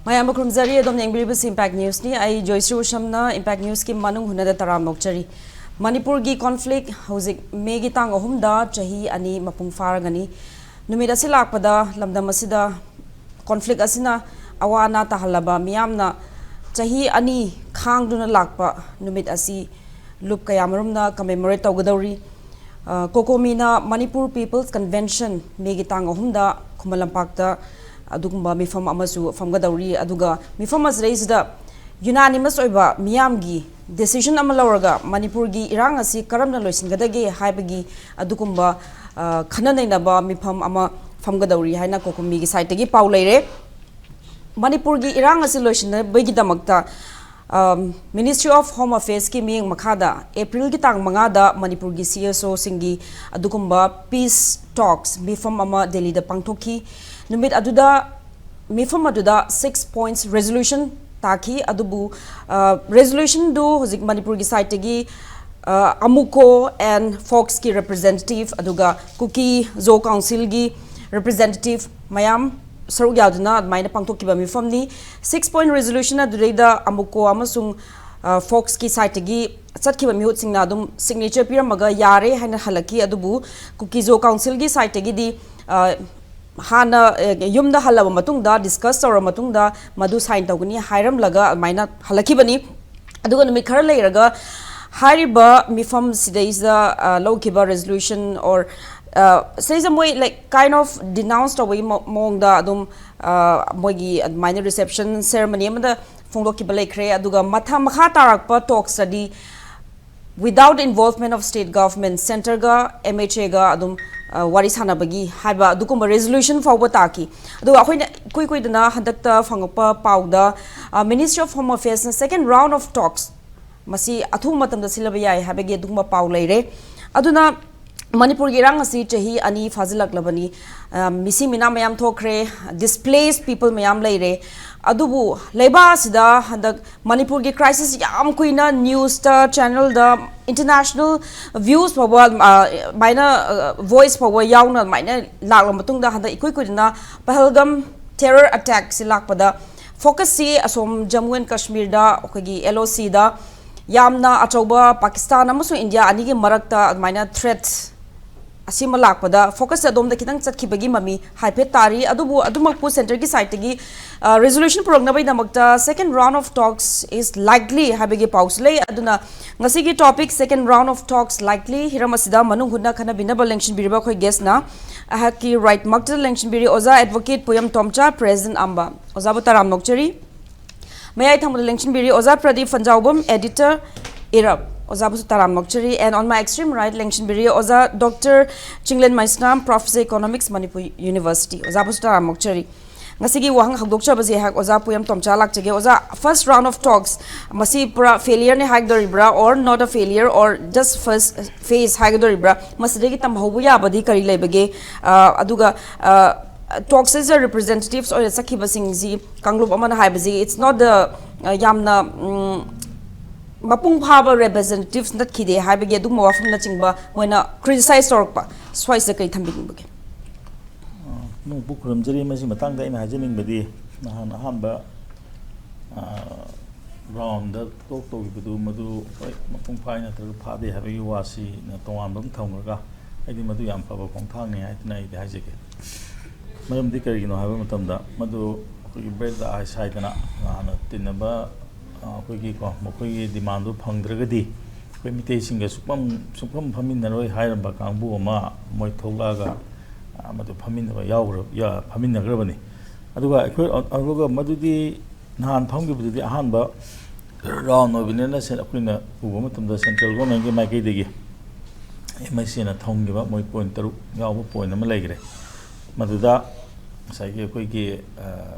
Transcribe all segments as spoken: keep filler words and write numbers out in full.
ꯃꯌꯥꯝꯕꯨ ꯈꯨꯔꯨꯝꯖꯔꯤ꯫ ꯑꯗꯣꯝꯅ ꯌꯦꯡꯕꯤꯔꯤꯕꯁꯤ ꯏꯝꯄꯦꯛ ꯅ꯭ꯌꯨꯁꯅꯤ꯫ ꯑꯩ ꯖꯣꯏꯁ꯭ꯔꯤ ꯎꯁꯝꯅ ꯏꯝꯄꯦꯛ ꯅ꯭ꯌꯨꯁꯀꯤ ꯃꯅꯨꯡ ꯍꯨꯟꯅꯗ ꯇꯔꯥꯝꯅ ꯑꯣꯛꯆꯔꯤ꯫ ꯃꯅꯤꯄꯨꯔꯒꯤ ꯀꯣꯟꯐ꯭ꯂꯤꯛ ꯍꯧꯖꯤꯛ ꯃꯦꯒꯤ ꯇꯥꯡ ꯑꯍꯨꯝꯗ ꯆꯍꯤ ꯑꯅꯤ ꯃꯄꯨꯡ ꯐꯥꯔꯒꯅꯤ꯫ ꯅꯨꯃꯤꯠ ꯑꯁꯤ ꯂꯥꯛꯄꯗ ꯂꯝꯗꯝ ꯑꯁꯤꯗ ꯀꯣꯟꯐ꯭ꯂꯤꯛ ꯑꯁꯤꯅ ꯑꯋꯥ ꯑꯅꯥ ꯇꯥꯍꯜꯂꯕ ꯃꯤꯌꯥꯝꯅ ꯆꯍꯤ ꯑꯅꯤ ꯈꯥꯡꯗꯨꯅ ꯂꯥꯛꯄ ꯅꯨꯃꯤꯠ ꯑꯁꯤ ꯂꯨꯞ ꯀꯌꯥꯃꯔꯨꯝꯅ ꯀꯃꯦꯃꯣꯔꯦꯠ ꯇꯧꯒꯗꯧꯔꯤ꯫ ꯑ, ꯀꯣꯀꯣꯃꯤꯅ ꯃꯅꯤꯄꯨꯔ ꯄꯤꯄꯜꯁ ꯀꯟꯚꯦꯟꯁꯟ ꯃꯦꯒꯤ ꯇꯥꯡ ꯑꯍꯨꯝꯗ ꯈꯨꯃꯟ ꯂꯝꯄꯥꯛꯇ ꯑꯗꯨꯒꯨꯝꯕ ꯃꯤꯐꯝ ꯑꯃꯁꯨ ꯐꯝꯒꯗꯧꯔꯤ꯫ ꯑꯗꯨꯒ ꯃꯤꯐꯝ ꯑꯁꯤꯗꯩꯁꯤꯗ ꯌꯨꯅꯥꯅꯤꯃꯁ ꯑꯣꯏꯕ ꯃꯤꯌꯥꯝꯒꯤ ꯗꯤꯁꯤꯖꯟ ꯑꯃ ꯂꯧꯔꯒ ꯃꯅꯤꯄꯨꯔꯒꯤ ꯏꯔꯥꯡ ꯑꯁꯤ ꯀꯔꯝꯅ ꯂꯣꯏꯁꯤꯟꯒꯗꯒꯦ ꯍꯥꯏꯕꯒꯤ ꯑꯗꯨꯒꯨꯝꯕ, ꯑ, ꯈꯟꯅ ꯅꯩꯅꯕ ꯃꯤꯐꯝ ꯑꯃ ꯐꯝꯒꯗꯧꯔꯤ ꯍꯥꯏꯅ ꯀꯣꯀꯣꯃꯤꯒꯤ ꯁꯥꯏꯠꯇꯒꯤ ꯄꯥꯎ ꯂꯩꯔꯦ꯫ ꯃꯅꯤꯄꯨꯔꯒꯤ ꯏꯔꯥꯡ ꯑꯁꯤ ꯂꯣꯏꯁꯤꯟꯅꯕꯒꯤꯗꯃꯛꯇ, ꯑꯝ, Ministry of Home Affairsꯀꯤ ꯃꯤꯠꯌꯦꯡ ꯃꯈꯥꯗ ꯑꯦꯄ꯭ꯔꯤꯜꯒꯤ ꯇꯥꯡ ꯃꯉꯥꯗ ꯃꯅꯤꯄꯨꯔꯒꯤ ꯁꯤ ꯑꯦꯁ ꯑꯣꯁꯤꯡꯒꯤ ꯑꯗꯨꯒꯨꯝꯕ ꯄꯤꯁ ꯇꯣꯛꯁ ꯃꯤꯐꯝ ꯑꯃ ꯗꯦꯜꯂꯤꯗ ꯄꯥꯡꯊꯣꯛꯈꯤ꯫ ꯅꯨꯃꯤꯠ ꯑꯗꯨꯗ, ꯃꯤꯐꯝ ꯑꯗꯨꯗ ꯁꯤꯛꯁ ꯄꯣꯏꯟꯠꯁ ꯔꯦꯖꯣꯂꯨꯁꯟ ꯇꯥꯈꯤ꯫ ꯑꯗꯨꯕꯨ, ꯑ, ꯔꯦꯖꯣꯂꯨꯁꯟꯗꯨ ꯍꯧꯖꯤꯛ ꯃꯅꯤꯄꯨꯔꯒꯤ ꯁꯥꯏꯠꯇꯒꯤ, ꯑ, ꯑꯃꯨꯀꯣ and ꯐꯣꯛꯁꯀꯤ ꯔꯦꯄ꯭ꯔꯖꯦꯟꯇꯦꯇꯤꯚ, ꯑꯗꯨꯒ ꯀꯨꯀꯤ ꯖꯣ ꯀꯥꯎꯟꯁꯤꯜꯒꯤ ꯔꯦꯄ꯭ꯔꯖꯦꯟꯇꯦꯇꯤꯚ ꯃꯌꯥꯝ ꯁꯔꯨꯛ ꯌꯥꯗꯨꯅ ꯑꯗꯨꯃꯥꯏꯅ ꯄꯥꯡꯊꯣꯛꯈꯤꯕ ꯃꯤꯐꯝꯅꯤ꯫ ꯁꯤꯛꯁ ꯄꯣꯏꯟꯠ ꯔꯦꯖꯣꯂꯨꯁꯟ ꯑꯗꯨꯗꯩꯗ ꯑꯃꯨꯀꯣ ꯑꯃꯁꯨꯡ, ꯑ, ꯐꯣꯛꯁꯀꯤ ꯁꯥꯏꯠꯇꯒꯤ ꯆꯠꯈꯤꯕ ꯃꯤꯍꯨꯠꯁꯤꯡꯅ ꯑꯗꯨꯝ ꯁꯤꯒꯅꯦꯆꯔ ꯄꯤꯔꯝꯃꯒ ꯌꯥꯔꯦ ꯍꯥꯏꯅ ꯍꯜꯂꯛꯈꯤ꯫ ꯑꯗꯨꯕꯨ ꯀꯨꯀꯤ ꯖꯣ ꯀꯥꯎꯟꯁꯤꯜꯒꯤ ꯁꯥꯏꯠꯇꯒꯤꯗꯤ, ꯑ, ꯍꯥꯟꯅ, ꯑ, ꯌꯨꯝꯗ ꯍꯜꯂꯕ ꯃꯇꯨꯡꯗ, ꯗꯤꯁꯀꯁ ꯇꯧꯔꯕ ꯃꯇꯨꯡꯗ ꯃꯗꯨ ꯁꯥꯏꯟ ꯇꯧꯒꯅꯤ ꯍꯥꯏꯔꯝꯂꯒ ꯑꯗꯨꯃꯥꯏꯅ ꯍꯜꯂꯛꯈꯤꯕꯅꯤ꯫ ꯑꯗꯨꯒ ꯅꯨꯃꯤꯠ ꯈꯔ ꯂꯩꯔꯒ ꯍꯥꯏꯔꯤꯕ ꯃꯤꯐꯝꯁꯤꯗꯩꯁꯤꯗ, ꯑ, ꯂꯧꯈꯤꯕ ꯔꯦꯖꯣꯂꯨꯁꯟ ꯑꯣꯔ, ꯑ, ꯁꯤꯗꯩꯁꯤꯗ ꯃꯣꯏ, ꯂꯥꯏꯛ, ꯀꯥꯏꯟ ꯑꯣꯐ ꯗꯤꯅꯥꯎꯟꯁ ꯇꯧꯕꯒꯤ ꯃꯑꯣꯡꯗ ꯑꯗꯨꯝ, ꯑ, ꯃꯣꯏꯒꯤ ꯑꯗꯨꯃꯥꯏꯅ ꯔꯤꯁꯦꯞꯁꯟ ꯁꯦꯔꯃꯅꯤ ꯑꯃꯗ ꯐꯣꯡꯗꯣꯛꯈꯤꯕ ꯂꯩꯈ꯭ꯔꯦ꯫ ꯑꯗꯨꯒ ꯃꯊꯪ, ꯃꯈꯥ ꯇꯥꯔꯛꯄ ꯇꯣꯛꯁꯇꯗꯤ without involvement of state government, ꯁꯦꯟꯇꯔꯒ ꯑꯦꯝ ꯑꯩꯆ ꯑꯦꯒ ꯑꯗꯨꯝ, ꯑ, ꯋꯥꯔꯤ ꯁꯥꯟꯅꯕꯒꯤ ꯍꯥꯏꯕ ꯑꯗꯨꯒꯨꯝꯕ ꯔꯦꯖꯣꯂꯨꯁꯟ ꯐꯥꯎꯕ ꯇꯥꯈꯤ꯫ ꯑꯗꯨꯒ ꯑꯩꯈꯣꯏꯅ ꯏꯀꯨꯏ ꯀꯨꯏꯗꯅ ꯍꯟꯗꯛꯇ ꯐꯪꯉꯛꯄ ꯄꯥꯎꯗ, ꯑ, Ministry of Home Affairsꯅ second round of talks ꯃꯁꯤ ꯑꯊꯨꯕ ꯃꯇꯝꯗ ꯁꯤꯜꯂꯕ ꯌꯥꯏ ꯍꯥꯏꯕꯒꯤ ꯑꯗꯨꯒꯨꯝꯕ ꯄꯥꯎ ꯂꯩꯔꯦ꯫ ꯑꯗꯨꯅ ꯃꯅꯤꯄꯨꯔꯒꯤ ꯏꯔꯥꯡ ꯑꯁꯤ ꯆꯍꯤ ꯑꯅꯤ ꯐꯥꯖꯤꯜꯂꯛꯂꯕꯅꯤ꯫ ꯑ, ꯃꯤꯁꯤ ꯃꯤꯅꯥ ꯃꯌꯥꯝ ꯊꯣꯛꯈ꯭ꯔꯦ, ꯗꯤꯁꯄ꯭ꯂꯦꯁ ꯄꯤꯄꯜ ꯃꯌꯥꯝ ꯂꯩꯔꯦ꯫ ꯑꯗꯨꯕꯨ ꯂꯩꯕꯥꯛ ꯑꯁꯤꯗ ꯍꯟꯗꯛ ꯃꯅꯤꯄꯨꯔꯒꯤ ꯀ꯭ꯔꯥꯏꯁꯤꯁ ꯌꯥꯝ ꯀꯨꯏꯅ ꯅ꯭ꯌꯨꯁꯇ, ꯆꯦꯅꯦꯜꯗ, ꯏꯟꯇꯔꯅꯦꯁꯅꯦꯜ ꯚ꯭ꯌꯨꯁ ꯐꯥꯎꯕ, ꯑ, ꯑꯗꯨꯃꯥꯏꯅ, ꯑ, ꯚꯣꯏꯁ ꯐꯥꯎꯕ ꯌꯥꯎꯅ ꯑꯗꯨꯃꯥꯏꯅ ꯂꯥꯛꯂꯕ ꯃꯇꯨꯡꯗ, ꯍꯟꯗꯛ ꯏꯀꯨꯏ ꯀꯨꯏꯗꯅ ꯄꯍꯜꯒꯝ ꯇꯦꯔꯔ ꯑꯦꯇꯦꯛꯁꯤ ꯂꯥꯛꯄꯗ ꯐꯣꯀꯁꯁꯤ ꯑꯁꯣꯝ ꯖꯝꯃꯨ ꯑꯦꯟ ꯀꯥꯁꯃꯤꯔꯗ ꯑꯩꯈꯣꯏꯒꯤ ꯑꯦꯜ ꯑꯣ ꯁꯤꯗ ꯌꯥꯝꯅ ꯑꯆꯧꯕ ꯄꯥꯀꯤꯁꯇꯥꯟ ꯑꯃꯁꯨꯡ ꯏꯟꯗꯤꯌꯥ ꯑꯅꯤꯒꯤ ꯃꯔꯛꯇ ꯑꯗꯨꯃꯥꯏꯅ ꯊ꯭ꯔꯦꯠ ꯑꯁꯤꯃ ꯂꯥꯛꯄꯗ ꯐꯣꯀꯁꯁꯦ ꯑꯗꯣꯝꯗ ꯈꯤꯇꯪ ꯆꯠꯈꯤꯕꯒꯤ ꯃꯃꯤ ꯍꯥꯏꯐꯦꯠ ꯇꯥꯔꯤ꯫ ꯑꯗꯨꯕꯨ ꯑꯗꯨꯃꯛꯄꯨ ꯁꯦꯟꯇꯔꯒꯤ ꯁꯥꯏꯠꯇꯒꯤ resolution ꯄꯨꯔꯛꯅꯕꯒꯤꯗꯃꯛꯇ second round of talks is likely ꯍꯥꯏꯕꯒꯤ ꯄꯥꯎꯁꯨ ꯂꯩ꯫ ꯑꯗꯨꯅ ꯉꯁꯤꯒꯤ topic second round of talks likely ꯍꯤꯔꯝ ꯑꯁꯤꯗ ꯃꯅꯨꯡ ꯍꯨꯠꯅ ꯈꯟꯅꯕꯤꯅꯕ ꯂꯦꯡꯁꯤꯟꯕꯤꯔꯤꯕ ꯑꯩꯈꯣꯏ ꯒꯦꯁꯅ ꯑꯩꯍꯥꯛꯀꯤ ꯔꯥꯏꯠꯃꯛꯇ ꯂꯦꯡꯁꯤꯟꯕꯤꯔꯤ ꯑꯣꯖꯥ ꯑꯦꯗꯚꯣꯀꯦꯠ ꯄꯣꯌꯝ ꯇꯣꯝꯆꯥ, ꯄ꯭ꯔꯦꯁꯤꯗꯦꯟ ꯑꯝꯕ꯫ ꯑꯣꯖꯥꯕꯨ ꯇꯔꯥꯝꯅ ꯑꯣꯛꯆꯔꯤ꯫ ꯃꯌꯥꯏ ꯊꯪꯕꯗ ꯂꯦꯡꯁꯤꯟꯕꯤꯔꯤ ꯑꯣꯖꯥ ꯄ꯭ꯔꯗꯤꯞ ꯐꯟꯖꯥꯎꯕꯝ, ꯑꯦꯗꯤꯇꯔ, ꯏꯔꯞ꯫ ꯑꯣꯖꯥꯕꯨꯁꯨ ꯇꯔꯥꯝꯅ ꯑꯣꯛꯆꯔꯤ꯫ And on my extreme right ꯂꯦꯡꯁꯤꯟꯕꯤꯔꯤ ꯑꯣꯖꯥ doctor Chinglen Meisnam, professor economics, Manipur university. ꯑꯣꯖꯥꯕꯨꯁꯨ ꯇꯔꯥꯝꯅ ꯑꯣꯛꯆꯔꯤ꯫ ꯉꯁꯤꯒꯤ ꯋꯥꯍꯪ ꯍꯧꯗꯣꯛꯆꯕꯁꯦ ꯑꯩꯍꯥꯛ ꯑꯣꯖꯥ ꯄꯣꯌꯝ ꯇꯣꯝꯆꯥ ꯂꯥꯛꯆꯒꯦ꯫ ꯑꯣꯖꯥ, first round of talks ꯃꯁꯤ ꯄꯨꯔꯥ ꯐꯦꯂꯤꯌꯔꯅꯤ ꯍꯥꯏꯒꯗꯧꯔꯤꯕ꯭ꯔꯥ, or not a failure, or just first phase ꯍꯥꯏꯒꯗꯧꯔꯤꯕ꯭ꯔꯥ? ꯃꯁꯤꯗꯒꯤ ꯇꯝꯍꯧꯕ ꯌꯥꯕꯗꯤ ꯀꯔꯤ ꯂꯩꯕꯒꯦ? ꯑ, ꯑꯗꯨꯒ, ꯑ, ꯇꯣꯛꯁꯤꯗ ꯔꯤꯄ꯭ꯔꯖꯦꯟꯇꯦꯇꯤꯚꯁ ꯑꯣꯏꯅ ꯆꯠꯈꯤꯕꯁꯤꯡꯁꯤ ꯀꯥꯡꯂꯨꯞ ꯑꯃꯅ ꯍꯥꯏꯕꯁꯤ it's not the, ꯑ, ꯌꯥꯝꯅ, ꯎꯝ, ꯃꯄꯨꯡ ꯐꯥꯕ ꯔꯤꯄ꯭ꯔꯖꯦꯟꯇꯦꯇꯤꯚꯁ ꯅꯠꯈꯤꯗꯦ ꯍꯥꯏꯕꯒꯤ ꯑꯗꯨꯒꯨꯝꯕ ꯋꯥꯐꯝꯅꯆꯤꯡꯕ ꯃꯣꯏꯅ ꯀ꯭ꯔꯤꯇꯤꯁꯥꯏꯖ ꯇꯧꯔꯛꯄ, ꯁ꯭ꯋꯥꯏꯁꯤꯗ ꯀꯔꯤ ꯊꯝꯕꯤꯅꯤꯡꯕꯒꯦ? ꯑ, ꯅꯣꯡꯄꯣꯛ ꯈꯨꯔꯨꯝꯖꯔꯤ꯫ ꯃꯁꯤ ꯃꯇꯥꯡꯗ ꯑꯩꯅ ꯍꯥꯏꯖꯅꯤꯡꯕꯗꯤ, ꯅꯍꯥꯟ ꯑꯍꯥꯟꯕ, ꯑ, ꯔꯥꯎꯟꯗ ꯇꯣꯛ ꯇꯧꯈꯤꯕꯗꯨ ꯃꯗꯨ ꯍꯣꯏ ꯃꯄꯨꯡ ꯐꯥꯏ ꯅꯠꯇ꯭ꯔꯒ ꯐꯥꯗꯦ ꯍꯥꯏꯕꯒꯤ ꯋꯥꯁꯤꯅ ꯇꯣꯉꯥꯟꯕ ꯑꯃ ꯊꯝꯈ꯭ꯔꯒ, ꯑꯩꯗꯤ ꯃꯗꯨ ꯌꯥꯝ ꯐꯕ ꯈꯣꯡꯊꯥꯡꯅꯤ ꯍꯥꯏꯗꯅ ꯑꯩꯗꯤ ꯍꯥꯏꯖꯒꯦ꯫ ꯃꯔꯝꯗꯤ ꯀꯔꯤꯒꯤꯅꯣ ꯍꯥꯏꯕ ꯃꯇꯝꯗ, ꯃꯗꯨ ꯑꯩꯈꯣꯏꯒꯤ break the ice ꯍꯥꯏꯗꯅ ꯍꯥꯟꯅ ꯇꯤꯟꯅꯕ, ꯑ, ꯑꯩꯈꯣꯏꯒꯤꯀꯣ, ꯃꯈꯣꯏꯒꯤ ꯗꯤꯃꯥꯟꯗꯨ ꯐꯪꯗ꯭ꯔꯒꯗꯤ ꯑꯩꯈꯣꯏ ꯃꯤꯇꯩꯁꯤꯡꯒ ꯁꯨꯛꯐꯝ, ꯁꯨꯛꯐꯝ ꯐꯝꯃꯤꯟꯅꯔꯣꯏ ꯍꯥꯏꯔꯝꯕ ꯀꯥꯡꯕꯨ ꯑꯃ ꯃꯣꯏ ꯊꯣꯛꯂꯛꯑꯒ, ꯑ, ꯃꯗꯨ ꯐꯝꯃꯤꯟꯅꯕ ꯌꯥꯎꯈ꯭ꯔ-, ꯌꯥ-, ꯐꯝꯃꯤꯟꯅꯈ꯭ꯔꯕꯅꯤ꯫ ꯑꯗꯨꯒ ꯑꯩꯈꯣꯏ, ꯑꯗꯨꯒ ꯃꯗꯨꯗꯤ ꯅꯍꯥꯟ ꯐꯝꯈꯤꯕꯗꯨꯗꯤ ꯑꯍꯥꯟꯕ ꯔꯥꯎꯟ ꯑꯣꯏꯕꯅꯤꯅ ꯁꯦ-, ꯑꯩꯈꯣꯏꯅ ꯎꯕ ꯃꯇꯝꯗ ꯁꯦꯟꯇ꯭ꯔꯦꯜ ꯒꯣꯔꯃꯦꯟꯒꯤ ꯃꯥꯏꯀꯩꯗꯒꯤ ꯑꯦꯝ ꯑꯥꯏ ꯁꯤꯅ ꯊꯝꯈꯤꯕ ꯃꯣꯏ ꯄꯣꯏꯟ ꯇꯔꯨꯛ ꯌꯥꯎꯕ ꯄꯣꯏꯟ ꯑꯃ ꯂꯩꯈ꯭ꯔꯦ꯫ ꯃꯗꯨꯗ ꯉꯁꯥꯏꯒꯤ ꯑꯩꯈꯣꯏꯒꯤ, ꯑ,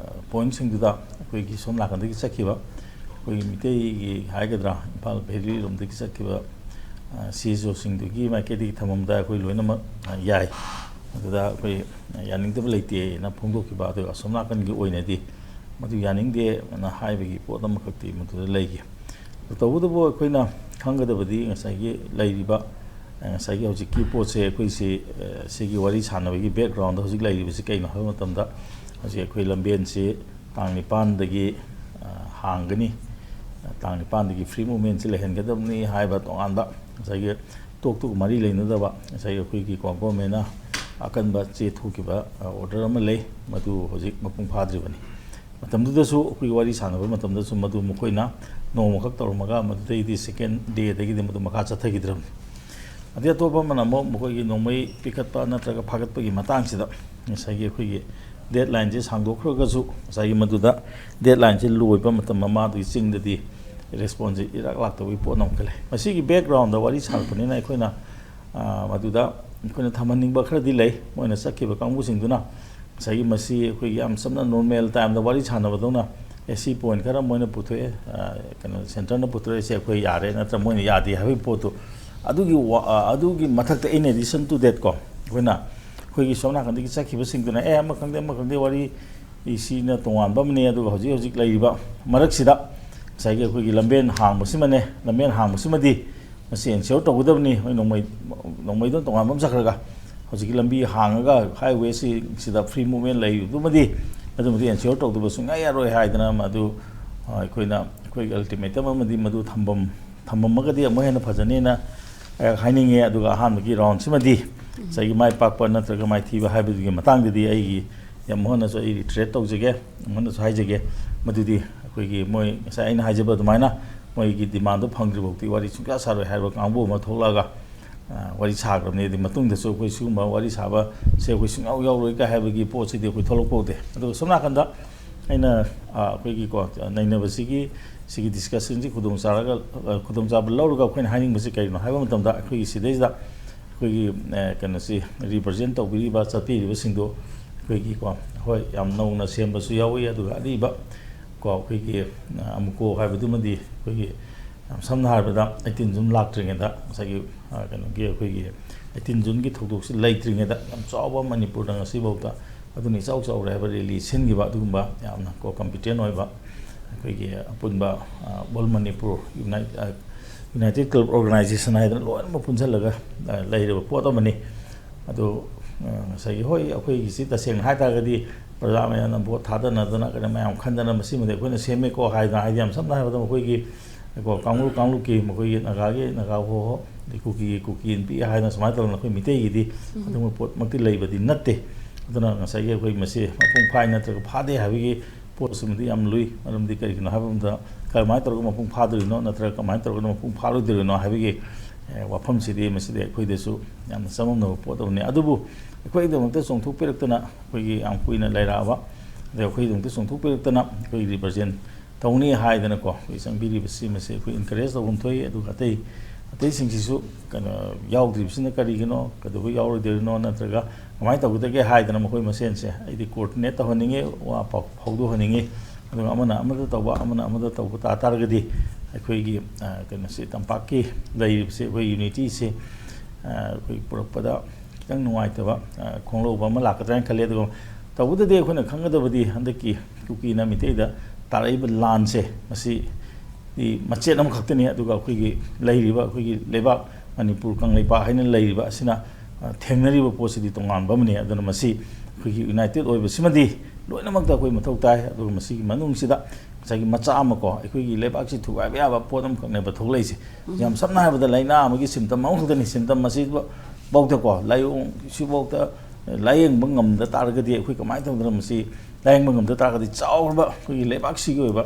ꯄꯣꯏꯟꯁꯤꯡꯗꯨꯗ ꯑꯩꯈꯣꯏꯒꯤ ꯁꯣꯝ ꯅꯥꯀꯟꯗꯒꯤ ꯆꯠꯈꯤꯕ, ꯑꯩꯈꯣꯏꯒꯤ ꯃꯤꯇꯩꯒꯤ ꯍꯥꯏꯒꯗ꯭ꯔꯥ, ꯏꯝꯐꯥꯜ ꯚꯦꯂꯤ ꯂꯣꯝꯗꯒꯤ ꯆꯠꯈꯤꯕ, ꯑ, ꯁꯤ ꯑꯦꯁ ꯑꯣꯁꯤꯡꯗꯨꯒꯤ ꯃꯥꯏꯀꯩꯗꯒꯤ ꯊꯝꯃꯝꯗ ꯑꯩꯈꯣꯏ ꯂꯣꯏꯅꯃꯛ, ꯑ, ꯌꯥꯏ꯫ ꯑꯗꯨꯗ ꯑꯩꯈꯣꯏ ꯌꯥꯅꯤꯡꯗꯕ ꯂꯩꯇꯦꯅ ꯐꯣꯡꯗꯣꯛꯈꯤꯕ, ꯑꯗꯨꯒ ꯑꯁꯣꯝ ꯅꯥꯀꯟꯒꯤ ꯑꯣꯏꯅꯗꯤ ꯃꯗꯨ ꯌꯥꯅꯤꯡꯗꯦꯅ ꯍꯥꯏꯕꯒꯤ ꯄꯣꯠ ꯑꯃꯈꯛꯇꯤ ꯃꯗꯨꯗ ꯂꯩꯈꯤ꯫ ꯇꯧꯕꯇꯕꯨ ꯑꯩꯈꯣꯏꯅ ꯈꯪꯒꯗꯕꯗꯤ ꯉꯁꯥꯏꯒꯤ ꯂꯩꯔꯤꯕ, ꯑ, ꯉꯁꯥꯏꯒꯤ ꯍꯧꯖꯤꯛꯀꯤ ꯄꯣꯠꯁꯦ ꯑꯩꯈꯣꯏꯁꯤ, ꯑ, ꯁꯤꯒꯤ ꯋꯥꯔꯤ ꯁꯥꯟꯅꯕꯒꯤ ꯕꯦꯛꯒ꯭ꯔꯥꯎꯟꯗ ꯍꯧꯖꯤꯛ ꯂꯩꯔꯤꯕꯁꯤ ꯀꯩꯅꯣ ꯍꯥꯏꯕ ꯃꯇꯝꯗ, ꯍꯧꯖꯤꯛ ꯑꯩꯈꯣꯏ ꯂꯝꯕꯦꯟꯁꯤ ꯇꯥꯡ ꯅꯤꯄꯥꯟꯗꯒꯤ, ꯑ, ꯍꯥꯡꯒꯅꯤ, ꯇꯥꯡ ꯅꯤꯄꯥꯟꯗꯒꯤ free movementꯁꯤ ꯂꯩꯍꯟꯒꯗꯕꯅꯤ ꯍꯥꯏꯕ ꯇꯣꯉꯥꯟꯕ ꯉꯁꯥꯏꯒꯤ talkꯇꯨꯒ ꯃꯔꯤ ꯂꯩꯅꯗꯕ ꯉꯁꯥꯏꯒꯤ ꯑꯩꯈꯣꯏꯒꯤ ꯀꯣ governmentꯅ ꯑꯀꯟꯕ ꯆꯦ ꯊꯣꯛꯈꯤꯕ, ꯑ, order ꯑꯃ ꯂꯩ, ꯃꯗꯨ ꯍꯧꯖꯤꯛ ꯃꯄꯨꯡ ꯐꯥꯗ꯭ꯔꯤꯕꯅꯤ꯫ ꯃꯇꯝꯗꯨꯗꯁꯨ ꯑꯩꯈꯣꯏꯒꯤ ꯋꯥꯔꯤ ꯁꯥꯟꯅꯕ ꯃꯇꯝꯗꯁꯨ ꯃꯗꯨ ꯃꯈꯣꯏꯅ ꯅꯣꯡꯃꯈꯛ ꯇꯧꯔꯝꯃꯒ ꯃꯗꯨꯗꯩꯗꯤ second dayꯗꯒꯤꯗꯤ ꯃꯗꯨ ꯃꯈꯥ ꯆꯠꯊꯈꯤꯗ꯭ꯔꯕꯅꯤ꯫ ꯑꯗꯩ ꯑꯇꯣꯞꯄ ꯑꯃꯅ ꯑꯃꯨꯛ ꯃꯈꯣꯏꯒꯤ ꯅꯣꯡꯃꯩ ꯄꯤꯈꯠꯄ ꯅꯠꯇ꯭ꯔꯒ ꯐꯥꯒꯠꯄꯒꯤ ꯃꯇꯥꯡꯁꯤꯗ ꯉꯁꯥꯏꯒꯤ ꯑꯩꯈꯣꯏꯒꯤ deadlineꯁꯦ ꯁꯥꯡꯗꯣꯛꯈ꯭ꯔꯒꯁꯨ ꯉꯁꯥꯏꯒꯤ ꯃꯗꯨꯗ deadlineꯁꯦ ꯂꯣꯏꯕ ꯃꯇꯝ ꯑꯃ ꯑꯗꯨꯒꯤ ꯆꯤꯡꯗꯗꯤ responseꯁꯦ ꯏꯔꯥꯛ ꯂꯥꯛꯇꯕꯒꯤ ꯄꯣꯠ ꯑꯃꯈꯛ ꯂꯩ꯫ ꯃꯁꯤꯒꯤ backgroundꯗ ꯋꯥꯔꯤ ꯁꯥꯔꯛꯄꯅꯤꯅ ꯑꯩꯈꯣꯏꯅ, ꯑ, ꯃꯗꯨꯗ ꯑꯩꯈꯣꯏꯅ ꯊꯝꯍꯟꯅꯤꯡꯕ ꯈꯔꯗꯤ ꯂꯩ꯫ ꯃꯣꯏꯅ ꯆꯠꯈꯤꯕ ꯀꯥꯡꯕꯨꯁꯤꯡꯗꯨꯅ ꯉꯁꯥꯏꯒꯤ ꯃꯁꯤ ꯑꯩꯈꯣꯏꯒꯤ ꯌꯥꯝ ꯆꯝꯅ normal timeꯗ ꯋꯥꯔꯤ ꯁꯥꯟꯅꯕꯗꯧꯅ, ꯑꯦ, ꯁꯤ point ꯈꯔ ꯃꯣꯏꯅ ꯄꯨꯊꯣꯛꯑꯦ, ꯑ, ꯀꯩꯅꯣ, centreꯅ ꯄꯨꯊꯣꯔꯛꯏꯁꯦ ꯑꯩꯈꯣꯏ ꯌꯥꯔꯦ, ꯅꯠꯇ꯭ꯔ ꯃꯣꯏꯅ ꯌꯥꯗꯦ ꯍꯥꯏꯕꯒꯤ ꯄꯣꯠꯇꯨ, ꯑꯗꯨꯒꯤ ꯋꯥ-, ꯑ, ꯑꯗꯨꯒꯤ ꯃꯊꯛꯇ in addition to that ꯀꯣ, ꯑꯩꯈꯣꯏꯅ ꯑꯩꯈꯣꯏꯒꯤ ꯁꯣꯝ ꯅꯥꯀꯟꯗꯒꯤ ꯆꯠꯈꯤꯕꯁꯤꯡꯗꯨꯅ, ꯑꯦ, ꯑꯃ ꯈꯪꯗꯦ, ꯑꯃ ꯈꯪꯗꯦ, ꯋꯥꯔꯤ ꯁꯤꯅ ꯇꯣꯉꯥꯟꯕ ꯑꯃꯅꯤ, ꯑꯗꯨꯒ ꯍꯧꯖꯤꯛ ꯍꯧꯖꯤꯛ ꯂꯩꯔꯤꯕ ꯃꯔꯛꯁꯤꯗ ꯉꯁꯥꯏꯒꯤ ꯑꯩꯈꯣꯏꯒꯤ ꯂꯝꯕꯦꯟ ꯍꯥꯡꯕꯁꯤꯃꯅꯦ, ꯂꯝꯕꯦꯟ ꯍꯥꯡꯕꯁꯤꯃꯗꯤ ꯃꯁꯤ ensure ꯇꯧꯒꯗꯕꯅꯤ꯫ ꯍꯣꯏ, ꯅꯣꯡꯃꯩ, ꯅꯣꯡꯃꯩꯗꯣ ꯇꯣꯉꯥꯟꯕ ꯑꯃ ꯆꯠꯈ꯭ꯔꯒ ꯍꯧꯖꯤꯛꯀꯤ ꯂꯝꯕꯤ ꯍꯥꯡꯉꯒ highwayꯁꯤ, ꯁꯤꯗ free movement ꯂꯩꯕꯗꯨꯃꯗꯤ, ꯑꯗꯨꯃꯗꯤ ensure ꯇꯧꯗꯕ ꯁꯨꯡꯌꯥ ꯌꯥꯔꯣꯏ ꯍꯥꯏꯗꯅ ꯃꯗꯨ, ꯑ, ꯑꯩꯈꯣꯏꯅ, ꯑꯩꯈꯣꯏꯒꯤ ultimatum ꯑꯃꯗꯤ ꯃꯗꯨ ꯊꯝꯐꯝ, ꯊꯝꯃꯝꯃꯒꯗꯤ ꯑꯃꯨꯛ ꯍꯦꯟꯅ ꯐꯖꯅꯦꯅ, ꯑ, ꯍꯥꯏꯅꯤꯡꯉꯦ꯫ ꯑꯗꯨꯒ ꯑꯍꯥꯟꯕꯒꯤ roundꯁꯤꯃꯗꯤ ꯉꯁꯥꯏꯒꯤ ꯃꯥꯏ ꯄꯥꯛꯄ ꯅꯠꯇ꯭ꯔꯒ ꯃꯥꯏꯊꯤꯕ ꯍꯥꯏꯕꯗꯨꯒꯤ ꯃꯇꯥꯡꯗꯗꯤ ꯑꯩꯒꯤ ꯌꯥꯝ ꯍꯟꯅꯁꯨ ꯑꯩ reiterate ꯇꯧꯖꯒꯦ, ꯌꯥꯝ ꯍꯟꯅꯁꯨ ꯍꯥꯏꯖꯒꯦ꯫ ꯃꯗꯨꯗꯤ ꯑꯩꯈꯣꯏꯒꯤ ꯃꯣꯏ ꯉꯁꯥꯏ ꯑꯩꯅ ꯍꯥꯏꯖꯕ ꯑꯗꯨꯃꯥꯏꯅ ꯃꯣꯏꯒꯤ demandꯗꯣ ꯐꯪꯗ꯭ꯔꯤꯐꯥꯎꯗꯤ ꯋꯥꯔꯤ ꯁꯨꯡꯁꯥ ꯁꯥꯔꯣꯏ ꯍꯥꯏꯕ ꯀꯥꯡꯕꯨ ꯑꯃ ꯊꯣꯛꯂꯛꯑꯒ, ꯑ, ꯋꯥꯔꯤ ꯁꯥꯈ꯭ꯔꯕꯅꯤ꯫ ꯑꯗꯩ ꯃꯇꯨꯡꯗꯁꯨ ꯑꯩꯈꯣꯏ ꯁꯤꯒꯨꯝꯕ ꯋꯥꯔꯤ ꯁꯥꯕꯁꯦ ꯑꯩꯈꯣꯏ ꯁꯨꯡꯌꯥꯎ ꯌꯥꯎꯔꯣꯏ ꯀꯥꯏ ꯍꯥꯏꯕꯒꯤ ꯄꯣꯠꯁꯤꯗꯤ ꯑꯩꯈꯣꯏ ꯊꯣꯛꯂꯛꯄ ꯎꯗꯦ꯫ ꯑꯗꯨꯒ ꯁꯣꯝ ꯅꯥꯀꯟꯗ ꯑꯩꯅ, ꯑ, ꯑꯩꯈꯣꯏꯒꯤꯀꯣ, ꯅꯩꯅꯕꯁꯤꯒꯤ, ꯁꯤꯒꯤ discussionꯁꯤ ꯈꯨꯗꯣꯡ ꯆꯥꯔꯒ, ꯑ, ꯈꯨꯗꯣꯡꯆꯥꯕ ꯂꯧꯔꯒ ꯑꯩꯈꯣꯏꯅ ꯍꯥꯏꯅꯤꯡꯕꯁꯤ ꯀꯔꯤꯅꯣ ꯍꯥꯏꯕ ꯃꯇꯝꯗ, ꯑꯩꯈꯣꯏꯒꯤ ꯁꯤꯗꯩꯁꯤꯗ ꯑꯩꯈꯣꯏꯒꯤ, ꯑ, ꯀꯩꯅꯣꯁꯤ represent ꯇꯧꯕꯤꯔꯤꯕ, ꯆꯠꯄꯤꯔꯤꯕꯁꯤꯡꯗꯣ ꯑꯩꯈꯣꯏꯒꯤꯀꯣ, ꯍꯣꯏ, ꯌꯥꯝ ꯅꯧꯅ ꯁꯦꯝꯕꯁꯨ ꯌꯥꯎꯏ, ꯑꯗꯨꯒ ꯑꯔꯤꯕ ꯀꯣ, ꯑꯩꯈꯣꯏꯒꯤ, ꯑ, ꯑꯃꯨꯀꯣ ꯍꯥꯏꯕꯗꯨꯃꯗꯤ ꯑꯩꯈꯣꯏꯒꯤ ꯌꯥꯝ ꯁꯝꯅ ꯍꯥꯏꯔꯕꯗ eighteen June ꯂꯥꯛꯇ꯭ꯔꯤꯉꯩꯗ, ꯉꯁꯥꯏꯒꯤ, ꯑ, ꯀꯩꯅꯣꯒꯤ, ꯑꯩꯈꯣꯏꯒꯤ eighteen Juneꯒꯤ ꯊꯧꯗꯣꯛꯁꯤ ꯂꯩꯇ꯭ꯔꯤꯉꯩꯗ ꯌꯥꯝ ꯆꯥꯎꯕ ꯃꯅꯤꯄꯨꯔꯗ ꯉꯁꯤꯐꯥꯎꯗ ꯑꯗꯨꯅ ꯏꯆꯥꯎ ꯆꯥꯎꯔꯦ ꯍꯥꯏꯕ rally ꯁꯤꯟꯈꯤꯕ, ꯑꯗꯨꯒꯨꯝꯕ ꯌꯥꯝꯅ ꯀꯣ competent ꯑꯣꯏꯕ ꯑꯩꯈꯣꯏꯒꯤ ꯑꯄꯨꯟꯕ, ꯑ, All Manipur Unite-, ꯑ, United Club Organization ꯍꯥꯏꯗꯅ ꯂꯣꯏꯅꯃꯛ ꯄꯨꯟꯁꯤꯜꯂꯒ, ꯑ, ꯂꯩꯔꯤꯕ ꯄꯣꯠ ꯑꯃꯅꯤ꯫ ꯑꯗꯨ, ꯑ, ꯉꯁꯥꯏꯒꯤ, ꯍꯣꯏ, ꯑꯩꯈꯣꯏꯒꯤꯁꯤ ꯇꯁꯦꯡꯅ ꯍꯥꯏ ꯇꯥꯔꯒꯗꯤ ꯄ꯭ꯔꯖꯥ ꯃꯌꯥꯝꯅ ꯚꯣꯠ ꯊꯥꯗꯅꯗꯅ, ꯀꯩꯅꯣ ꯃꯌꯥꯝ ꯈꯟꯗꯅ ꯃꯁꯤꯃꯗꯤ ꯑꯩꯈꯣꯏꯅ ꯁꯦꯝꯃꯦꯀꯣ ꯍꯥꯏꯗꯅ, ꯍꯥꯏꯗꯤ ꯌꯥꯝ ꯁꯝꯅ ꯍꯥꯏꯔꯕꯗ ꯃꯈꯣꯏꯒꯤ ꯀꯣ ꯀꯥꯡꯂꯨꯞ ꯀꯥꯡꯂꯨꯞꯀꯤ, ꯃꯈꯣꯏꯒꯤ ꯅꯥꯒꯥꯒꯤ ꯅꯥꯒꯥ ꯍꯣ ꯍꯣ, ꯑꯗꯩ ꯀꯨꯀꯤꯒꯤ ꯀꯨꯀꯤ ꯅꯨꯄꯤ ꯍꯥꯏꯅ ꯁꯨꯃꯥꯏꯅ ꯇꯧꯗꯅ ꯑꯩꯈꯣꯏ ꯃꯤꯇꯩꯒꯤꯗꯤ ꯑꯗꯨꯒꯨꯝꯕ ꯄꯣꯠꯃꯛꯇꯤ ꯂꯩꯕꯗꯤ ꯅꯠꯇꯦ꯫ ꯑꯗꯨꯅ ꯉꯁꯥꯏꯒꯤ ꯑꯩꯈꯣꯏ ꯃꯁꯤ ꯃꯄꯨꯡ ꯐꯥꯏ ꯅꯠꯇ꯭ꯔꯒ ꯐꯥꯗꯦ ꯍꯥꯏꯕꯒꯤ ꯄꯣꯠꯁꯤꯃꯗꯤ ꯌꯥꯝ ꯂꯨꯏ꯫ ꯃꯔꯝꯗꯤ ꯀꯔꯤꯒꯤꯅꯣ ꯍꯥꯏꯕ ꯃꯇꯝꯗ, ꯀꯔꯝꯍꯥꯏꯅ ꯇꯧꯔꯒ ꯃꯄꯨꯡ ꯐꯥꯗꯣꯔꯤꯅꯣ ꯅꯠꯇ꯭ꯔꯒ ꯀꯃꯥꯏꯅ ꯇꯧꯔꯒ ꯃꯄꯨꯡ ꯐꯥꯔꯣꯏꯗꯣꯔꯤꯅꯣ ꯍꯥꯏꯕꯒꯤ, ꯑꯦ, ꯋꯥꯐꯝꯁꯤꯗꯤ ꯃꯁꯤꯗꯤ ꯑꯩꯈꯣꯏꯗꯁꯨ ꯌꯥꯝꯅ ꯆꯃꯝꯅꯕ ꯄꯣꯠ ꯑꯃꯅꯤ꯫ ꯑꯗꯨꯕꯨ ꯑꯩꯈꯣꯏꯒꯤꯗꯃꯛꯇ ꯆꯣꯡꯊꯣꯛꯄꯤꯔꯛꯇꯅ ꯑꯩꯈꯣꯏꯒꯤ ꯌꯥꯝ ꯀꯨꯏꯅ ꯂꯩꯔꯛꯑꯕ, ꯑꯗꯩ ꯑꯩꯈꯣꯏꯒꯤꯗꯃꯛꯇ ꯆꯣꯡꯊꯣꯛꯄꯤꯔꯛꯇꯅ ꯑꯩꯈꯣꯏꯒꯤ ꯔꯤꯄ꯭ꯔꯖꯦꯟ ꯇꯧꯅꯤ ꯍꯥꯏꯗꯅꯀꯣ ꯑꯩꯈꯣꯏ ꯆꯪꯕꯤꯔꯤꯕꯁꯤ, ꯃꯁꯤ ꯑꯩꯈꯣꯏ ꯏꯟꯀꯔꯦꯖ ꯇꯧꯐꯝ ꯊꯣꯛꯏ꯫ ꯑꯗꯨꯒ ꯑꯇꯩ, ꯑꯇꯩꯁꯤꯡꯁꯤꯁꯨ ꯀꯩꯅꯣ ꯌꯥꯎꯗ꯭ꯔꯤꯕꯁꯤꯅ ꯀꯔꯤꯒꯤꯅꯣ, ꯀꯩꯗꯧꯕ ꯌꯥꯎꯔꯣꯏꯗꯣꯏꯔꯤꯅꯣ, ꯅꯠꯇ꯭ꯔꯒ ꯀꯃꯥꯏꯅ ꯇꯧꯒꯗꯒꯦ ꯍꯥꯏꯗꯅ ꯃꯈꯣꯏ ꯃꯁꯦꯟꯁꯦ ꯑꯩꯗꯤ ꯀꯣꯑꯣꯔꯗꯤꯅꯦꯠ ꯇꯧꯍꯟꯅꯤꯡꯉꯤ, ꯋꯥ ꯄꯥꯎ ꯐꯥꯎꯗꯣꯛꯍꯟꯅꯤꯡꯉꯤ꯫ ꯑꯗꯨꯒ ꯑꯃꯅ ꯑꯃꯗ ꯇꯧꯕ, ꯑꯃꯅ ꯑꯃꯗ ꯇꯧꯕ ꯇꯥ ꯇꯥꯔꯒꯗꯤ ꯑꯩꯈꯣꯏꯒꯤ, ꯑ, ꯀꯩꯅꯣꯁꯦ, ꯇꯝꯄꯥꯛꯀꯤ ꯂꯩꯔꯤꯕꯁꯦ, ꯑꯩꯈꯣꯏ ꯌꯨꯅꯤꯇꯤꯁꯦ, ꯑ, ꯑꯩꯈꯣꯏ ꯄꯨꯔꯛꯄꯗ ꯈꯤꯇꯪ ꯅꯨꯡꯉꯥꯏꯇꯕ, ꯑ, ꯈꯣꯡꯂꯧꯕ ꯑꯃ ꯂꯥꯛꯀꯗ꯭ꯔꯥ ꯍꯥꯏꯅ ꯈꯜꯂꯤ꯫ ꯑꯗꯨꯒ ꯇꯧꯕꯗꯗꯤ ꯑꯩꯈꯣꯏꯅ ꯈꯪꯒꯗꯕꯗꯤ ꯍꯟꯗꯛꯀꯤ ꯀꯨꯀꯤꯅ ꯃꯤꯇꯩꯗ ꯇꯥꯔꯛꯏꯕ ꯂꯥꯟꯁꯦ, ꯃꯁꯤ ꯃꯆꯦꯠ ꯑꯃꯈꯛꯇꯅꯤ꯫ ꯑꯗꯨꯒ ꯑꯩꯈꯣꯏꯒꯤ ꯂꯩꯔꯤꯕ ꯑꯩꯈꯣꯏꯒꯤ ꯂꯩꯕꯥꯛ ꯃꯅꯤꯄꯨꯔ ꯀꯪꯂꯩꯄꯥꯛ ꯍꯥꯏꯅ ꯂꯩꯔꯤꯕ ꯑꯁꯤꯅ, ꯑ, ꯊꯦꯡꯅꯔꯤꯕ ꯄꯣꯠꯁꯤꯗꯤ ꯇꯣꯉꯥꯟꯕ ꯑꯃꯅꯤ꯫ ꯑꯗꯨꯅ ꯃꯁꯤ ꯑꯩꯈꯣꯏꯒꯤ ꯌꯨꯅꯥꯏꯇꯦꯠ ꯑꯣꯏꯕꯁꯤꯃꯗꯤ ꯂꯣꯏꯅꯃꯛꯇ ꯑꯩꯈꯣꯏ ꯃꯊꯧ ꯇꯥꯏ꯫ ꯑꯗꯨꯒ ꯃꯁꯤꯒꯤ ꯃꯅꯨꯡꯁꯤꯗ ꯉꯁꯥꯏꯒꯤ ꯃꯆꯥ ꯑꯃꯀꯣ, ꯑꯩꯈꯣꯏꯒꯤ ꯂꯩꯕꯥꯛꯁꯤ ꯊꯨꯒꯥꯏꯕ ꯌꯥꯕ ꯄꯣꯠ ꯑꯃꯈꯛꯅꯦꯕ ꯊꯣꯛꯂꯛꯏꯁꯦ꯫ ꯌꯥꯝ ꯁꯝꯅ ꯍꯥꯏꯔꯕꯗ ꯂꯥꯏꯅꯥ ꯑꯃꯒꯤ ꯁꯤꯝꯇꯝ ꯑꯃꯈꯛꯇꯅꯤ꯫ ꯁꯤꯝꯇꯝ ꯑꯁꯤꯐꯥꯎꯗꯀꯣ, ꯂꯥꯏꯑꯣꯡ ꯁꯤꯐꯥꯎꯗ ꯂꯥꯏꯌꯦꯡꯕ ꯉꯝꯗ ꯇꯥꯔꯒꯗꯤ ꯑꯩꯈꯣꯏ ꯀꯃꯥꯏꯅ ꯇꯧꯗꯅ ꯃꯁꯤ ꯂꯥꯏꯌꯦꯡꯕ ꯉꯝꯗ ꯇꯥꯔꯒꯗꯤ ꯆꯥꯎꯔꯕ ꯑꯩꯈꯣꯏꯒꯤ ꯂꯩꯕꯥꯛꯁꯤꯒꯤ ꯑꯣꯏꯕ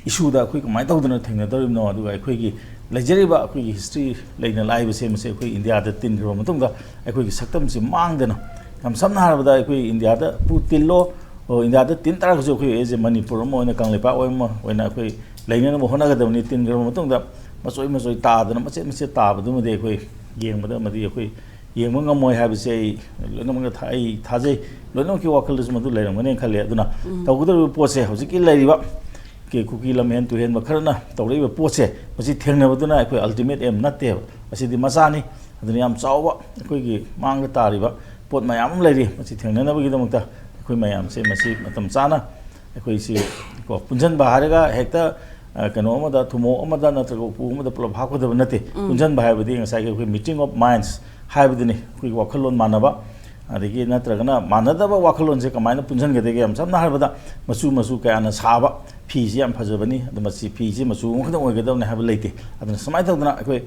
ꯏꯁꯨꯗ ꯑꯩꯈꯣꯏ ꯀꯃꯥꯏꯅ ꯇꯧꯗꯅ ꯊꯦꯡꯅꯗꯧꯔꯤꯕꯅꯣ? ꯑꯗꯨꯒ ꯑꯩꯈꯣꯏꯒꯤ ꯂꯩꯖꯔꯤꯕ ꯑꯩꯈꯣꯏꯒꯤ ꯍꯤꯁꯇ꯭ꯔꯤ ꯂꯩꯅ ꯂꯥꯛꯏꯕꯁꯦ, ꯃꯁꯤ ꯑꯩꯈꯣꯏ ꯏꯟꯗꯤꯌꯥꯗ ꯇꯤꯟꯈ꯭ꯔꯕ ꯃꯇꯨꯡꯗ ꯑꯩꯈꯣꯏꯒꯤ ꯁꯛꯇꯝꯁꯤ ꯃꯥꯡꯗꯅ, ꯌꯥꯝ ꯁꯝꯅ ꯍꯥꯏꯔꯕꯗ ꯑꯩꯈꯣꯏ ꯏꯟꯗꯤꯌꯥꯗ ꯄꯨ ꯇꯤꯜꯂꯣ, ꯑꯣ, ꯏꯟꯗꯤꯌꯥꯗ ꯇꯤꯟ ꯇꯥꯔꯒꯁꯨ ꯑꯩꯈꯣꯏ as a ꯃꯅꯤꯄꯨꯔ ꯑꯃ ꯑꯣꯏꯅ, ꯀꯪꯂꯩꯄꯥꯛ ꯑꯃ ꯑꯣꯏꯅ ꯑꯩꯈꯣꯏ ꯂꯩꯅꯅꯕ ꯍꯣꯠꯅꯒꯗꯕꯅꯤ꯫ ꯇꯤꯟꯈ꯭ꯔꯕ ꯃꯇꯨꯡꯗ ꯃꯆꯣꯏ ꯃꯆꯣꯏ ꯇꯥꯗꯅ, ꯃꯆꯦꯠ ꯃꯆꯦꯠ ꯇꯥꯕꯗꯨꯃꯗꯤ ꯑꯩꯈꯣꯏ ꯌꯦꯡꯕꯗ ꯑꯃꯗꯤ ꯑꯩꯈꯣꯏ ꯌꯦꯡꯕ ꯉꯝꯃꯣꯏ ꯍꯥꯏꯕꯁꯦ ꯑꯩ ꯂꯣꯏꯅꯃꯛꯅ ꯊꯥ-, ꯑꯩ ꯊꯥꯖꯩ꯫ ꯂꯣꯏꯅꯃꯛꯀꯤ ꯋꯥꯈꯜꯗꯁꯨ ꯃꯗꯨ ꯂꯩꯔꯝꯒꯅꯦꯅ ꯈꯜꯂꯦ꯫ ꯑꯗꯨꯅ ꯇꯧꯒꯗꯧꯔꯤꯕ ꯄꯣꯠꯁꯦ, ꯍꯧꯖꯤꯛꯀꯤ ꯂꯩꯔꯤꯕ ꯀꯦ-, ꯀꯨꯀꯤ ꯂꯝꯍꯦꯟ ꯇꯨꯍꯦꯟꯕ ꯈꯔꯅ ꯇꯧꯔꯛꯏꯕ ꯄꯣꯠꯁꯦ, ꯃꯁꯤ ꯊꯦꯡꯅꯕꯗꯨꯅ ꯑꯩꯈꯣꯏ ꯑꯜꯇꯤꯃꯦꯠ ꯑꯦꯝ ꯅꯠꯇꯦꯕ꯫ ꯑꯁꯤꯗꯤ ꯃꯆꯥꯅꯤ꯫ ꯑꯗꯨꯅ ꯌꯥꯝ ꯆꯥꯎꯕ ꯑꯩꯈꯣꯏꯒꯤ ꯃꯥꯡꯗ ꯇꯥꯔꯤꯕ ꯄꯣꯠ ꯃꯌꯥꯝ ꯑꯃ ꯂꯩꯔꯤ꯫ ꯃꯁꯤ ꯊꯦꯡꯅꯅꯕꯒꯤꯗꯃꯛꯇ ꯑꯩꯈꯣꯏ ꯃꯌꯥꯝꯁꯦ ꯃꯁꯤ ꯃꯇꯝ ꯆꯥꯅ ꯑꯩꯈꯣꯏꯁꯤ ꯀꯣ ꯄꯨꯟꯁꯤꯟꯕ ꯍꯥꯏꯔꯒ ꯍꯦꯛꯇ, ꯑ, ꯀꯩꯅꯣ ꯑꯃꯗ, ꯊꯨꯝꯃꯣꯛ ꯑꯃꯗ ꯅꯠꯇ꯭ꯔꯒ ꯎꯄꯨ ꯑꯃꯗ ꯄꯨꯂꯞ ꯍꯥꯞꯀꯗꯕ ꯅꯠꯇꯦ꯫ ꯄꯨꯟꯁꯤꯟꯕ ꯍꯥꯏꯕꯗꯤ ꯉꯁꯥꯏꯒꯤ ꯑꯩꯈꯣꯏ meeting of minds ꯍꯥꯏꯕꯗꯨꯅꯤ꯫ ꯑꯩꯈꯣꯏꯒꯤ ꯋꯥꯈꯜꯂꯣꯟ ꯃꯥꯟꯅꯕ, ꯑꯗꯒꯤ ꯅꯠꯇ꯭ꯔꯒꯅ ꯃꯥꯟꯅꯗꯕ ꯋꯥꯈꯜꯂꯣꯟꯁꯦ ꯀꯃꯥꯏꯅ ꯄꯨꯟꯁꯤꯟꯒꯗꯒꯦ? ꯌꯥꯝ ꯁꯝꯅ ꯍꯥꯏꯔꯕꯗ, ꯃꯆꯨ ꯃꯆꯨ ꯀꯌꯥꯅ ꯁꯥꯕ ꯐꯤꯁꯤ ꯌꯥꯝ ꯐꯖꯕꯅꯤ, ꯑꯗꯨ ꯃꯁꯤ ꯐꯤꯁꯤ ꯃꯆꯨ ꯑꯃꯈꯛꯇꯪ ꯑꯣꯏꯒꯗꯕꯅꯤ ꯍꯥꯏꯕ ꯂꯩꯇꯦ꯫ ꯑꯗꯨꯅ ꯁꯨꯃꯥꯏꯅ ꯇꯧꯗꯅ ꯑꯩꯈꯣꯏ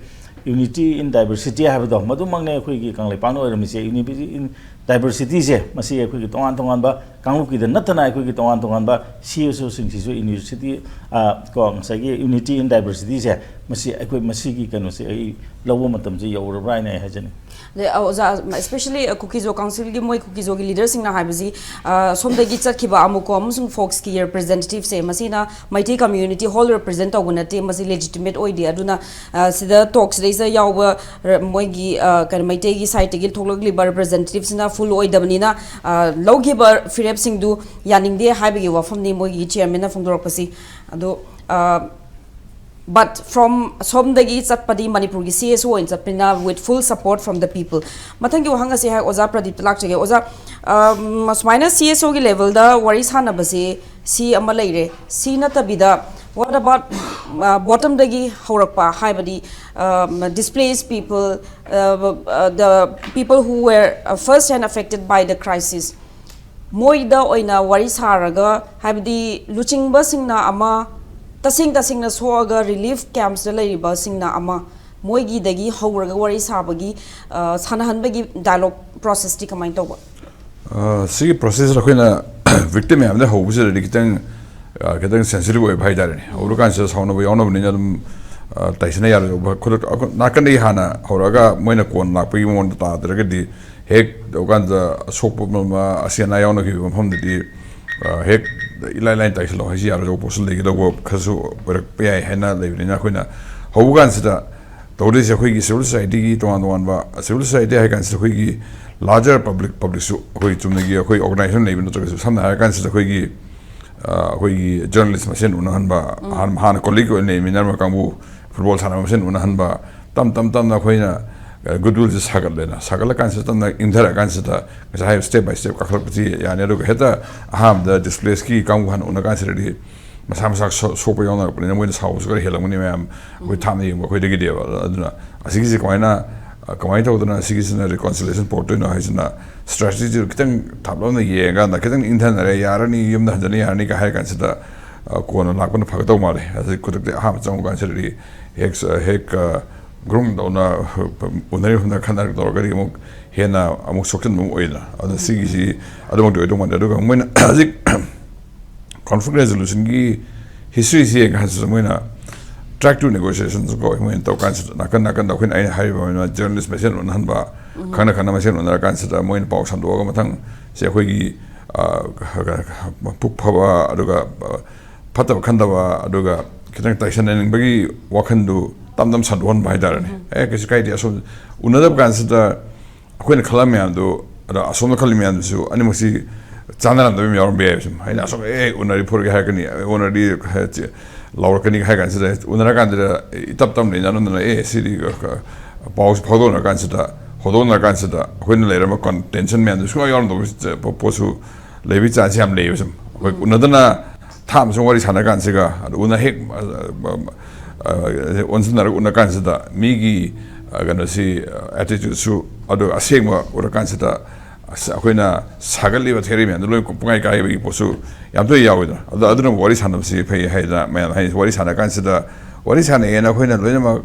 unity in diversity ꯍꯥꯏꯕꯗꯣ, ꯃꯗꯨꯃꯛꯅꯦ ꯑꯩꯈꯣꯏꯒꯤ ꯀꯪꯂꯩꯄꯥꯛꯅ ꯑꯣꯏꯔꯝꯃꯤꯁꯦ꯫ Unity in diversityꯁꯦ, ꯃꯁꯤ ꯑꯩꯈꯣꯏꯒꯤ ꯇꯣꯉꯥꯟ ꯇꯣꯉꯥꯟꯕ ꯀꯥꯡꯂꯨꯞꯀꯤꯗ ꯅꯠꯇꯅ ꯑꯩꯈꯣꯏꯒꯤ ꯇꯣꯉꯥꯟ ꯇꯣꯉꯥꯟꯕ CSOꯁꯤꯡꯁꯤꯁꯨ university, ꯑ, ꯀꯣ, ꯉꯁꯥꯏꯒꯤ unity in diversityꯁꯦ, ꯃꯁꯤ ꯑꯩꯈꯣꯏ ꯃꯁꯤꯒꯤ ꯀꯩꯅꯣꯁꯦ ꯑꯩ ꯂꯧꯕ ꯃꯇꯝꯁꯦ ꯌꯧꯔꯕ꯭ꯔꯥ ꯍꯥꯏꯅ ꯑꯩ ꯍꯥꯏꯖꯅꯤꯡꯉꯤ꯫ ꯑꯗꯩ, ꯑ, ꯑꯣꯖꯥ, especially, ꯑ, ꯀꯨꯀꯤꯖꯣ councilꯒꯤ ꯃꯣꯏ ꯀꯨꯀꯤꯖꯣꯒꯤ leaderꯁꯤꯡꯅ ꯍꯥꯏꯕꯁꯤ, ꯑ, ꯁꯣꯝꯗꯒꯤ ꯆꯠꯈꯤꯕ ꯑꯃꯨꯛꯀꯣ ꯑꯃꯁꯨꯡ folkꯀꯤ representativeꯁꯦ, ꯃꯁꯤꯅ ꯃꯩꯇꯩ community whole represent ꯇꯧꯕ ꯅꯠꯇꯦ, ꯃꯁꯤ legitimate ꯑꯣꯏꯗꯦ꯫ ꯑꯗꯨꯅ, ꯑ, ꯁꯤꯗ talkꯁꯤꯗꯩꯁꯤꯗ ꯌꯥꯎꯕ ꯔ-, ꯃꯣꯏꯒꯤ, ꯑ, ꯀꯩꯅꯣ, ꯃꯩꯇꯩꯒꯤ sideꯇꯒꯤ ꯊꯣꯛꯂꯛꯂꯤꯕ representativeꯁꯤꯅ full ꯑꯣꯏꯗꯕꯅꯤꯅ, ꯑ, ꯂꯧꯈꯤꯕ ꯐꯤꯔꯦꯞꯁꯤꯡꯗꯨ ꯌꯥꯅꯤꯡꯗꯦ ꯍꯥꯏꯕꯒꯤ ꯋꯥꯐꯝꯅꯤ ꯃꯣꯏꯒꯤ chairmanꯅ ꯐꯣꯡꯗꯣꯔꯛꯄꯁꯤ꯫ ꯑꯗꯣ, ꯑ, but from ꯁꯣꯝꯗꯒꯤ ꯆꯠꯄꯗꯤ ꯃꯅꯤꯄꯨꯔꯒꯤ CSO ꯑꯣꯏꯅ ꯆꯠꯄꯅꯤꯅ with full support from the people꯫ ꯃꯊꯪꯒꯤ ꯋꯥꯍꯪ ꯑꯁꯤ ꯍꯥꯏ ꯑꯣꯖꯥ ꯄ꯭ꯔꯗꯤꯞꯇ ꯂꯥꯛꯆꯒꯦ꯫ ꯑꯣꯖꯥ, ꯑꯝ, ꯁꯨꯃꯥꯏꯅ CSOꯒꯤ levelꯗ ꯋꯥꯔꯤ ꯁꯥꯟꯅꯕꯁꯤ ꯁꯤ ꯑꯃ ꯂꯩꯔꯦ꯫ ꯁꯤ ꯅꯠꯇꯕꯤꯗ, what about, ꯑ, bottomꯗꯒꯤ ꯍꯧꯔꯛꯄ, ꯍꯥꯏꯕꯗꯤ, ꯑꯝ, displaced people, ꯑ, ꯑ, the people who were, ꯑ, first hand affected by the crisis, ꯃꯣꯏꯗ ꯑꯣꯏꯅ ꯋꯥꯔꯤ ꯁꯥꯔꯒ, ꯍꯥꯏꯕꯗꯤ ꯂꯨꯆꯤꯡꯕꯁꯤꯡꯅ ꯑꯃ, ꯇꯁꯦꯡ ꯇꯁꯦꯡꯅ ꯁꯣꯛꯑꯒ relief camps ꯇ ꯂꯩꯔꯤꯕꯁꯤꯡꯅ ꯑꯃ, ꯃꯣꯏꯒꯤꯗꯒꯤ ꯍꯧꯔꯒ ꯋꯥꯔꯤ ꯁꯥꯕꯒꯤ, ꯑ, ꯁꯥꯟꯅꯍꯟꯕꯒꯤ dialogue process ꯇꯤ ꯀꯃꯥꯏꯅ ꯇꯧꯕ? ꯑ, ꯁꯤꯒꯤ process ꯑꯩꯈꯣꯏꯅ victim ꯃꯌꯥꯝꯗ ꯍꯧꯕꯁꯤꯗꯗꯤ ꯈꯤꯇꯪ, ꯑ, ꯈꯤꯇꯪ sensitive ꯑꯣꯏꯕ ꯍꯥꯏꯇꯥꯔꯦꯅꯦ꯫ ꯍꯧꯔꯀꯥꯟꯁꯤꯗ ꯁꯥꯎꯅꯕ ꯌꯥꯎꯅꯕꯅꯤꯅ ꯑꯗꯨꯝ, ꯑ, ꯇꯥꯏꯁꯤꯟꯅ ꯌꯥꯔꯣꯏꯗꯧꯕ꯫ ꯈꯨꯗꯛ-, ꯑꯩꯈꯣꯏ ꯅꯥꯀꯟꯗꯒꯤ ꯍꯥꯟꯅ ꯍꯧꯔꯛꯑꯒ ꯃꯣꯏꯅ ꯀꯣꯟ ꯂꯥꯛꯄꯒꯤ ꯃꯑꯣꯡꯗ ꯇꯥꯗ꯭ꯔꯒꯗꯤ ꯍꯦꯛ ꯇꯧꯀꯥꯟꯗ ꯑꯁꯣꯛꯄ ꯑꯃ, ꯑꯁꯤ ꯑꯅꯥ ꯌꯥꯎꯅꯈꯤꯕ ꯃꯐꯝꯗꯗꯤ, ꯑ, ꯍꯦꯛ ꯏꯂꯥꯏ ꯂꯥꯏꯅ ꯇꯥꯏꯁꯤꯜꯂꯣ ꯍꯥꯏꯁꯤ ꯌꯥꯔꯣꯏꯗꯧꯕ ꯄꯣꯠꯁꯨ ꯂꯩꯒꯗꯧꯕ ꯈꯔꯁꯨ ꯑꯣꯏꯔꯛꯄ ꯌꯥꯏ ꯍꯥꯏꯅ ꯂꯩꯕꯅꯤꯅ ꯑꯩꯈꯣꯏꯅ ꯍꯧꯕ ꯀꯥꯟꯁꯤꯗ ꯇꯧꯗꯣꯏꯁꯦ ꯑꯩꯈꯣꯏꯒꯤ civil society ꯒꯤ ꯇꯣꯉꯥꯟ ꯇꯣꯉꯥꯟꯕ, civil society ꯍꯥꯏ ꯀꯥꯟꯁꯤꯗ ꯑꯩꯈꯣꯏꯒꯤ larger public, public ꯁꯨ ꯑꯩꯈꯣꯏ ꯆꯨꯝꯅꯒꯤ ꯑꯩꯈꯣꯏ organization ꯂꯩꯕ ꯅꯠꯇ꯭ꯔꯒꯁꯨ ꯁꯝꯅ ꯍꯥꯏꯔ ꯀꯥꯟꯁꯤꯗ ꯑꯩꯈꯣꯏꯒꯤ, ꯑ, ꯑꯩꯈꯣꯏꯒꯤ journalist ꯃꯁꯦꯟ ꯎꯅꯍꯟꯕ, ꯍꯥꯟ-, ꯍꯥꯟꯅ colleague ꯑꯣꯏꯅ ꯂꯩꯃꯤꯟꯅꯔꯝꯕ ꯀꯥꯡꯕꯨ football ꯁꯥꯟꯅꯕ ꯃꯁꯦꯟ ꯎꯅꯍꯟꯕ, ꯇꯞ ꯇꯞ ꯇꯞꯅ ꯑꯩꯈꯣꯏꯅ, ꯑ, goodwill ꯁꯦ ꯁꯥꯒꯠꯂꯦꯅ, ꯁꯥꯒꯠꯂꯀꯥꯟꯁꯤꯗ ꯇꯞꯅ ꯏꯪꯊꯔꯀꯥꯟꯁꯤꯗ ꯉꯁꯥꯏ ꯍꯥꯏꯕ step by step ꯀꯥꯈꯠꯂꯛꯄꯁꯤ ꯌꯥꯅꯤ꯫ ꯑꯗꯨꯒ ꯍꯦꯛꯇ ꯑꯍꯥꯟꯕꯗ displace ꯀꯤ ꯀꯥꯡꯕꯨ ꯍꯥꯟꯅ ꯎꯅ ꯀꯥꯟꯁꯤꯗꯗꯤ ꯃꯁꯥ ꯃꯁꯥ ꯁꯣ-, ꯁꯣꯛꯄ ꯌꯥꯎꯅꯔꯛꯄꯅꯤꯅ ꯃꯣꯏꯅ ꯁꯥꯎꯕꯁꯨ ꯈꯔ ꯍꯦꯜꯂꯝꯒꯅꯤ ꯃꯌꯥꯝ, ꯑꯩꯈꯣꯏ ꯊꯥꯞꯅ ꯌꯦꯡꯕ ꯑꯩꯈꯣꯏꯗꯒꯤꯗꯤꯕ꯫ ꯑꯗꯨꯅ ꯑꯁꯤꯒꯤꯁꯦ ꯀꯃꯥꯏꯅ, ꯀꯃꯥꯏꯅ ꯇꯧꯗꯅ ꯁꯤꯒꯤꯁꯤꯅ ꯔꯤꯀꯣꯟꯁꯤꯂꯦꯁꯟ ꯄꯨꯔꯛꯇꯣꯏꯅꯣ ꯍꯥꯏꯁꯤꯅ ꯁ꯭ꯇ꯭ꯔꯦꯇꯦꯖꯤꯗꯨ ꯈꯤꯇꯪ ꯊꯥꯞꯂꯞꯅ ꯌꯦꯡꯉꯀꯥꯟꯗ ꯈꯤꯇꯪ ꯏꯪꯊꯅꯔꯦ, ꯌꯥꯔꯅꯤ, ꯌꯨꯝꯗ ꯍꯟꯖꯅ ꯌꯥꯔꯅꯤꯒ ꯍꯥꯏꯔ ꯀꯥꯟꯁꯤꯗ, ꯑ, ꯀꯣꯟꯅ ꯂꯥꯛꯄꯅ ꯐꯒꯗꯧ ꯃꯥꯜꯂꯦ꯫ ꯍꯧꯖꯤꯛ ꯈꯨꯗꯛꯇ ꯑꯍꯥꯟꯕ ꯆꯪꯕ ꯀꯥꯟꯁꯤꯗꯗꯤ ꯍꯦꯛ, ꯍꯦꯛ, ꯑ, ꯒ꯭ꯔꯨꯝ ꯇꯧꯅ ꯎꯅꯔꯤꯕ ꯃꯐꯝꯗ ꯈꯠꯅꯔꯛ ꯇꯧꯔꯒꯗꯤ ꯑꯃꯨꯛ ꯍꯦꯟꯅ ꯑꯃꯨꯛ ꯁꯣꯛꯆꯟꯕ ꯑꯃ ꯑꯣꯏꯗꯅ꯫ ꯑꯗꯨꯅ ꯁꯤꯒꯤꯁꯤ ꯑꯗꯨꯃꯛꯇꯤ ꯑꯣꯏꯗꯧ ꯃꯥꯟꯗꯦ꯫ ꯑꯗꯨꯒ ꯃꯣꯏꯅ ꯍꯧꯖꯤꯛ ꯀꯣꯟꯐ꯭ꯂꯤꯛ ꯔꯦꯖꯣꯂꯨꯁꯟꯒꯤ ꯍꯤꯁꯇ꯭ꯔꯤꯁꯤ ꯌꯦꯡꯉ ꯀꯥꯟꯁꯤꯗ ꯃꯣꯏꯅ track to negotiation ꯀꯧꯋꯦ꯫ ꯃꯣꯏꯅ ꯇꯧ ꯀꯥꯟꯁꯤꯗ ꯅꯥꯀꯟ ꯅꯥꯀꯟꯗ ꯑꯩꯈꯣꯏꯅ, ꯑꯩꯅ ꯍꯥꯏꯔꯤꯕ ꯃꯣꯏꯅ ꯖꯔꯅꯦꯂꯤꯁ ꯃꯁꯦꯟ ꯎꯅꯍꯟꯕ, ꯈꯪꯅ ꯈꯪꯅ ꯃꯁꯦꯟ ꯎꯅꯔ ꯀꯥꯟꯁꯤꯗ ꯃꯣꯏꯅ ꯄꯥꯎ ꯁꯟꯗꯣꯛꯑꯒ ꯃꯊꯪ ꯁꯦ ꯑꯩꯈꯣꯏꯒꯤ, ꯑ, ꯄꯨꯛ ꯐꯕ, ꯑꯗꯨꯒ, ꯑ, ꯐꯠꯇꯕ ꯈꯟꯗꯕ, ꯑꯗꯨꯒ ꯈꯤꯇꯪ ꯇꯥꯏꯁꯟꯅꯅꯤꯡꯕꯒꯤ ꯋꯥꯈꯟꯗꯨ ꯇꯝ ꯇꯝ ꯁꯟꯗꯣꯛꯍꯟꯕ ꯍꯥꯏꯇꯥꯔꯦꯅꯦ꯫ ꯑꯦ, ꯀꯩꯁꯨ ꯀꯥꯏꯗꯦ, ꯑꯁꯣꯝ ꯎꯅꯗꯕ ꯀꯥꯟꯁꯤꯗ ꯑꯩꯈꯣꯏꯅ ꯈꯜꯂꯝꯕ ꯃꯌꯥꯝꯗꯨ, ꯑꯗ ꯑꯁꯣꯝꯗ ꯈꯜꯂꯤ ꯃꯌꯥꯝꯗꯨꯁꯨ ꯑꯅꯤꯃꯛꯁꯤ ꯆꯥꯟꯅꯔꯝꯗꯕ ꯑꯃ ꯌꯥꯎꯔꯝꯕ ꯌꯥꯏꯕ꯫ ꯁꯨꯝ ꯑꯩꯅ ꯑꯁꯣꯝ, "ꯑꯦ, ꯎꯅꯔꯤ ꯐꯣꯔꯒꯦ" ꯍꯥꯏꯔꯛꯀꯅꯤ, "ꯑꯦ, ꯎꯅꯔꯗꯤ" ꯂꯥꯎꯔꯛꯀꯅꯤ ꯍꯥꯏ ꯀꯥꯟꯁꯤꯗ, ꯎꯅꯔꯀꯥꯟꯗ ꯏꯇꯞ ꯇꯞꯅ ꯏꯟꯅꯔꯝꯗꯅ, "ꯑꯦ, ꯁꯤꯗꯤ ꯀ-, ꯀ-, ꯄꯥꯎꯁꯤ ꯐꯥꯎꯗꯣꯛꯅꯔ ꯀꯥꯟꯁꯤꯗ, ꯍꯧꯗꯣꯛꯅꯔ ꯀꯥꯟꯁꯤꯗ ꯑꯩꯈꯣꯏꯅ ꯂꯩꯔꯝꯕ ꯀꯟ-, ꯇꯦꯟꯁꯟ ꯃꯌꯥꯝꯗꯨ ꯁꯨꯡꯌꯥꯎ ꯌꯥꯎꯔꯝꯗꯕ ꯄꯣꯠꯁꯨ ꯂꯩꯕꯒꯤ ꯆꯥꯟꯁ ꯌꯥꯝ ꯂꯩꯌꯦꯕ꯫ ꯁꯨꯝ ꯑꯩꯈꯣꯏ ꯎꯅꯗꯅ ꯊꯥ ꯑꯃ ꯁꯨꯝ ꯋꯥꯔꯤ ꯁꯥꯟꯅ ꯀꯥꯟꯁꯤꯒ, ꯑꯗꯨ ꯎꯅ ꯍꯦꯛ, ꯑ, ꯑ, ꯑ, ꯑꯣꯟꯁꯤꯟꯅꯔꯒ ꯎꯅ ꯀꯥꯟꯁꯤꯗ ꯃꯤꯒꯤ, ꯑ, ꯀꯩꯅꯣꯁꯤ, ꯑ, attitude ꯁꯨ, ꯑꯗꯨꯒ ꯑꯁꯦꯡꯕ ꯎꯔ ꯀꯥꯟꯁꯤꯗ ꯑꯁ, ꯑꯩꯈꯣꯏꯅ ꯁꯥꯒꯠꯂꯤꯕ theory ꯃꯌꯥꯝꯗꯣ ꯂꯣꯏ ꯄꯨꯡꯀꯥꯏ ꯀꯥꯏꯕꯒꯤ ꯄꯣꯠꯁꯨ ꯌꯥꯝ ꯇꯣꯏ ꯌꯥꯎꯋꯤꯗꯅ꯫ ꯑꯗꯣ ꯑꯗꯨꯅ ꯋꯥꯔꯤ ꯁꯥꯟꯅꯕꯁꯤ ꯐꯩ ꯍꯥꯏꯗꯅ ꯃꯌꯥꯝ ꯍꯥꯏ꯫ ꯋꯥꯔꯤ ꯁꯥꯟꯅ ꯀꯥꯟꯁꯤꯗ, ꯋꯥꯔꯤ ꯁꯥꯟꯅꯩꯌꯦꯅ ꯑꯩꯈꯣꯏꯅ ꯂꯣꯏꯅꯃꯛ,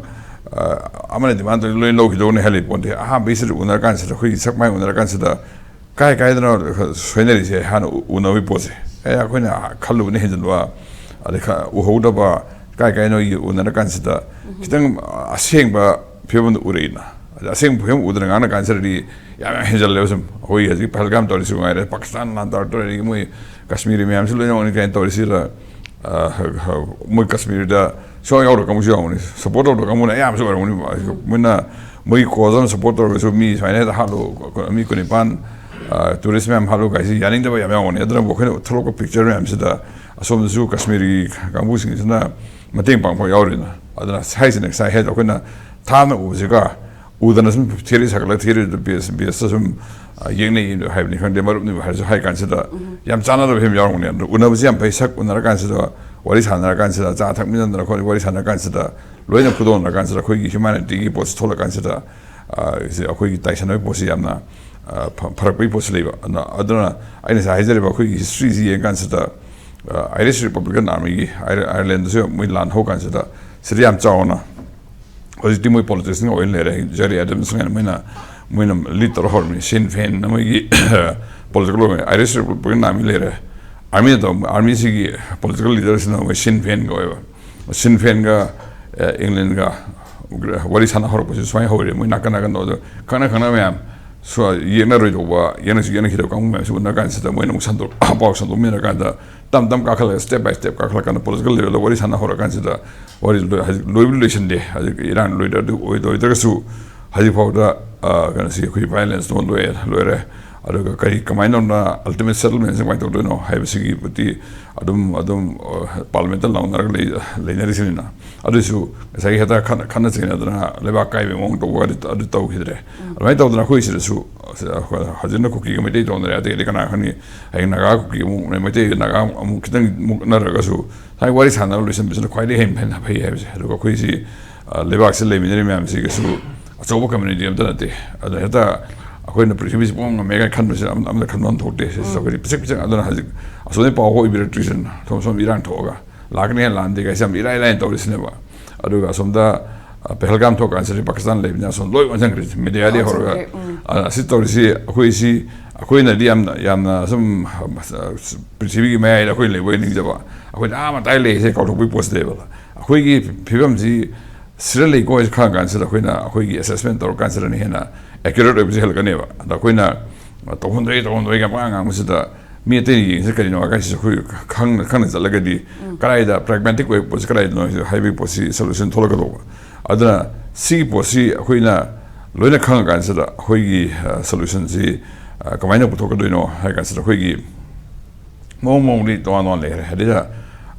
ꯑ, ꯑꯃꯅ demand ꯇꯧꯔꯤ ꯂꯣꯏ ꯂꯧꯈꯤꯗꯧꯅꯤ ꯍꯥꯏ ꯂꯩ ꯄꯣꯟꯇꯦ꯫ ꯑꯍꯥꯟꯕꯒꯤꯁꯤꯗ ꯎꯅꯔ ꯀꯥꯟꯁꯤꯗ, ꯑꯩꯈꯣꯏꯒꯤ ꯁꯛ ꯃꯥꯏ ꯎꯅꯔ ꯀꯥꯟꯁꯤꯗ ꯀꯥꯏ ꯀꯥꯏꯗꯅꯣ ꯁꯣꯏꯅꯔꯤꯁꯦ ꯍꯥꯟꯅ ꯎ-, ꯎꯅꯕꯒꯤ ꯄꯣꯠꯁꯦ꯫ ꯑꯦ, ꯑꯩꯈꯣꯏꯅ ꯈꯜꯂꯨꯕꯅ ꯍꯦꯟꯖꯤꯟꯕ, ꯑꯗꯩ ꯈ-, ꯎꯍꯧꯗꯕ, ꯀꯥꯏ ꯀꯥꯏꯅꯣ ꯎꯅꯔ ꯀꯥꯟꯁꯤꯗ ꯈꯤꯇꯪ ꯑꯁꯦꯡꯕ ꯐꯤꯕꯝꯗ ꯎꯔꯛꯏꯅ꯫ ꯑꯗ ꯑꯁꯦꯡꯕ ꯐꯤꯕꯝ ꯎꯗꯅ ꯉꯥꯡꯅ ꯀꯥꯟꯁꯤꯗꯗꯤ ꯌꯥꯝ, ꯌꯥꯝ ꯍꯦꯟꯖꯜꯂꯦꯕ꯫ ꯁꯨꯝ ꯑꯩꯈꯣꯏ ꯍꯧꯖꯤꯛ ꯄꯍꯜꯒꯥꯝ ꯇꯧꯔꯤꯁꯨ ꯉꯥꯏꯔꯦ, ꯄꯥꯀꯤꯁꯇꯥꯟ ꯂꯥꯟ ꯇꯧꯔ ꯇꯧꯔꯦ, ꯑꯗꯒꯤ ꯃꯣꯏ ꯀꯥꯁꯃꯤꯔꯤ ꯃꯌꯥꯝꯁꯨ ꯂꯣꯏꯅꯃꯛꯅꯤ ꯀꯥꯏꯅ ꯇꯧꯔꯤꯁꯤꯗ, ꯑ, ꯃꯣꯏ ꯀꯥꯁꯃꯤꯔꯗ ꯁꯨꯡꯌꯥꯎ ꯌꯥꯎꯗꯕ ꯀꯥꯡꯕꯨꯁꯨ ꯌꯥꯎꯕꯅꯤ, ꯁꯞꯄꯣꯔꯠ ꯇꯧꯗꯕ ꯀꯥꯡꯕꯨꯅ ꯑꯌꯥꯝꯕꯁꯨ ꯑꯣꯏꯔꯝꯒꯅꯤ꯫ ꯃꯣꯏꯅ ꯃꯣꯏꯒꯤ ꯀꯣꯖ ꯑꯃ ꯁꯞꯄꯣꯔꯠ ꯇꯧꯔꯒꯁꯨ ꯃꯤ ꯁꯨꯃꯥꯏꯅ ꯍꯦꯛꯇ ꯍꯥꯠꯂꯨ, ꯃꯤ ꯀꯨꯟꯅꯤꯄꯥꯟ, ꯑ, ꯇꯨꯔꯤꯁ ꯃꯌꯥꯝ ꯍꯥꯠꯂꯨ ꯀꯥꯏꯁꯤ ꯌꯥꯅꯤꯡꯗꯕ ꯌꯥꯝ ꯌꯥꯎꯕꯅꯤ꯫ ꯑꯗꯨꯅꯕꯨ ꯑꯩꯈꯣꯏꯅ ꯊꯣꯛꯂꯛꯄ ꯄꯤꯛꯆꯔ ꯃꯌꯥꯝꯁꯤꯗ ꯑꯁꯣꯝꯗꯁꯨ ꯀꯥꯁꯃꯤꯔꯤ ꯀꯥꯡꯕꯨꯁꯤꯡꯁꯤꯅ ꯃꯇꯦꯡ ꯄꯥꯡꯕ ꯌꯥꯎꯔꯤꯅ꯫ ꯑꯗꯨꯅ ꯍꯥꯏꯁꯤꯅ ꯉꯁꯥꯏ ꯍꯦꯛ ꯑꯩꯈꯣꯏꯅ ꯊꯥꯞꯅ ꯎꯕꯁꯤꯒ ꯎꯗꯅ ꯁꯨꯝ theory ꯁꯥꯒꯠꯂꯒ theory ꯗꯨ base, base ꯇ ꯁꯨꯝ, ꯑ, ꯌꯦꯛꯅꯩ ꯍꯥꯏꯕꯅꯤ ꯈꯪꯗꯦ, ꯃꯔꯨꯞꯅꯤ ꯍꯥꯏꯔꯁꯨ ꯍꯥꯏ ꯀꯥꯟꯁꯤꯗ ꯌꯥꯝ ꯆꯥꯟꯅꯗꯕ ꯌꯥꯝ ꯌꯥꯎꯔꯝꯒꯅꯤ꯫ ꯑꯗꯨ ꯎꯅꯕꯁꯤ ꯌꯥꯝ ꯐꯩ, ꯁꯛ ꯎꯅꯔ ꯀꯥꯟꯁꯤꯗ, ꯋꯥꯔꯤ ꯁꯥꯟꯅꯔ ꯀꯥꯟꯁꯤꯗ, ꯆꯥ ꯊꯛꯃꯤꯟꯅꯗꯅ ꯈꯣꯠ-, ꯋꯥꯔꯤ ꯁꯥꯟꯅꯔ ꯀꯥꯟꯁꯤꯗ, ꯂꯣꯏꯅ ꯐꯨꯗꯣꯛꯅꯔ ꯀꯥꯟꯁꯤꯗ ꯑꯩꯈꯣꯏꯒꯤ humanity ꯒꯤ ꯄꯣꯠꯁꯤ ꯊꯣꯛꯂꯛ ꯀꯥꯟꯁꯤꯗ, ꯑ, ꯁꯤ ꯑꯩꯈꯣꯏꯒꯤ ꯇꯥꯏꯁꯟ ꯍꯣꯏ ꯄꯣꯠꯁꯤ ꯌꯥꯝꯅ, ꯑ, ꯐ-, ꯐꯔꯛꯄꯒꯤ ꯄꯣꯠꯁꯤ ꯂꯩꯕ꯫ ꯑꯗꯨꯅ, ꯑꯗꯨꯅ ꯑꯩꯅ ꯉꯁꯥꯏ ꯍꯥꯏꯖꯔꯤꯕ ꯑꯩꯈꯣꯏꯒꯤ historyꯁꯤ ꯌꯦꯡꯀꯥꯟꯁꯤꯗ, ꯑ, Irish Republican Armyꯒꯤ, ꯑꯥꯏꯔ-, Irelandꯗꯁꯨ ꯃꯣꯏ ꯂꯥꯟ ꯍꯧꯀꯥꯟꯁꯤꯗ ꯁꯤꯗ ꯌꯥꯝ ꯆꯥꯎꯅ ꯍꯧꯖꯤꯛꯇꯤ ꯃꯣꯏ politicianꯒ ꯑꯣꯏꯅ ꯂꯩꯔꯦ꯫ Gerry Adams ꯍꯥꯏꯅ ꯃꯣꯏꯅ, ꯃꯣꯏꯅ lead ꯇꯧꯔ ꯍꯧꯔꯝꯃꯤ꯫ Sinn Féin ꯃꯣꯏꯒꯤ political ꯑꯣꯏꯕ Irish Republican Army ꯂꯩꯔꯦ꯫ Army ꯅꯠꯇꯕ, armyꯁꯤꯒꯤ political leaderꯁꯤꯅ ꯃꯣꯏ Sinn Féinꯒ ꯑꯣꯏꯕ꯫ Sinn Féinꯒ, ꯑ, Englandꯒ ꯋꯥꯔꯤ ꯁꯥꯟꯅ ꯍꯧꯔꯛꯄꯁꯤ ꯁꯨꯃꯥꯏꯅ ꯍꯧꯔꯦ꯫ ꯃꯣꯏ ꯅꯥꯀꯟ ꯅꯥꯀꯟꯗ ꯑꯗꯨ ꯈꯪꯅ ꯈꯪꯅ ꯃꯌꯥꯝ ꯁꯨ-, ꯌꯦꯛꯅꯔꯣꯏꯗꯧꯕ, ꯌꯦꯛꯅꯁꯨ ꯌꯦꯛꯅꯈꯤꯗꯕ ꯀꯥꯡꯕꯨ ꯃꯌꯥꯝꯁꯤ ꯎꯅ ꯀꯥꯟꯁꯤꯗ ꯃꯣꯏꯅ ꯑꯃꯨꯛ ꯁꯟꯗꯣꯛ-, ꯄꯥꯎ ꯁꯟꯗꯣꯛꯃꯤꯟꯅꯔ ꯀꯥꯟꯗ ꯇꯞ ꯇꯞ ꯀꯥꯈꯠꯂꯒ step by step ꯀꯥꯈꯠꯂꯀꯥꯟꯗ political levelꯗ ꯋꯥꯔꯤ ꯁꯥꯟꯅ ꯍꯧꯔꯀꯥꯟꯁꯤꯗ ꯋꯥꯔꯤ ꯂꯣꯏ-, ꯍꯧꯖꯤꯛ ꯂꯣꯏꯕꯨꯗꯤ ꯂꯣꯏꯁꯤꯟꯗꯦ꯫ ꯍꯧꯖꯤꯛ ꯏꯔꯥꯡ ꯂꯣꯏꯗ-, ꯑꯗꯨ ꯑꯣꯏꯗ-, ꯑꯣꯏꯗ꯭ꯔꯒꯁꯨ ꯍꯧꯖꯤꯛ ꯐꯥꯎꯗ, ꯑ, ꯀꯩꯅꯣꯁꯤ ꯑꯩꯈꯣꯏ violenceꯇꯣ ꯂꯣꯏ-, ꯂꯣꯏꯔꯦ꯫ ꯑꯗꯨꯒ ꯀꯔꯤ, ꯀꯃꯥꯏꯅ ꯇꯧꯅ ultimate settlementꯁꯦ ꯀꯃꯥꯏꯅ ꯇꯧꯗꯣꯏꯅꯣ ꯍꯥꯏꯕꯁꯤꯒꯤꯕꯨꯗꯤ ꯑꯗꯨꯝ, ꯑꯗꯨꯝ, ꯑ, parliamentꯇ ꯂꯥꯎꯅꯔꯒ ꯂꯩ-, ꯂꯩꯅꯔꯤꯁꯤꯅꯤꯅ꯫ ꯑꯗꯨꯁꯨ ꯉꯁꯥꯏꯒꯤ ꯍꯦꯛꯇ ꯈꯠꯅ, ꯈꯠꯅ ꯆꯩꯅꯗꯅ ꯂꯩꯕꯥꯛ ꯀꯥꯏꯕꯒꯤ ꯃꯑꯣꯡ ꯇꯧꯕ ꯑꯗꯨ, ꯑꯗꯨ ꯇꯧꯈꯤꯗ꯭ꯔꯦ꯫ ꯑꯗꯨꯃꯥꯏꯅ ꯇꯧꯗꯅ ꯑꯩꯈꯣꯏ ꯁꯤꯗꯁꯨ ꯍꯧꯖꯤꯛꯅ ꯀꯨꯀꯤꯒ ꯃꯩꯇꯩ ꯇꯧꯅꯔꯦ, ꯑꯇꯩꯗꯤ ꯀꯅꯥ ꯈꯪꯅꯤ, ꯍꯌꯦꯡ ꯅꯥꯒꯥ ꯀꯨꯀꯤ ꯑꯃꯨꯛ, ꯃꯩꯇꯩ ꯅꯥꯒꯥ ꯑꯃꯨꯛ ꯈꯤꯇꯪ ꯃꯨꯛꯅꯔꯒꯁꯨ ꯉꯁꯥꯏ ꯋꯥꯔꯤ ꯁꯥꯟꯅꯔ ꯂꯣꯏꯁꯤꯟꯕꯁꯤꯅ ꯈ꯭ꯋꯥꯏꯗꯒꯤ ꯍꯦꯟꯅ ꯐꯩ ꯍꯥꯏꯕꯁꯦ꯫ ꯑꯗꯨꯒ ꯑꯩꯈꯣꯏꯁꯤ, ꯑ, ꯂꯩꯕꯥꯛꯁꯤꯗ ꯂꯩꯃꯤꯟꯅꯔꯤꯕ ꯃꯌꯥꯝꯁꯤ ꯀꯩꯁꯨ ꯑꯆꯧꯕ community ꯑꯝꯇ ꯅꯠꯇꯦ꯫ ꯑꯗꯨꯅ ꯍꯦꯛꯇ ꯑꯩꯈꯣꯏꯅ ꯄ꯭ꯔꯤꯊꯤꯕꯤꯁꯤ ꯄꯨꯡꯉꯝ ꯉꯝꯃꯦ ꯀꯥꯏꯅ ꯈꯟꯕꯁꯤ ꯑꯃ-, ꯑꯃꯇ ꯈꯟꯐꯝ ꯊꯣꯛꯇꯦ꯫ ꯁꯤꯁꯨ ꯑꯩꯈꯣꯏꯗꯤ ꯄꯤꯁꯛ ꯄꯤꯁꯛ, ꯑꯗꯨꯅ ꯍꯧꯖꯤꯛ ꯑꯁꯣꯝꯗꯒꯤ ꯄꯥꯎ ꯍꯧꯕꯤꯔꯛꯇ꯭ꯔꯤꯁꯤꯅ ꯁꯣꯝ ꯁꯣꯝ ꯏꯔꯥꯡ ꯊꯣꯛꯑꯒ ꯂꯥꯛꯀꯅꯤ ꯍꯥꯏꯅ ꯂꯥꯟꯗꯦ ꯀꯥꯏꯁꯦ ꯌꯥꯝ ꯏꯔꯥꯏ ꯂꯥꯏꯅ ꯇꯧꯔꯤꯁꯤꯅꯦꯕ꯫ ꯑꯗꯨꯒ ꯑꯁꯣꯝꯗ, ꯑ, ꯄꯦꯍꯜꯒꯥꯝ ꯊꯣꯛꯀꯥꯟꯁꯤꯗ ꯄꯥꯀꯤꯁꯇꯥꯟ ꯂꯩꯕꯅꯤꯅ ꯑꯁꯣꯝ ꯂꯣꯏ ꯑꯣꯟꯁꯤꯟꯈ꯭ꯔꯦ, mediaꯗꯒꯤ ꯍꯧꯔꯒ꯫ ꯑꯣꯟꯁꯤꯟꯈ꯭ꯔꯦ, ꯎꯝ꯫ ꯑ, ꯑꯁꯤ ꯇꯧꯔꯤꯁꯤ ꯑꯩꯈꯣꯏꯁꯤ, ꯑꯩꯈꯣꯏꯅꯗꯤ ꯌꯥꯝꯅ, ꯌꯥꯝꯅ ꯁꯨꯝ, ꯑ, ꯄ꯭ꯔꯤꯊꯤꯕꯤꯒꯤ ꯃꯌꯥꯏꯗ ꯑꯩꯈꯣꯏ ꯂꯩꯕ ꯑꯣꯏ ꯅꯤꯡꯖꯕ, ꯑꯩꯈꯣꯏꯅ ꯑꯥ ꯃꯇꯥꯏ ꯂꯩꯔꯤꯁꯦ ꯀꯥꯎꯊꯣꯛꯄꯒꯤ ꯄꯣꯠꯁꯤ ꯂꯩꯌꯦꯕ꯫ ꯑꯩꯈꯣꯏꯒꯤ ꯐꯤꯕꯝꯁꯤ ꯁꯤꯗ ꯂꯩꯀꯣ ꯍꯥꯏꯁꯤ ꯈꯪꯉ ꯀꯥꯟꯁꯤꯗ ꯑꯩꯈꯣꯏꯅ ꯑꯩꯈꯣꯏꯒꯤ assessment ꯇꯧꯔ ꯀꯥꯟꯁꯤꯗꯅ ꯍꯦꯟꯅ accurate ꯑꯣꯏꯕꯁꯤ ꯍꯦꯜꯂꯛꯀꯅꯦꯕ꯫ ꯑꯗ ꯑꯩꯈꯣꯏꯅ ꯇꯧꯍꯟꯗꯣꯏ, ꯇꯧꯍꯟꯗꯣꯏꯒ ꯄꯉꯥꯡ ꯉꯥꯡꯕꯁꯤꯗ ꯃꯤ ꯑꯇꯩꯅ ꯌꯦꯡꯉꯤꯁꯤ ꯀꯔꯤꯅꯣ ꯍꯥꯏ ꯀꯥꯟꯁꯤꯗ ꯑꯩꯈꯣꯏ ꯈꯪꯅ, ꯈꯪꯅ ꯆꯠꯂꯒꯗꯤ ꯀꯗꯥꯏꯗ pragmatic ꯑꯣꯏꯕ ꯄꯣꯠꯁꯤ ꯀꯗꯥꯏꯗꯅꯣ ꯍꯥꯏꯕꯒꯤ ꯄꯣꯠꯁꯤ solution ꯊꯣꯛꯂꯛꯀꯗꯧꯕ꯫ ꯑꯗꯨꯅ ꯁꯤꯒꯤ ꯄꯣꯠꯁꯤ ꯑꯩꯈꯣꯏꯅ ꯂꯣꯏꯅ ꯈꯪꯉ ꯀꯥꯟꯁꯤꯗ ꯑꯩꯈꯣꯏꯒꯤ, ꯑ, solutionꯁꯤ, ꯑ, ꯀꯃꯥꯏꯅ ꯄꯨꯊꯣꯛꯀꯗꯣꯏꯅꯣ ꯍꯥꯏ ꯀꯥꯟꯁꯤꯗ ꯑꯩꯈꯣꯏꯒꯤ ꯃꯑꯣꯡ ꯃꯑꯣꯡꯗꯤ ꯇꯣꯉꯥꯟ ꯇꯣꯉꯥꯟ ꯂꯩꯈ꯭ꯔꯦ꯫ ꯑꯗꯩꯗ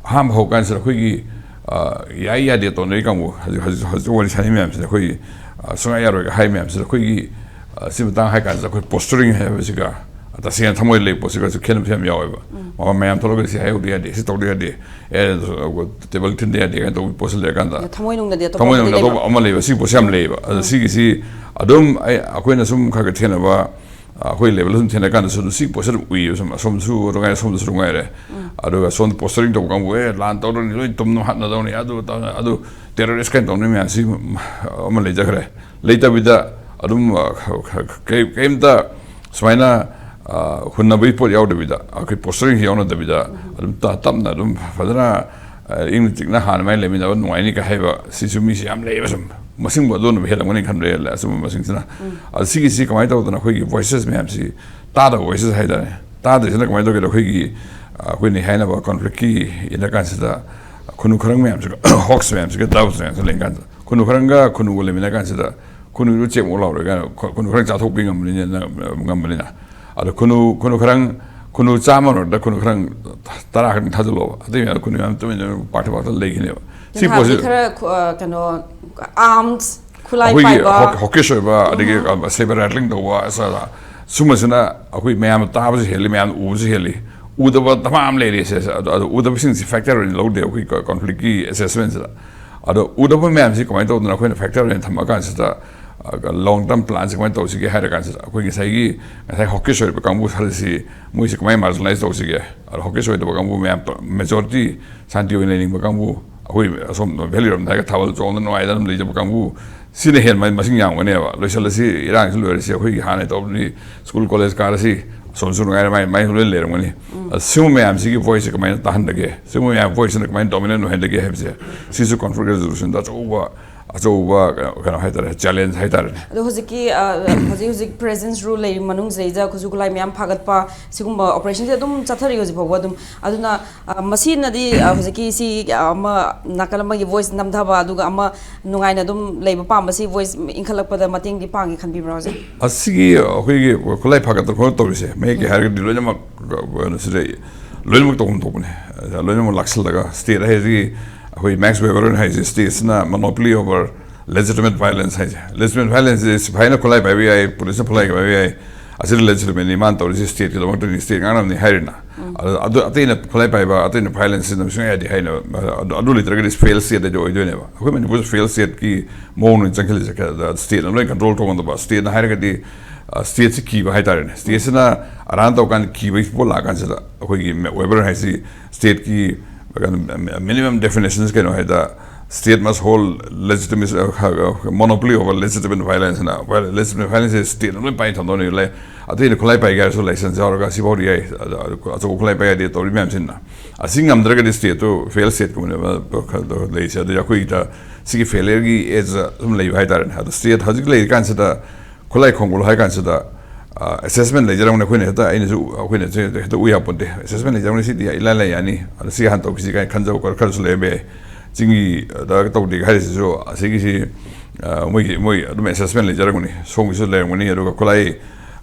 ꯑꯍꯥꯟꯕ ꯍꯧꯕ ꯀꯥꯟꯁꯤꯗ ꯑꯩꯈꯣꯏꯒꯤ, ꯑ, ꯌꯥꯏ ꯌꯥꯗꯦ ꯇꯧꯅꯔꯤ ꯀꯥꯡꯕꯨ, ꯍꯧꯖꯤꯛ, ꯍꯧꯖꯤꯛ, ꯍꯧꯖꯤꯛ ꯋꯥꯔꯤ ꯁꯥꯟꯅꯔꯤ ꯃꯌꯥꯝꯁꯤꯗ ꯑꯩꯈꯣꯏꯒꯤ, ꯑ, ꯁꯨꯡꯌꯥ ꯌꯥꯔꯣꯏꯒ ꯍꯥꯏ ꯃꯌꯥꯝꯁꯤꯗ ꯑꯩꯈꯣꯏꯒꯤ, ꯑ, ꯁꯤ ꯃꯇꯥꯡ ꯍꯥꯏ ꯀꯥꯟꯁꯤꯗ ꯑꯩꯈꯣꯏ posturing ꯍꯥꯏꯕꯁꯤꯒ ꯇꯁꯦꯡꯅ ꯊꯃꯣꯏ ꯂꯩꯕ ꯄꯣꯠꯁꯤꯒꯁꯨ ꯈꯦꯠꯅꯕꯁꯦ ꯌꯥꯝ ꯌꯥꯎꯋꯦꯕ꯫ ꯃꯃꯥꯟ ꯃꯌꯥꯝ ꯊꯣꯛꯂꯛꯑꯒ ꯁꯤ ꯍꯥꯏꯍꯧꯗ ꯌꯥꯗꯦ, ꯁꯤ ꯇꯧꯗ ꯌꯥꯗꯦ, ꯑꯦ, ꯇꯦꯕꯜ ꯊꯤꯟꯗ ꯌꯥꯗꯦ ꯀꯥꯏꯅ ꯇꯧꯕ ꯄꯣꯠꯁꯤ ꯂꯩꯔꯀꯥꯟꯗ ꯊꯃꯣꯏꯅꯨꯡꯗꯗꯤ ꯑꯇꯣꯞꯄ ꯊꯃꯣꯏ ꯑꯃꯗꯤ ꯅꯨꯡꯗ ꯂꯩꯕ꯫ ꯑꯇꯣꯞꯄ ꯑꯃ ꯂꯩꯕ, ꯁꯤ ꯄꯣꯠꯁꯤ ꯌꯥꯝ ꯂꯩꯌꯦꯕ꯫ ꯑꯗ ꯁꯤꯒꯤꯁꯤ ꯑꯗꯨꯝ ꯑꯩ, ꯑꯩꯈꯣꯏꯅ ꯁꯨꯝ ꯈꯔ ꯈꯔ ꯊꯦꯡꯅꯕ, ꯑꯩꯈꯣꯏ ꯂꯦꯕꯦꯜ ꯁꯨꯝ ꯊꯦꯡꯅ ꯀꯥꯟꯗꯁꯨ ꯑꯗꯨꯝ ꯁꯤ ꯄꯣꯠꯁꯤ ꯑꯗꯨꯝ ꯎꯏꯌꯦꯕ꯫ ꯁꯨꯝ ꯑꯁꯣꯝꯁꯨ ꯑꯗꯨ ꯉꯥꯏꯔꯦ, ꯑꯁꯣꯝꯁꯨ ꯑꯗꯨꯝ ꯉꯥꯏꯔꯦ꯫ ꯑꯗꯨꯒ ꯁꯣꯝꯗ ꯄꯣꯁꯇꯔꯤꯡ ꯇꯧꯕ ꯀꯥꯡꯕꯨ, "ꯑꯦ, ꯂꯥꯟ ꯇꯧꯔꯅꯤ, ꯂꯣꯏ ꯇꯨꯝꯅ ꯍꯥꯠꯅꯗꯧꯅꯤ, ꯑꯗꯨ ꯇꯧꯔꯅꯤ, ꯑꯗꯨ ꯇꯦꯔꯣꯔꯤꯁ" ꯀꯥꯏꯅ ꯇꯧꯅꯤ ꯃꯌꯥꯝꯁꯤ ꯑꯃ ꯂꯩꯖꯈ꯭ꯔꯦ꯫ ꯂꯩꯇꯕꯤꯗ ꯑꯗꯨꯝ, ꯑ, ꯀꯩ-, ꯀꯩꯝꯇ ꯁꯨꯃꯥꯏꯅ, ꯑ, ꯍꯨꯟꯅꯕꯒꯤ ꯄꯣꯠ ꯌꯥꯎꯗꯕꯤꯗ, ꯑꯩꯈꯣꯏ ꯄꯣꯁꯇꯔꯤꯡꯁꯤ ꯌꯥꯎꯅꯗꯕꯤꯗ ꯑꯗꯨꯝ ꯇ-, ꯇꯞꯅ ꯑꯗꯨꯝ ꯐꯖꯅ, ꯑ, ꯏꯪꯅ ꯆꯤꯛꯅ ꯍꯥꯟꯅ ꯃꯥꯏ ꯂꯩꯃꯤꯟꯅꯕ ꯅꯨꯡꯉꯥꯏꯅꯤ ꯀ ꯍꯥꯏꯕ ꯁꯤꯁꯨ ꯃꯤꯁꯤ ꯌꯥꯝ ꯂꯩꯌꯦꯕ꯫ ꯁꯨꯝ ꯃꯁꯤꯡꯕꯨ ꯑꯗꯨꯅꯕꯨ ꯍꯦꯜꯂꯝꯒꯅꯤ ꯈꯟꯕ꯭ꯔꯦ, ꯑꯆꯨꯝꯕ ꯃꯁꯤꯡꯁꯤꯅ꯫ ꯑꯗ ꯁꯤꯒꯤꯁꯤ ꯀꯃꯥꯏꯅ ꯇꯧꯗꯅ ꯑꯩꯈꯣꯏꯒꯤ ꯚꯣꯏꯁꯦꯁ ꯃꯌꯥꯝꯁꯤ ꯇꯥꯗꯕ ꯚꯣꯏꯁꯦꯁ ꯍꯥꯏꯇꯥꯔꯦ꯫ ꯇꯥꯗ꯭ꯔꯤꯁꯤꯅ ꯀꯃꯥꯏꯅ ꯇꯧꯒꯦꯗ, ꯑꯩꯈꯣꯏꯒꯤ, ꯑ, ꯑꯩꯈꯣꯏꯅ ꯍꯥꯏꯅꯕ ꯀꯣꯟꯐ꯭ꯂꯤꯛꯀꯤ ꯏꯟꯅ ꯀꯥꯟꯁꯤꯗ ꯈꯨꯅꯨ ꯈꯔꯪ ꯃꯌꯥꯝꯁꯤꯒ ꯍꯣꯛꯁ ꯃꯌꯥꯝꯁꯤꯒ ꯗꯥꯎꯠꯁ ꯃꯌꯥꯝꯁꯤ ꯂꯩ ꯀꯥꯟꯁꯤꯗ ꯈꯨꯅꯨ ꯈꯔꯪꯒ ꯈꯨꯅꯨꯒ ꯂꯩꯃꯤꯟꯅ ꯀꯥꯟꯁꯤꯗ ꯈꯨꯅꯨꯗꯨ ꯆꯦꯞ ꯑꯃꯨꯛ ꯂꯥꯎꯔꯣꯏ ꯀꯥꯏꯅ ꯈꯨ-, ꯈꯨꯅꯨ ꯈꯔꯪ ꯆꯥꯊꯣꯛꯄꯤ ꯉꯝꯕꯅꯤꯅ, ꯉꯝꯕꯅꯤꯅ꯫ ꯑꯗꯣ ꯈꯨꯅꯨ, ꯈꯨꯅꯨ ꯈꯔꯪ, ꯈꯨꯅꯨ ꯆꯥꯝꯃ ꯃꯔꯛꯇ ꯈꯨꯅꯨ ꯈꯔꯪ ꯇꯔꯥ ꯈꯛꯇꯪ ꯊꯥꯖꯤꯜꯂꯣꯕ, ꯑꯇꯩ ꯃꯌꯥꯝ ꯈꯨꯅꯨ ꯃꯌꯥꯝ ꯇꯨꯃꯤꯟ ꯇꯨꯃꯤꯟ ꯄꯥꯛꯊ ꯄꯥꯛꯊ ꯂꯩꯈꯤꯅꯦꯕ꯫ ꯁꯤ ꯅꯍꯥꯟꯗꯤ ꯄꯣꯠꯁꯤ ꯈꯔ ꯈꯨ-, ꯑ, ꯀꯩꯅꯣ, ꯑꯥꯔꯝꯁ, ꯈꯨꯠꯂꯥꯏ ꯑꯩꯈꯣꯏꯒꯤ ꯄꯥꯏꯕ꯫ ꯍꯣꯛ-, ꯍꯣꯀꯤꯁ ꯑꯣꯏꯕ, ꯑꯗꯒꯤ, ꯑ, ꯁꯦꯕꯔ ꯔꯥꯏꯇ꯭ꯂꯤꯡ ꯇꯧꯕ, ꯑꯁ, ꯑ, ꯁꯨꯝꯕꯁꯤꯅ ꯑꯩꯈꯣꯏ ꯃꯌꯥꯝꯅ ꯇꯥꯕꯁꯨ ꯍꯦꯜꯂꯤ, ꯃꯌꯥꯝꯅ ꯎꯕꯁꯨ ꯍꯦꯜꯂꯤ꯫ ꯎꯗꯕ ꯗꯃꯥ ꯑꯃ ꯂꯩꯔꯤ ꯁꯦ, ꯑꯗꯣ, ꯑꯗꯣ ꯎꯗꯕꯁꯤꯡꯁꯤ ꯐꯦꯛꯇꯔ ꯑꯣꯏꯅ ꯂꯧꯗꯦ ꯑꯩꯈꯣꯏ ꯀꯣ-, ꯀꯣꯟꯐ꯭ꯂꯤꯛꯀꯤ ꯑꯦꯁꯦꯁꯃꯦꯟꯁꯤꯗ꯫ ꯑꯗꯣ ꯎꯗꯕ ꯃꯌꯥꯝꯁꯤ ꯀꯃꯥꯏꯅ ꯇꯧꯗꯅ ꯑꯩꯈꯣꯏꯅ ꯐꯦꯛꯇꯔ ꯑꯣꯏꯅ ꯊꯝꯃꯀꯥꯟꯁꯤꯗ, ꯑ, ꯂꯣꯡ ꯇꯔꯝ ꯄ꯭ꯂꯥꯟꯁꯦ ꯀꯃꯥꯏꯅ ꯇꯧꯁꯤꯒꯦ ꯍꯥꯏꯔ ꯀꯥꯟꯁꯤꯗ, ꯑꯩꯈꯣꯏ ꯉꯁꯥꯏꯒꯤ, ꯉꯁꯥꯏ ꯍꯣꯀꯤꯁ ꯑꯣꯏꯕ ꯀꯥꯡꯕꯨ ꯈꯔꯁꯤ ꯃꯣꯏꯁꯤ ꯀꯃꯥꯏꯅ ꯃꯥꯔꯖꯤꯅꯦꯂꯥꯏꯁ ꯇꯧꯁꯤꯒꯦ? ꯑꯗꯣ ꯍꯣꯀꯤꯁ ꯑꯣꯏꯗꯕ ꯀꯥꯡꯕꯨ ꯃꯌꯥꯝ, ꯃꯦꯖꯣꯔꯤꯇꯤ ꯁꯥꯟꯇꯤ ꯑꯣꯏꯅ ꯂꯩꯅꯤꯡꯕ ꯀꯥꯡꯕꯨ, ꯑꯩꯈꯣꯏ ꯑꯁꯣꯝ ꯚꯦꯂꯤ ꯔꯣꯝꯗ ꯍꯥꯏꯔꯒ ꯊꯥꯕꯜ ꯆꯣꯡꯗꯅ ꯅꯨꯡꯉꯥꯏꯗꯅ ꯑꯗꯨꯝ ꯂꯩꯖꯕ ꯀꯥꯡꯕꯨ, ꯁꯤꯅ ꯍꯦꯟꯅ ꯃꯁꯤꯡ ꯌꯥꯝꯒꯅꯦꯕ꯫ ꯂꯣꯏꯁꯤꯜꯂꯁꯤ, ꯏꯔꯥꯡꯁꯤ ꯂꯣꯏꯔꯁꯤ, ꯑꯩꯈꯣꯏꯒꯤ ꯍꯥꯟꯅ ꯇꯧꯕꯗꯤ ꯁ꯭ꯀꯨꯜ ꯀꯣꯂꯦꯖ ꯀꯥꯔꯁꯤ, ꯑꯁꯣꯝꯁꯨ ꯅꯨꯡꯉꯥꯏꯔ ꯃꯥꯏ, ꯃꯥꯏ ꯂꯣꯏ ꯂꯩꯔꯝꯒꯅꯤ꯫ ꯑꯗ ꯁꯤꯒꯨꯝꯕ ꯃꯌꯥꯝꯁꯤꯒꯤ ꯚꯣꯏꯁꯁꯦ ꯀꯃꯥꯏꯅ ꯇꯥꯍꯟꯗꯒꯦ? ꯁꯤꯒꯨꯝꯕ ꯃꯌꯥꯝ ꯚꯣꯏꯁꯁꯤꯅ ꯀꯃꯥꯏꯅ ꯗꯣꯃꯤꯅꯦꯟ ꯑꯣꯏꯍꯟꯗꯒꯦ ꯍꯥꯏꯕꯁꯦ, ꯁꯤꯁꯨ ꯀꯣꯟꯐ꯭ꯂꯤꯛ ꯔꯦꯖꯣꯂꯨꯁꯟꯗ ꯑꯆꯧꯕ, ꯑꯆꯧꯕ ꯀꯩꯅꯣ, ꯀꯩꯅꯣ ꯍꯥꯏꯇꯥꯔꯦ, ꯆꯦꯂꯦꯟꯖ ꯍꯥꯏꯇꯥꯔꯦꯅꯦ꯫ ꯑꯗꯣ ꯍꯧꯖꯤꯛꯀꯤ, ꯑ, ꯍꯧꯖꯤꯛ ꯍꯧꯖꯤꯛ ꯄ꯭ꯔꯦꯖꯦꯟꯁ ꯔꯨꯜ ꯂꯩꯔꯤ ꯃꯅꯨꯡꯁꯤꯗꯩꯗ ꯈꯨꯠꯁꯨ ꯈꯨꯠꯂꯥꯏ ꯃꯌꯥꯝ ꯐꯥꯒꯠꯄ ꯁꯤꯒꯨꯝꯕ ꯑꯣꯄꯔꯦꯁꯟꯁꯦ ꯑꯗꯨꯝ ꯆꯠꯊꯔꯤ ꯍꯧꯖꯤꯛ ꯐꯥꯎꯕ ꯑꯗꯨꯝ꯫ ꯑꯗꯨꯅ, ꯑ, ꯃꯁꯤꯅꯗꯤ, ꯑ, ꯍꯧꯖꯤꯛꯀꯤ ꯁꯤ, ꯑ, ꯑꯃ ꯅꯥꯀꯜ ꯑꯃꯒꯤ ꯚꯣꯏꯁ ꯅꯝꯊꯕ, ꯑꯗꯨꯒ ꯑꯃ ꯅꯨꯡꯉꯥꯏꯅ ꯑꯗꯨꯝ ꯂꯩꯕ ꯄꯥꯝꯕꯁꯤ ꯚꯣꯏꯁ ꯏꯟꯈꯠꯂꯛꯄꯗ ꯃꯇꯦꯡꯗꯤ ꯄꯥꯡꯉꯦ ꯈꯟꯕꯤꯕ꯭ꯔꯥ ꯍꯧꯖꯤꯛ? ꯑꯁꯤꯒꯤ ꯑꯩꯈꯣꯏꯒꯤ ꯈꯨꯠꯂꯥꯏ ꯐꯥꯒꯠꯇꯅ ꯈꯣꯠꯇꯅ ꯇꯧꯔꯤꯁꯦ, ꯃꯌꯦꯛꯀꯤ ꯍꯥꯏꯔꯒꯗꯤ ꯂꯣꯏꯅꯃꯛ, ꯀꯩꯅꯣꯁꯤꯗ ꯂꯣꯏꯅꯃꯛ ꯇꯧꯐꯝ ꯊꯣꯛꯄꯅꯦ꯫ ꯂꯣꯏꯅꯃꯛ ꯂꯥꯛꯁꯜꯂꯒ ꯁ꯭ꯇꯦꯠ ꯍꯥꯏꯁꯤꯒꯤ ꯑꯩꯈꯣꯏ ꯃꯦꯛꯁ ꯋꯦꯕꯔꯅ ꯍꯥꯏꯁꯦ, ꯁ꯭ꯇꯦꯠꯁꯤꯅ monopoly over legitimate violence ꯍꯥꯏꯁꯦ꯫ Legitimate violence ꯁꯦ ꯁꯤꯐꯥꯏꯅ ꯈꯨꯠꯂꯥꯏ ꯄꯥꯏꯕ ꯌꯥꯏ, ꯄꯨꯂꯤꯁꯅ ꯈꯨꯠꯂꯥꯏ ꯄꯥꯏꯕ ꯌꯥꯏ, ꯑꯁꯤꯗ ꯂꯦꯖꯤꯇꯤꯃꯦꯠꯅꯤ ꯃꯥꯅ ꯇꯧꯔꯤꯁꯤ, ꯁ꯭ꯇꯦꯠꯀꯤꯗꯃꯛꯇꯅꯤ, ꯁ꯭ꯇꯦꯠ ꯉꯥꯡꯅꯕꯅꯤ ꯍꯥꯏꯔꯤꯅ꯫ ꯑꯗꯨ, ꯑꯗꯨ ꯑꯇꯩꯅ ꯈꯨꯠꯂꯥꯏ ꯄꯥꯏꯕ, ꯑꯇꯩꯅ ꯚꯥꯏꯑꯣꯂꯦꯟꯁ ꯁꯤꯖꯤꯟꯅꯕ ꯁꯨꯡꯌꯥ ꯌꯥꯗꯦ ꯍꯥꯏꯅ꯫ ꯑꯗꯨ, ꯑꯗꯨ ꯂꯩꯇ꯭ꯔꯒꯗꯤ ꯐꯦꯜ ꯁ꯭ꯇꯦꯠ ꯍꯥꯏꯗꯤ ꯑꯣꯏꯗꯣꯏꯅꯦꯕ꯫ ꯑꯩꯈꯣꯏ ꯃꯅꯤꯄꯨꯔꯁꯨ ꯐꯦꯜ ꯁ꯭ꯇꯦꯠꯀꯤ ꯃꯑꯣꯡꯗ ꯆꯪꯁꯤꯜꯂꯤꯁꯦ꯫ ꯁ꯭ꯇꯦꯠꯅ ꯂꯣꯏ ꯀꯟꯇ꯭ꯔꯣꯜ ꯇꯧꯉꯝꯗꯕ, ꯁ꯭ꯇꯦꯠꯅ ꯍꯥꯏꯔꯒꯗꯤ, ꯑ, ꯁ꯭ꯇꯦꯠꯁꯤ ꯀꯤꯕ ꯍꯥꯏꯇꯥꯔꯦꯅꯦ꯫ ꯁ꯭ꯇꯦꯠꯁꯤꯅ ꯑꯔꯥꯟ ꯇꯧꯀꯥꯟꯗ ꯀꯤꯕꯒꯤ ꯄꯣꯠ ꯂꯥꯛꯑꯀꯥꯟꯁꯤꯗ ꯑꯩꯈꯣꯏꯒꯤ ꯃꯦ-, ꯋꯦꯕꯔ ꯍꯥꯏꯁꯤ ꯁ꯭ꯇꯦꯠꯀꯤ ꯀꯩꯅꯣ, ꯃꯤꯅꯤꯃꯝ ꯗꯦꯐꯤꯅꯤꯁꯟꯁ ꯀꯩꯅꯣ ꯍꯥꯏꯗ, state must hold legitimate, monopoly over legitimate violence ꯍꯥꯏꯅ꯫ Legitimate violence ꯁꯦ ꯁ꯭ꯇꯦꯠꯅ ꯂꯣꯏ ꯄꯥꯏ ꯊꯝꯗꯧꯅꯤ ꯂꯩ꯫ ꯑꯇꯩꯅ ꯈꯨꯠꯂꯥꯏ ꯄꯥꯏꯒꯦ ꯍꯥꯏꯔꯁꯨ ꯂꯥꯏꯁꯦꯟꯁ ꯌꯥꯎꯔꯒ ꯁꯤꯐꯥꯎꯗꯤ ꯌꯥꯏ, ꯑꯗ ꯑꯆꯧꯕ ꯈꯨꯠꯂꯥꯏ ꯄꯥꯏ ꯌꯥꯗꯦ ꯇꯧꯔꯤ ꯃꯌꯥꯝꯁꯤꯅ꯫ ꯑꯁꯤ ꯉꯝꯗ꯭ꯔꯒꯗꯤ ꯁ꯭ꯇꯦꯠꯇꯨ ꯐꯦꯜ ꯁ꯭ꯇꯦꯠꯀꯨꯝꯕꯅꯦꯕ ꯂꯩꯔꯤꯁꯦ꯫ ꯑꯗꯨꯗꯤ ꯑꯩꯈꯣꯏꯗ ꯁꯤꯒꯤ ꯐꯦꯂꯤꯌꯔꯒꯤ ꯑꯦꯖ ꯁꯨꯝ ꯂꯩꯕ ꯍꯥꯏꯇꯥꯔꯦꯅꯦ꯫ ꯑꯗꯣ ꯁ꯭ꯇꯦꯠ ꯍꯧꯖꯤꯛ ꯂꯩꯔꯤ ꯀꯥꯟꯁꯤꯗ ꯈꯨꯠꯂꯥꯏ ꯈꯣꯡꯒꯨꯜ ꯍꯥꯏ ꯀꯥꯟꯁꯤꯗ, ꯑ, ꯑꯦꯁꯦꯁꯃꯦꯟ ꯂꯩꯖꯔꯝꯒꯅꯤ꯫ ꯑꯩꯈꯣꯏꯅ ꯍꯦꯛꯇ, ꯑꯩꯅꯁꯨ, ꯑꯩꯈꯣꯏꯅꯁꯨ ꯍꯦꯛꯇ ꯎ ꯌꯥꯄꯣꯟꯇꯦ꯫ ꯑꯦꯁꯦꯁꯃꯦꯟ ꯂꯩꯖꯔꯝꯒꯅꯤ, ꯁꯤꯗꯤ ꯏꯂꯥꯏ ꯂꯥꯏ ꯌꯥꯅꯤ, ꯑꯗ ꯁꯤ ꯍꯥꯟꯅ ꯇꯧꯈꯤꯁꯤ ꯀꯥꯏꯅ ꯈꯟꯖꯕ ꯈꯔ, ꯈꯔꯁꯨ ꯂꯩꯔꯝꯕ ꯌꯥꯏ꯫ ꯆꯤꯡꯒꯤꯗ ꯇꯧꯗꯦ ꯍꯥꯏꯔꯤꯁꯤꯁꯨ ꯑꯁꯤꯒꯤꯁꯤ, ꯑ, ꯃꯣꯏꯒꯤ, ꯃꯣꯏ ꯑꯗꯨꯝ ꯑꯦꯁꯦꯁꯃꯦꯟ ꯂꯩꯖꯔꯝꯒꯅꯤ, ꯁꯣꯝꯒꯤꯁꯨ ꯂꯩꯔꯝꯒꯅꯤ꯫ ꯑꯗꯨꯒ ꯈꯨꯠꯂꯥꯏ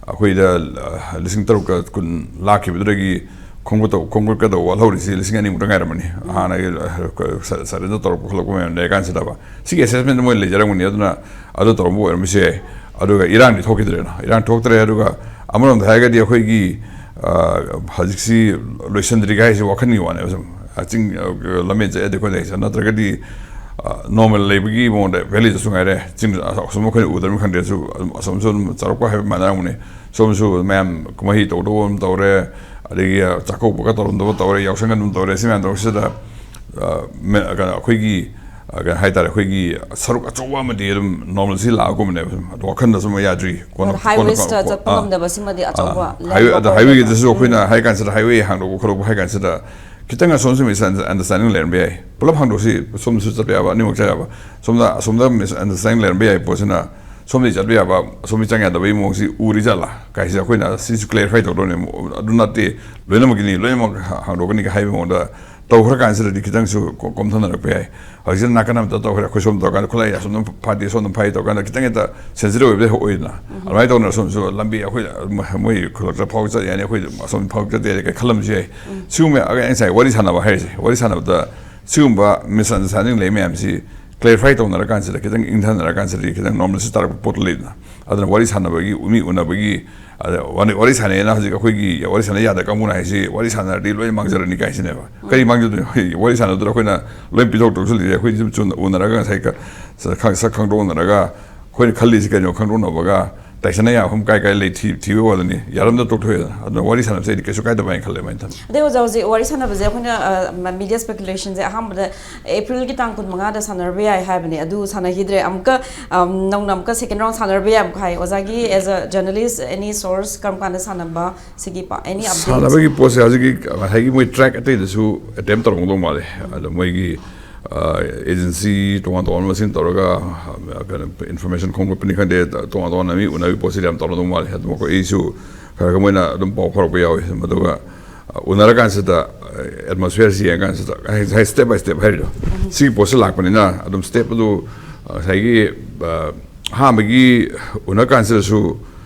ꯑꯩꯈꯣꯏꯗ, ꯑ, ꯂꯤꯁꯤꯡ ꯇꯔꯨꯛꯀ ꯀꯨꯟ ꯂꯥꯛꯈꯤꯕꯗꯨꯗꯒꯤ ꯈꯣꯝꯒꯠꯇꯧ-, ꯈꯣꯝꯒꯠꯀꯗꯧꯕ ꯋꯥꯠꯍꯧꯔꯤꯁꯤ ꯂꯤꯁꯤꯡ ꯑꯅꯤꯃꯨꯛꯇ ꯉꯥꯏꯔꯝꯃꯅꯤ꯫ ꯍꯥꯟꯅꯒꯤ, ꯑ, ꯁ-, ꯁꯔꯦꯟꯗꯔ ꯇꯧꯔꯛꯄ ꯈꯣꯠꯂꯛꯄ ꯃꯌꯥꯝ ꯂꯩꯔꯀꯥꯟꯁꯤꯗꯕ꯫ ꯁꯤꯒꯤ ꯑꯦꯁꯦꯁꯃꯦꯟꯗ ꯃꯣꯏ ꯂꯩꯖꯔꯝꯒꯅꯤ꯫ ꯑꯗꯨꯅ ꯑꯗꯨ ꯇꯧꯔꯝꯕ ꯑꯣꯏꯔꯝꯕꯁꯨ ꯌꯥꯏ꯫ ꯑꯗꯨꯒ ꯏꯔꯥꯡꯗꯤ ꯊꯣꯛꯈꯤꯗ꯭ꯔꯦꯅ, ꯏꯔꯥꯡ ꯊꯣꯛꯇ꯭ꯔꯦ꯫ ꯑꯗꯨꯒ ꯑꯃꯔꯣꯝꯗ ꯍꯥꯏꯔꯒꯗꯤ ꯑꯩꯈꯣꯏꯒꯤ, ꯑ, ꯍꯧꯖꯤꯛꯁꯤ ꯂꯣꯏꯁꯤꯟꯗ꯭ꯔꯤꯒ ꯍꯥꯏꯁꯤ ꯋꯥꯈꯜꯒꯤ ꯋꯥꯅꯦꯕ꯫ ꯁꯨꯝ ꯆꯤꯡ, ꯑ, ꯂꯝꯕꯦꯟ ꯆꯠꯂꯗꯤ ꯑꯩꯈꯣꯏ ꯂꯩꯁꯦ, ꯅꯠꯇ꯭ꯔꯒꯗꯤ, ꯑ, ꯅꯣꯔꯃꯦꯜ ꯂꯩꯕꯒꯤ ꯃꯑꯣꯡꯗ ꯚꯦꯂꯤꯗꯁꯨ ꯉꯥꯏꯔꯦ, ꯆꯤꯡ ꯑꯁꯣꯝ ꯑꯩꯈꯣꯏꯅ ꯎꯗ꯭ꯔꯕꯅꯤ ꯈꯪꯗꯦ, ꯑꯁꯨꯝ, ꯑꯁꯣꯝꯁꯨ ꯑꯗꯨꯝ ꯆꯥꯎꯔꯛꯄ ꯍꯥꯏꯕ ꯃꯥꯟꯅꯔꯝꯒꯅꯤ꯫ ꯁꯣꯝꯁꯨ ꯃꯌꯥꯝ ꯀꯨꯝꯍꯩ ꯇꯧꯗꯧꯕ ꯑꯃ ꯇꯧꯔꯦ, ꯑꯗꯒꯤ, ꯑ, ꯆꯥꯛꯀꯧꯕꯒ ꯇꯧꯔꯝꯗꯕ ꯇꯧꯔꯦ, ꯌꯥꯎꯁꯪꯒ ꯑꯗꯨꯝ ꯇꯧꯔꯦ꯫ ꯁꯤ ꯃꯌꯥꯝ ꯇꯧꯔꯛꯄꯁꯤꯗ, ꯑ, ꯃꯦ-, ꯀꯩꯅꯣ, ꯑꯩꯈꯣꯏꯒꯤ, ꯑ, ꯀꯩꯅꯣ ꯍꯥꯏꯇꯥꯔꯦ, ꯑꯩꯈꯣꯏꯒꯤ ꯁꯔꯨꯛ ꯑꯆꯧꯕ ꯑꯃꯗꯤ ꯑꯗꯨꯝ ꯅꯣꯔꯃꯦꯜꯁꯤ ꯂꯥꯛꯑꯒꯨꯝꯕꯅꯦꯕ꯫ ꯁꯨꯝ ꯑꯗꯣ ꯋꯥꯈꯜꯗ ꯁꯨꯝ ꯌꯥꯗ꯭ꯔꯤ꯫ ꯀꯣꯟꯅ, ꯀꯣꯟꯅ ꯍꯥꯏꯋꯦꯁꯇ ꯀꯣꯟꯅ, ꯆꯠꯄ ꯑ, ꯉꯝꯗꯕꯁꯤꯃꯗꯤ ꯑ, ꯑꯆꯧꯕ ꯍꯥꯏꯋꯦ, ꯂꯦꯝꯕ ꯑꯗ ꯍꯥꯏꯋꯦꯒꯤꯗꯁꯨ ꯑꯣꯏꯔꯒꯁꯨ꯫ ꯑꯩꯈꯣꯏꯅ ꯎꯝ꯫ ꯍꯥꯏ ꯀꯥꯟꯁꯤꯗ, ꯍꯥꯏꯋꯦ ꯍꯥꯡꯗꯣꯛꯄ ꯈꯣꯠꯂꯛꯄ ꯍꯥꯏ ꯀꯥꯟꯁꯤꯗ, ꯈꯤꯇꯪ ꯑꯁꯣꯝꯁꯨ ꯃꯤꯁꯑꯟꯗꯔꯁꯇꯦꯟꯗꯤꯡ ꯂꯩꯔꯝꯕ ꯌꯥꯏ꯫ ꯄꯨꯂꯞ ꯍꯥꯡꯗꯣꯛꯁꯤ, ꯁꯣꯝꯗꯁꯨ ꯆꯠꯄ ꯌꯥꯕ, ꯑꯅꯤꯃꯛ ꯆꯠ ꯌꯥꯕ꯫ ꯁꯣꯝꯗ, ꯑꯁꯣꯝꯗ ꯃꯤꯁꯑꯟꯗꯔꯁꯇꯦꯟꯗꯤꯡ ꯂꯩꯔꯝꯕ ꯌꯥꯏ ꯄꯣꯠꯁꯤꯅ, ꯁꯣꯝꯗꯒꯤ ꯆꯠꯄ ꯌꯥꯕ, ꯑꯁꯣꯝꯒꯤ ꯆꯪ ꯌꯥꯗꯕꯒꯤ ꯃꯑꯣꯡꯁꯤ ꯎꯔꯤ ꯖꯥꯠꯂꯥ ꯀꯥꯏꯁꯦ ꯑꯩꯈꯣꯏꯅ ꯁꯤꯁꯨ ꯀ꯭ꯂꯦꯔꯤꯐꯥꯏ ꯇꯧꯗꯧꯅꯦ꯫ ꯑꯗꯨ ꯅꯠꯇꯦ, ꯂꯣꯏꯅꯃꯛꯀꯤꯅꯤ, ꯂꯣꯏꯅꯃꯛ ꯍꯥꯡꯗꯣꯛꯀꯅꯤ ꯍꯥꯏꯕ ꯃꯑꯣꯡꯗ ꯇꯧꯈ꯭ꯔ ꯀꯥꯟꯁꯤꯗꯗꯤ ꯈꯤꯇꯪꯁꯨ ꯀꯣ-, ꯀꯣꯝꯊꯅꯔꯛꯄ ꯌꯥꯏ꯫ ꯍꯧꯖꯤꯛꯁꯤꯅ ꯅꯥꯀꯟ ꯑꯃꯗ ꯇꯧꯈ꯭ꯔꯦ, ꯑꯩꯈꯣꯏ ꯁꯣꯝ ꯇꯧꯔꯀꯥꯟꯗ ꯈꯨꯠꯂꯥꯏ ꯑꯁꯣꯝꯗ ꯐꯥꯗꯦ, ꯁꯣꯝꯗ ꯐꯥꯏ ꯇꯧꯔꯀꯥꯟꯗ ꯈꯤꯇꯪ ꯍꯦꯛꯇ ꯁꯦꯟꯁꯤꯇꯤꯚ ꯑꯣꯏꯕꯗ ꯑꯣꯏꯗꯅ꯫ ꯎꯝ꯫ ꯑꯗꯨꯃꯥꯏꯅ ꯇꯧꯗꯅ ꯁꯣꯝꯁꯨ ꯂꯝꯕꯤ ꯑꯩꯈꯣꯏ ꯃꯣꯏ ꯈꯨꯂꯛꯇ ꯐꯥꯎ ꯆꯠ ꯌꯥꯅꯤ, ꯑꯩꯈꯣꯏ ꯑꯁꯣꯝ ꯐꯥꯎ ꯆꯠ ꯌꯥꯅꯤ ꯀꯥꯏ ꯈꯜꯂꯝꯕꯁꯨ ꯌꯥꯏ꯫ ꯎꯝ꯫ ꯁꯤꯒꯨꯝꯕ ꯑꯩ ꯉꯁꯥꯏ ꯋꯥꯔꯤ ꯁꯥꯟꯅꯕ ꯍꯥꯏꯔꯤꯁꯦ, ꯋꯥꯔꯤ ꯁꯥꯟꯅꯕꯗ ꯁꯤꯒꯨꯝꯕ ꯃꯤꯁꯑꯟꯗꯔꯁꯇꯦꯟꯗꯤꯡ ꯂꯩ ꯃꯌꯥꯝꯁꯤ ꯀ꯭ꯂꯦꯔꯤꯐꯥꯏ ꯇꯧꯅꯔꯀꯥꯟꯁꯤꯗ, ꯈꯤꯇꯪ ꯏꯪꯊꯅꯔꯀꯥꯟꯁꯤꯗꯗꯤ ꯈꯤꯇꯪ ꯅꯣꯔꯃꯦꯜꯁꯤ ꯇꯥꯔꯛꯄ ꯄꯣꯠꯇꯣ ꯂꯩꯗꯅ꯫ ꯑꯗꯨꯅ ꯋꯥꯔꯤ ꯁꯥꯟꯅꯕꯒꯤ, ꯃꯤ ꯎꯅꯕꯒꯤ, ꯑꯗ ꯋꯥꯔꯤ, ꯋꯥꯔꯤ ꯁꯥꯟꯅꯩꯅ ꯍꯧꯖꯤꯛ ꯑꯩꯈꯣꯏꯒꯤ ꯋꯥꯔꯤ ꯁꯥꯟꯅ ꯌꯥꯗ ꯀꯥꯡꯕꯨꯅ ꯍꯥꯏꯁꯤ, ꯋꯥꯔꯤ ꯁꯥꯟꯅꯔꯗꯤ ꯂꯣꯏ ꯃꯥꯡꯖꯔꯅꯤ ꯀꯥꯏꯁꯤꯅꯦꯕ꯫ ꯀꯔꯤ ꯃꯥꯡꯖꯗꯣꯏꯅꯣ? ꯑꯩꯈꯣꯏ ꯋꯥꯔꯤ ꯁꯥꯟꯅꯗꯨꯅ ꯑꯩꯈꯣꯏꯅ ꯂꯣꯏ ꯄꯤꯊꯣꯛꯇꯧꯁꯨ ꯂꯩꯔꯦ꯫ ꯑꯩꯈꯣꯏ ꯁꯨꯝ ꯆꯨꯝꯅ ꯎꯅꯔꯒ ꯉꯁꯥꯏ ꯈ-, ꯁ-, ꯈꯪ-, ꯁꯛ ꯈꯪꯗꯣꯛꯅꯔꯒ, ꯑꯩꯈꯣꯏꯅ ꯈꯜꯂꯤꯁꯤ ꯀꯩꯅꯣ ꯈꯪꯗꯣꯛꯅꯕꯒ, ꯇꯥꯏꯁꯟꯅ ꯌꯥꯐꯝ ꯀꯥꯏ ꯀꯥꯏ ꯂꯩ ꯊꯤ-, ꯊꯤꯕꯒꯤ ꯋꯥꯗꯅꯤ, ꯌꯥꯔꯝꯗ ꯇꯣꯛꯊꯣꯛꯑꯦꯗꯅ꯫ ꯑꯗꯨꯅ ꯋꯥꯔꯤ ꯁꯥꯟꯅꯕꯁꯦ ꯑꯩꯗꯤ ꯀꯩꯁꯨ ꯀꯥꯏꯗꯕ ꯍꯥꯏꯅ ꯈꯜꯂꯦ, ꯃꯥꯏꯅ ꯊꯝꯃꯤ꯫ ꯑꯗꯩ ꯑꯣꯖꯥ, ꯍꯧꯖꯤꯛ ꯋꯥꯔꯤ ꯁꯥꯟꯅꯕꯁꯦ ꯑꯩꯈꯣꯏꯅ, ꯑ, ꯃ-, ꯃꯤꯗꯤꯌꯥ ꯁ꯭ꯄꯦꯀꯨꯂꯦꯁꯟꯁꯦ ꯑꯍꯥꯟꯕꯗ ꯑꯦꯄ꯭ꯔꯤꯜꯒꯤ ꯇꯥꯡ ꯀꯨꯟꯃꯉꯥꯗ ꯁꯥꯟꯅꯔꯕ ꯌꯥꯏ ꯍꯥꯏꯕꯅꯦ, ꯑꯗꯨ ꯁꯥꯟꯅꯈꯤꯗ꯭ꯔꯦ꯫ ꯑꯃꯨꯛꯀ, ꯑꯝ, ꯅꯧꯅ ꯑꯃꯨꯛꯀ ꯁꯦꯀꯦꯟ ꯔꯥꯎꯟ ꯁꯥꯟꯅꯔꯕ ꯌꯥꯏ ꯑꯃꯨꯛꯀ ꯍꯥꯏ꯫ ꯑꯣꯖꯥꯒꯤ as a journalist, any source, ꯀꯔꯝ ꯀꯥꯟꯗ ꯁꯥꯟꯅꯕ ꯁꯤꯒꯤ ꯄ-, any updates? ꯁꯥꯟꯅꯕꯒꯤ ꯄꯣꯠꯁꯦ ꯍꯧꯖꯤꯛꯀꯤ ꯉꯁꯥꯏꯒꯤ ꯃꯣꯏ ꯇ꯭ꯔꯦꯛ ꯑꯇꯩꯗꯁꯨ ꯑꯦꯇꯦꯝ ꯇꯧꯔꯝꯒꯗꯧ ꯃꯥꯜꯂꯦ꯫ ꯑꯗꯣ ꯃꯣꯏꯒꯤ, ꯑ, ꯑꯦꯖꯦꯟꯁꯤ ꯇꯣꯉꯥꯟ ꯇꯣꯉꯥꯟꯕ ꯃꯁꯤꯡ ꯇꯧꯔꯒ, ꯑ, ꯀꯩꯅꯣ, ꯏꯟꯐꯣꯔꯃꯦꯁꯟ ꯈꯣꯝꯒꯠꯄꯅꯤ ꯈꯪꯗꯦ, ꯇꯣꯉꯥꯟ ꯇꯣꯉꯥꯟꯅ ꯃꯤ ꯎꯅꯕꯒꯤ ꯄꯣꯠꯁꯤꯗꯤ ꯌꯥꯝ ꯇꯧꯔꯝꯗꯧ ꯃꯥꯜꯂꯦ꯫ ꯑꯗꯨꯝ ꯑꯩꯈꯣꯏ, ꯑꯩꯁꯨ ꯈꯔ ꯈꯔ ꯃꯣꯏꯅ ꯑꯗꯨꯝ ꯄꯥꯎ ꯐꯥꯎꯔꯛꯄ ꯌꯥꯎꯏ꯫ ꯑꯗꯨꯒ, ꯑ, ꯎꯅꯔꯀꯥꯟꯁꯤꯗ, ꯑ, ꯑꯦꯠꯃꯣꯁꯐꯤꯌꯔꯁꯤ ꯌꯦꯡꯉꯀꯥꯟꯁꯤꯗ, ꯉꯁꯥꯏ ꯁ꯭ꯇꯦꯞ ꯕꯥꯏ ꯁ꯭ꯇꯦꯞ ꯍꯥꯏꯔꯤꯗꯣ, ꯁꯤꯒꯤ ꯄꯣꯠꯁꯤ ꯂꯥꯛꯄꯅꯤꯅ ꯑꯗꯨꯝ ꯁ꯭ꯇꯦꯞ ꯑꯗꯨ, ꯑ, ꯉꯁꯥꯏꯒꯤ, ꯑ, ꯑꯍꯥꯟꯕꯒꯤ ꯎꯅ ꯀꯥꯟꯁꯤꯗꯁꯨ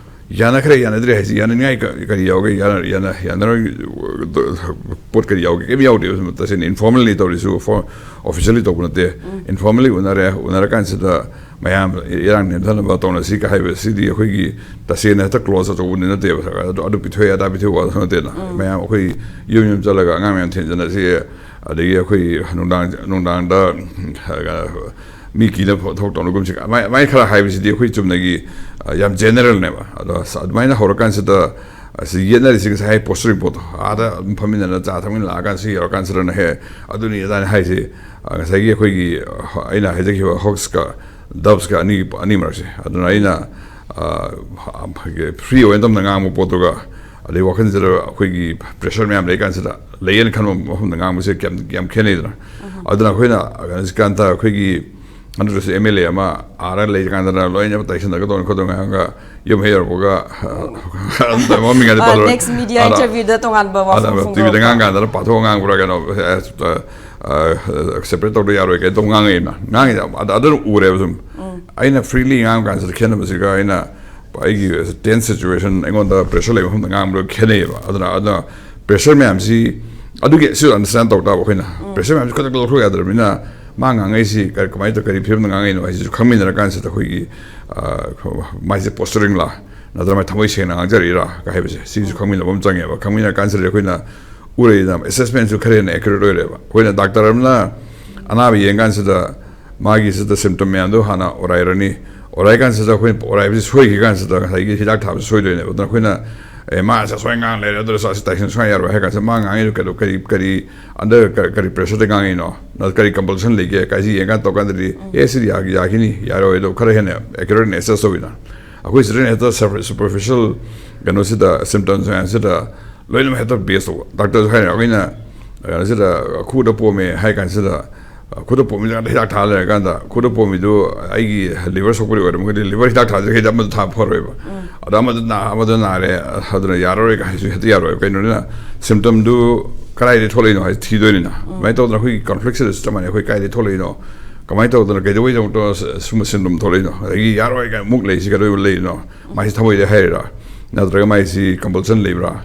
ꯌꯥꯅꯈ꯭ꯔꯦ, ꯌꯥꯅꯗ꯭ꯔꯦ ꯍꯥꯏꯁꯤ, ꯌꯥꯅꯅꯤꯡꯉꯥꯏ ꯀ-, ꯀꯔꯤ ꯌꯥꯎꯒꯦ? ꯌꯥꯅ-, ꯌꯥꯅ-, ꯌꯥꯅꯔꯣꯏ ꯄꯣꯠ ꯀꯔꯤ ꯌꯥꯎꯒꯦ? ꯀꯔꯤꯝ ꯌꯥꯎꯗꯦꯕ꯫ ꯁꯨꯝ ꯇꯁꯦꯡꯅ ꯏꯟꯐꯣꯔꯃꯦꯜꯂꯤ ꯇꯧꯔꯤꯁꯨ, ꯐꯣ-, ꯑꯣꯐꯤꯁꯤꯌꯦꯜꯂꯤ ꯇꯧꯕ ꯅꯠꯇꯦ꯫ ꯏꯟꯐꯣꯔꯃꯦꯜꯂꯤ ꯎꯅꯔꯦ, ꯎꯅꯔꯀꯥꯟꯁꯤꯗ ꯃꯌꯥꯝ ꯏꯔꯥꯡ ꯅꯦꯝꯊꯅꯕ ꯇꯧꯅꯁꯤ ꯀ ꯍꯥꯏꯕꯁꯤꯗꯤ ꯑꯩꯈꯣꯏꯒꯤ ꯇꯁꯦꯡꯅ ꯍꯦꯛꯇ ꯀ꯭ꯂꯣꯖ ꯑꯆꯧꯕꯗꯤ ꯅꯠꯇꯦꯕ꯫ ꯑꯗꯨ, ꯑꯗꯨ ꯄꯤꯊꯣꯛꯑꯦ, ꯑꯗꯥ ꯄꯤꯊꯣꯛꯑꯦ ꯋꯥꯗꯨ ꯅꯠꯇꯦꯅ꯫ ꯃꯌꯥꯝ ꯑꯩꯈꯣꯏ ꯌꯨꯝ ꯌꯨꯝ ꯆꯠꯂꯒ ꯑꯉꯥꯡ ꯃꯌꯥꯝ ꯊꯦꯡꯅꯖꯅꯁꯤ, ꯑꯗꯒꯤ ꯑꯩꯈꯣꯏ ꯅꯨꯡꯗꯥꯡ, ꯅꯨꯡꯗꯥꯡꯗ, ꯃꯤ ꯀꯤꯅ ꯊꯕꯛ ꯇꯧꯅꯒꯨꯝꯁꯤ, ꯑꯗꯨꯃꯥꯏ-, ꯑꯗꯨꯃꯥꯏꯅ ꯈꯔ ꯍꯥꯏꯕꯁꯤꯗꯤ ꯑꯩꯈꯣꯏ ꯆꯨꯝꯅꯒꯤ, ꯑ, ꯌꯥꯝ ꯖꯦꯅꯔꯦꯜꯅꯦꯕ꯫ ꯑꯗꯣ ꯑꯁ, ꯑꯗꯨꯃꯥꯏꯅ ꯍꯧꯔꯀꯥꯟꯁꯤꯗ, ꯑꯁꯤ ꯌꯦꯠꯅꯔꯤꯁꯤ ꯉꯁꯥꯏ ꯍꯥꯏ ꯄꯣꯁꯇꯨꯒꯤ ꯄꯣꯠꯇꯣ, ꯑꯥꯗ ꯑꯗꯨꯝ ꯐꯝꯃꯤꯟꯅꯅ ꯆꯥ ꯊꯛꯃꯤꯟꯅ ꯂꯥꯛꯑꯀꯥꯟꯗ ꯁꯤ ꯌꯧꯔꯀꯥꯟꯁꯤꯗꯅ ꯍꯦꯛ ꯑꯗꯨꯅꯤ ꯑꯗꯥꯅꯤ ꯍꯥꯏꯁꯤ, ꯑ, ꯉꯁꯥꯏꯒꯤ ꯑꯩꯈꯣꯏꯒꯤ, ꯑ, ꯑꯩꯅ ꯍꯥꯏꯖꯈꯤꯕ ꯍꯣꯛꯁꯀ ꯗꯕꯁꯀ ꯑꯅꯤ, ꯑꯅꯤ ꯃꯔꯛꯁꯦ꯫ ꯑꯗꯨꯅ ꯑꯩꯅ, ꯑ, ꯐ꯭ꯔꯤ ꯑꯣꯏꯅ ꯇꯝꯅ ꯉꯥꯡꯕ ꯄꯣꯠꯇꯨꯒ, ꯑꯗꯩ ꯋꯥꯈꯜꯁꯤꯗ ꯑꯩꯈꯣꯏꯒꯤ ꯄ꯭ꯔꯦꯁꯔ ꯃꯌꯥꯝ ꯂꯩꯀꯥꯟꯁꯤꯗ, ꯂꯩꯌꯦꯅ ꯈꯟꯕ ꯃꯐꯝꯗ ꯉꯥꯡꯕꯁꯦ ꯀꯌꯥꯝ, ꯌꯥꯝ ꯈꯦꯠꯅꯩꯗꯅ꯫ ꯑꯗꯨꯅ ꯑꯩꯈꯣꯏꯅ ꯍꯧꯖꯤꯛꯀꯥꯟꯗ ꯑꯩꯈꯣꯏꯒꯤ ꯍꯟꯗꯛꯇꯁꯨ ꯑꯦꯝ ꯑꯦꯜ ꯑꯦ ꯑꯃ ꯑꯥꯔ ꯂꯩꯔꯀꯥꯟꯗꯅ ꯂꯣꯏꯅ ꯇꯥꯏꯁꯟꯅꯒꯗꯧꯅꯤ ꯈꯣꯠꯇꯧꯅꯤ ꯍꯥꯏꯔꯒ ꯌꯨꯝ ꯍꯦꯛ ꯌꯧꯔꯛꯄꯒ, ꯑꯗꯨꯝ ꯃꯃꯤꯡ ꯍꯥꯏꯗꯤ ꯑ, ꯄꯜꯂꯔꯣꯏ꯫ Next media ꯑꯗ, interview ꯗ ꯇꯣꯉꯥꯟꯕ ꯋꯥꯐꯝ ꯑꯗ ꯇꯤꯚꯤꯗ ꯐꯣꯡꯗꯣꯔꯛꯄ꯫ ꯉꯥꯡꯀꯥꯟꯗꯅ ꯄꯥꯊꯣꯛꯑ ꯉꯥꯡꯕ꯭ꯔꯥ ꯀꯩꯅꯣ, ꯑ, ꯑ, ꯁꯦꯄꯔꯦꯠ ꯇꯧꯗ ꯌꯥꯔꯣꯏ ꯀꯩꯅꯣ ꯇꯧ ꯉꯥꯡꯉꯛꯏꯅ꯫ ꯉꯥꯡꯉꯤꯗ ꯑꯗ-, ꯑꯗꯨꯅ ꯎꯔꯦꯕ ꯁꯨꯝ꯫ ꯑꯩꯅ ꯐ꯭ꯔꯤꯂꯤ ꯉꯥꯡꯕ ꯀꯥꯟꯁꯤꯗ ꯈꯦꯠꯅꯕꯁꯤꯒ ꯑꯩꯅ ꯑꯩꯒꯤ ꯇꯦꯟꯁ ꯁꯤꯆꯨꯋꯦꯁꯟ, ꯑꯩꯉꯣꯟꯗ ꯄ꯭ꯔꯦꯁꯔ ꯂꯩꯕ ꯃꯐꯝꯗ ꯉꯥꯡꯕꯗꯣ ꯈꯦꯠꯅꯩꯌꯦꯕ꯫ ꯑꯗꯨꯅ, ꯑꯗꯨꯅ ꯄ꯭ꯔꯦꯁꯔ ꯃꯌꯥꯝꯁꯤ, ꯑꯗꯨꯒꯤ ꯁꯤ ꯑꯟꯗꯔꯁꯇꯦꯟ ꯇꯧ ꯇꯥꯕ ꯑꯩꯈꯣꯏꯅ꯫ ꯄ꯭ꯔꯦꯁꯔ ꯃꯌꯥꯝꯁꯤ ꯈꯨꯗꯛꯇ ꯂꯧꯊꯣꯛ ꯌꯥꯗ꯭ꯔꯕꯅꯤꯅ ꯃꯥ ꯉꯥꯡꯉꯛꯏꯁꯤ ꯀꯔꯤ, ꯀꯃꯥꯏꯅ ꯇꯧ-, ꯀꯔꯤ ꯐꯤꯕꯝꯗ ꯉꯥꯡꯉꯛꯏꯅꯣ ꯍꯥꯏꯁꯤꯁꯨ ꯈꯪꯃꯤꯟꯅꯔꯀꯥꯟꯁꯤꯗ ꯑꯩꯈꯣꯏꯒꯤ, ꯑ, ꯃꯥꯏꯁꯦ posturing ꯂꯥ, ꯅꯠꯇ꯭ꯔꯒ ꯃꯥꯏ ꯊꯃꯣꯏ ꯁꯦꯡꯅ ꯉꯥꯡꯖꯔꯛꯏꯔꯥ ꯀ ꯍꯥꯏꯕꯁꯦ, ꯁꯤꯁꯨ ꯈꯪꯃꯤꯟꯅꯕ ꯑꯃ ꯆꯪꯉꯦꯕ꯫ ꯈꯪꯃꯤꯟꯅꯔꯀꯥꯟꯁꯤꯗ ꯑꯩꯈꯣꯏꯅ ꯎꯔꯛꯏꯗꯅ, assessment ꯁꯨ ꯈꯔ ꯍꯦꯟꯅ accurate ꯑꯣꯏꯔꯦꯕ꯫ ꯑꯩꯈꯣꯏꯅ ꯗꯥꯛꯇꯔ ꯑꯃꯅ ꯑꯅꯥꯕ ꯌꯦꯡꯀꯥꯟꯁꯤꯗ ꯃꯥꯒꯤꯁꯤꯗ symptom ꯃꯌꯥꯝꯗꯣ ꯍꯥꯟꯅ ꯑꯣꯔꯥꯏꯔꯅꯤ꯫ ꯑꯣꯔꯥꯏ ꯀꯥꯟꯁꯤꯗ ꯑꯩꯈꯣꯏꯅ ꯑꯣꯔꯥꯏꯕꯁꯤ ꯁꯣꯏꯈꯤ ꯀꯥꯟꯁꯤꯗ ꯉꯁꯥꯏꯒꯤ ꯍꯤꯗꯥꯛ ꯊꯥꯕꯁꯤ ꯁꯣꯏꯗꯣꯏꯅꯦꯕ꯫ ꯑꯗꯨꯅ ꯑꯩꯈꯣꯏꯅ, "ꯑꯦ, ꯃꯥ ꯑꯁꯤ ꯑꯁꯨꯃꯥꯏꯅ ꯉꯥꯡ ꯂꯩꯔꯦ, ꯑꯗꯨꯅ ꯑꯁꯤ ꯇꯥꯏꯁꯟ ꯁꯨꯡꯌꯥ ꯌꯥꯔꯣꯏ" ꯍꯥꯏ ꯀꯥꯟꯁꯤꯗ ꯃꯥ ꯉꯥꯡꯉꯤꯗꯣ ꯀꯩꯅꯣ, ꯀꯔꯤ, ꯀꯔꯤ under ꯀ-, ꯀꯔꯤ pressure ꯗ ꯉꯥꯡꯉꯤꯅꯣ? ꯅ ꯀꯔꯤ compulsion ꯂꯩꯒꯦ? ꯀꯥꯏꯁꯤ ꯌꯦꯡꯀꯥꯟ ꯇꯧꯀꯥꯟꯗꯗꯤ, "ꯑꯦ, ꯁꯤꯗꯤ ꯌꯥ-, ꯌꯥꯈꯤꯅꯤ, ꯌꯥꯔꯣꯏ" ꯑꯗꯣ ꯈꯔ ꯍꯦꯟꯅ accurate ꯅ assess ꯇꯧꯋꯤꯅ꯫ ꯑꯩꯈꯣꯏ ꯁꯤꯗꯅ ꯍꯦꯛꯇ super-, superficial ꯀꯩꯅꯣꯁꯤꯗ, symptoms ꯃꯌꯥꯝꯁꯤꯗ ꯂꯣꯏꯅꯃꯛ ꯍꯦꯛꯇ base ꯇꯧꯕ꯫ ꯗꯥꯛꯇꯔꯁꯨ ꯍꯥꯏꯔꯦ, ꯑꯩꯈꯣꯏꯅ ꯀꯩꯅꯣꯁꯤꯗ ꯈꯨꯗ ꯄꯣꯝꯃꯦ ꯍꯥꯏ ꯀꯥꯟꯁꯤꯗ, ꯈꯨꯗ ꯄꯣꯝꯃꯤꯗ ꯍꯤꯗꯥꯛ ꯊꯥ ꯂꯩꯔꯀꯥꯟꯗ, ꯈꯨꯗ ꯄꯣꯝꯃꯤꯗꯨ ꯑꯩꯒꯤ liver ꯁꯣꯛꯄꯗꯤ ꯑꯣꯏꯔꯝꯃꯒꯗꯤ liver ꯍꯤꯗꯥꯛ ꯊꯥꯗ꯭ꯔꯒꯗꯤ ꯑꯃꯗꯨ ꯊꯥ ꯐꯔꯣꯏꯕ꯫ ꯑꯗꯣ ꯑꯃꯗꯨ ꯅꯥ-, ꯑꯃꯗꯨ ꯅꯥꯔꯦ, ꯑꯗꯨꯅ ꯌꯥꯔꯔꯣꯏ ꯍꯥꯏꯁꯨ ꯍꯦꯛꯇ ꯌꯥꯔꯣꯏꯕ꯫ ꯀꯩꯅꯣꯅꯤꯅ symptom ꯗꯨ ꯀꯗꯥꯏꯗꯒꯤ ꯊꯣꯛꯂꯛꯏꯅꯣ ꯍꯥꯏꯁꯦ ꯊꯤꯗꯣꯏꯅꯤꯅ꯫ ꯑꯗꯨꯃꯥꯏꯅ ꯇꯧꯗꯅ ꯑꯩꯈꯣꯏꯒꯤ conflict ꯁꯤꯗ ꯆꯞ ꯃꯥꯟꯅꯩ꯫ ꯑꯩꯈꯣꯏ ꯀꯗꯥꯏꯗꯒꯤ ꯊꯣꯛꯂꯛꯏꯅꯣ? ꯀꯃꯥꯏꯅ ꯇꯧꯗꯅ ꯀꯩꯗꯧꯕꯩꯗꯃꯛꯇ ꯁꯨꯝꯕ symptom ꯊꯣꯛꯂꯛꯏꯅꯣ? ꯑꯗꯒꯤ ꯌꯥꯔꯣꯏ ꯀꯥꯏꯅ ꯃꯨꯛ ꯂꯩꯔꯤꯁꯤ ꯀꯩꯗꯧꯕ ꯂꯩꯔꯤꯅꯣ? ꯃꯥꯏꯁꯤ ꯊꯃꯣꯏꯗ ꯍꯥꯏꯔꯤꯔꯥ? ꯅꯠꯇ꯭ꯔꯒ ꯃꯥꯏꯁꯤ compulsion ꯂꯩꯕ꯭ꯔꯥ?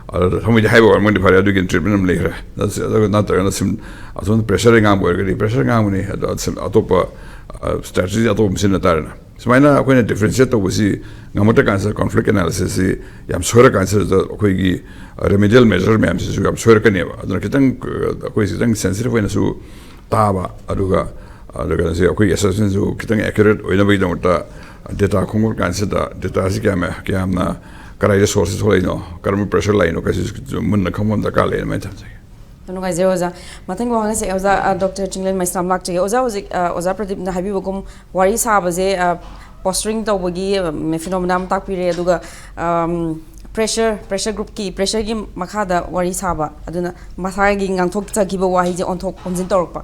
ꯑꯗꯨꯗ ꯊꯃꯣꯏꯗ ꯍꯥꯏꯕ ꯑꯣꯏꯔꯝꯃꯗꯤ ꯐꯔꯦ, ꯑꯗꯨꯒꯤ treatment ꯑꯃ ꯂꯩꯈ꯭ꯔꯦ꯫ ꯅꯠꯇ꯭ꯔ-, ꯅꯠꯇ꯭ꯔꯒꯅ ꯁꯨꯝ ꯑꯁꯣꯝꯗ pressure ꯉꯥꯡꯕ ꯑꯣꯏꯔꯒꯗꯤ pressure ꯉꯥꯡꯕꯅꯤ, ꯑꯗꯣ ꯁꯨꯝ ꯑꯇꯣꯞꯄ, ꯑ, strategy ꯑꯇꯣꯞꯄ ꯑꯃ ꯁꯤꯖꯤꯟꯅ ꯇꯥꯔꯦꯅ꯫ ꯁꯨꯃꯥꯏꯅ ꯑꯩꯈꯣꯏꯅ differentiate ꯇꯧꯕꯁꯤ ꯉꯝꯃꯛꯇ꯭ꯔ ꯀꯥꯟꯁꯤꯗ conflict analysis ꯁꯤ ꯌꯥꯝ ꯁꯣꯏꯔ ꯀꯥꯟꯁꯤꯗ ꯑꯩꯈꯣꯏꯒꯤ remedial measure ꯃꯌꯥꯝꯁꯤꯁꯨ ꯌꯥꯝ ꯁꯣꯏꯔꯛꯀꯅꯦꯕ꯫ ꯑꯗꯨꯅ ꯈꯤꯇꯪ, ꯑ, ꯑꯩꯈꯣꯏ ꯈꯤꯇꯪ sensitive ꯑꯣꯏꯅꯁꯨ ꯇꯥꯕ, ꯑꯗꯨꯒ, ꯑꯗꯨꯒ ꯁꯤ ꯑꯩꯈꯣꯏꯒꯤ assessment ꯁꯨ ꯈꯤꯇꯪ accurate ꯑꯣꯏꯅꯕꯒꯤꯗꯃꯛꯇ data ꯈꯣꯝꯒꯠ ꯀꯥꯟꯁꯤꯗ data ꯁꯤ ꯀꯌꯥꯝ, ꯀꯌꯥꯝꯅ ꯀꯗꯥꯏꯗ source ꯁꯤ ꯊꯣꯛꯂꯛꯏꯅꯣ, ꯀꯔꯝꯕ pressure ꯂꯥꯛꯏꯅꯣ, ꯀꯥꯏꯁꯤꯁꯨ ꯃꯨꯟꯅ ꯈꯪꯕ ꯑꯃ ꯗꯔꯀꯥꯔ ꯂꯩ ꯑꯗꯨꯃꯥꯏꯅ ꯊꯝꯖꯒꯦ꯫ ꯌꯥꯝ ꯅꯨꯡꯉꯥꯏꯖꯔꯦ ꯑꯣꯖꯥ꯫ ꯃꯊꯪꯒꯤ ꯋꯥꯍꯪꯁꯦ ꯑꯣꯖꯥ, ꯑ, ꯗꯣꯛꯇꯔ ꯆꯤꯡꯂꯦꯟ ꯃꯩꯁꯅꯥꯝ ꯂꯥꯛꯆꯒꯦ꯫ ꯑꯣꯖꯥ, ꯍꯧꯖꯤꯛ, ꯑ, ꯑꯣꯖꯥ ꯄ꯭ꯔꯗꯤꯞꯅ ꯍꯥꯏꯕꯤꯕꯒꯨꯝ ꯋꯥꯔꯤ ꯁꯥꯕꯁꯦ, ꯑ, posturing ꯇꯧꯕꯒꯤ, ꯑ, phenomena ꯑꯃ ꯇꯥꯛꯄꯤꯔꯦ, ꯑꯗꯨꯒ, ꯑꯝ, pressure, pressure group ꯀꯤ pressure ꯒꯤ ꯃꯈꯥꯗ ꯋꯥꯔꯤ ꯁꯥꯕ, ꯑꯗꯨꯅ ꯃꯁꯥꯒꯤ ꯉꯥꯡꯊꯣꯛꯆꯈꯤꯕ ꯋꯥꯍꯩꯁꯦ ꯑꯣꯟꯊꯣꯛ ꯑꯣꯟꯁꯤꯟ ꯇꯧꯔꯛꯄ꯫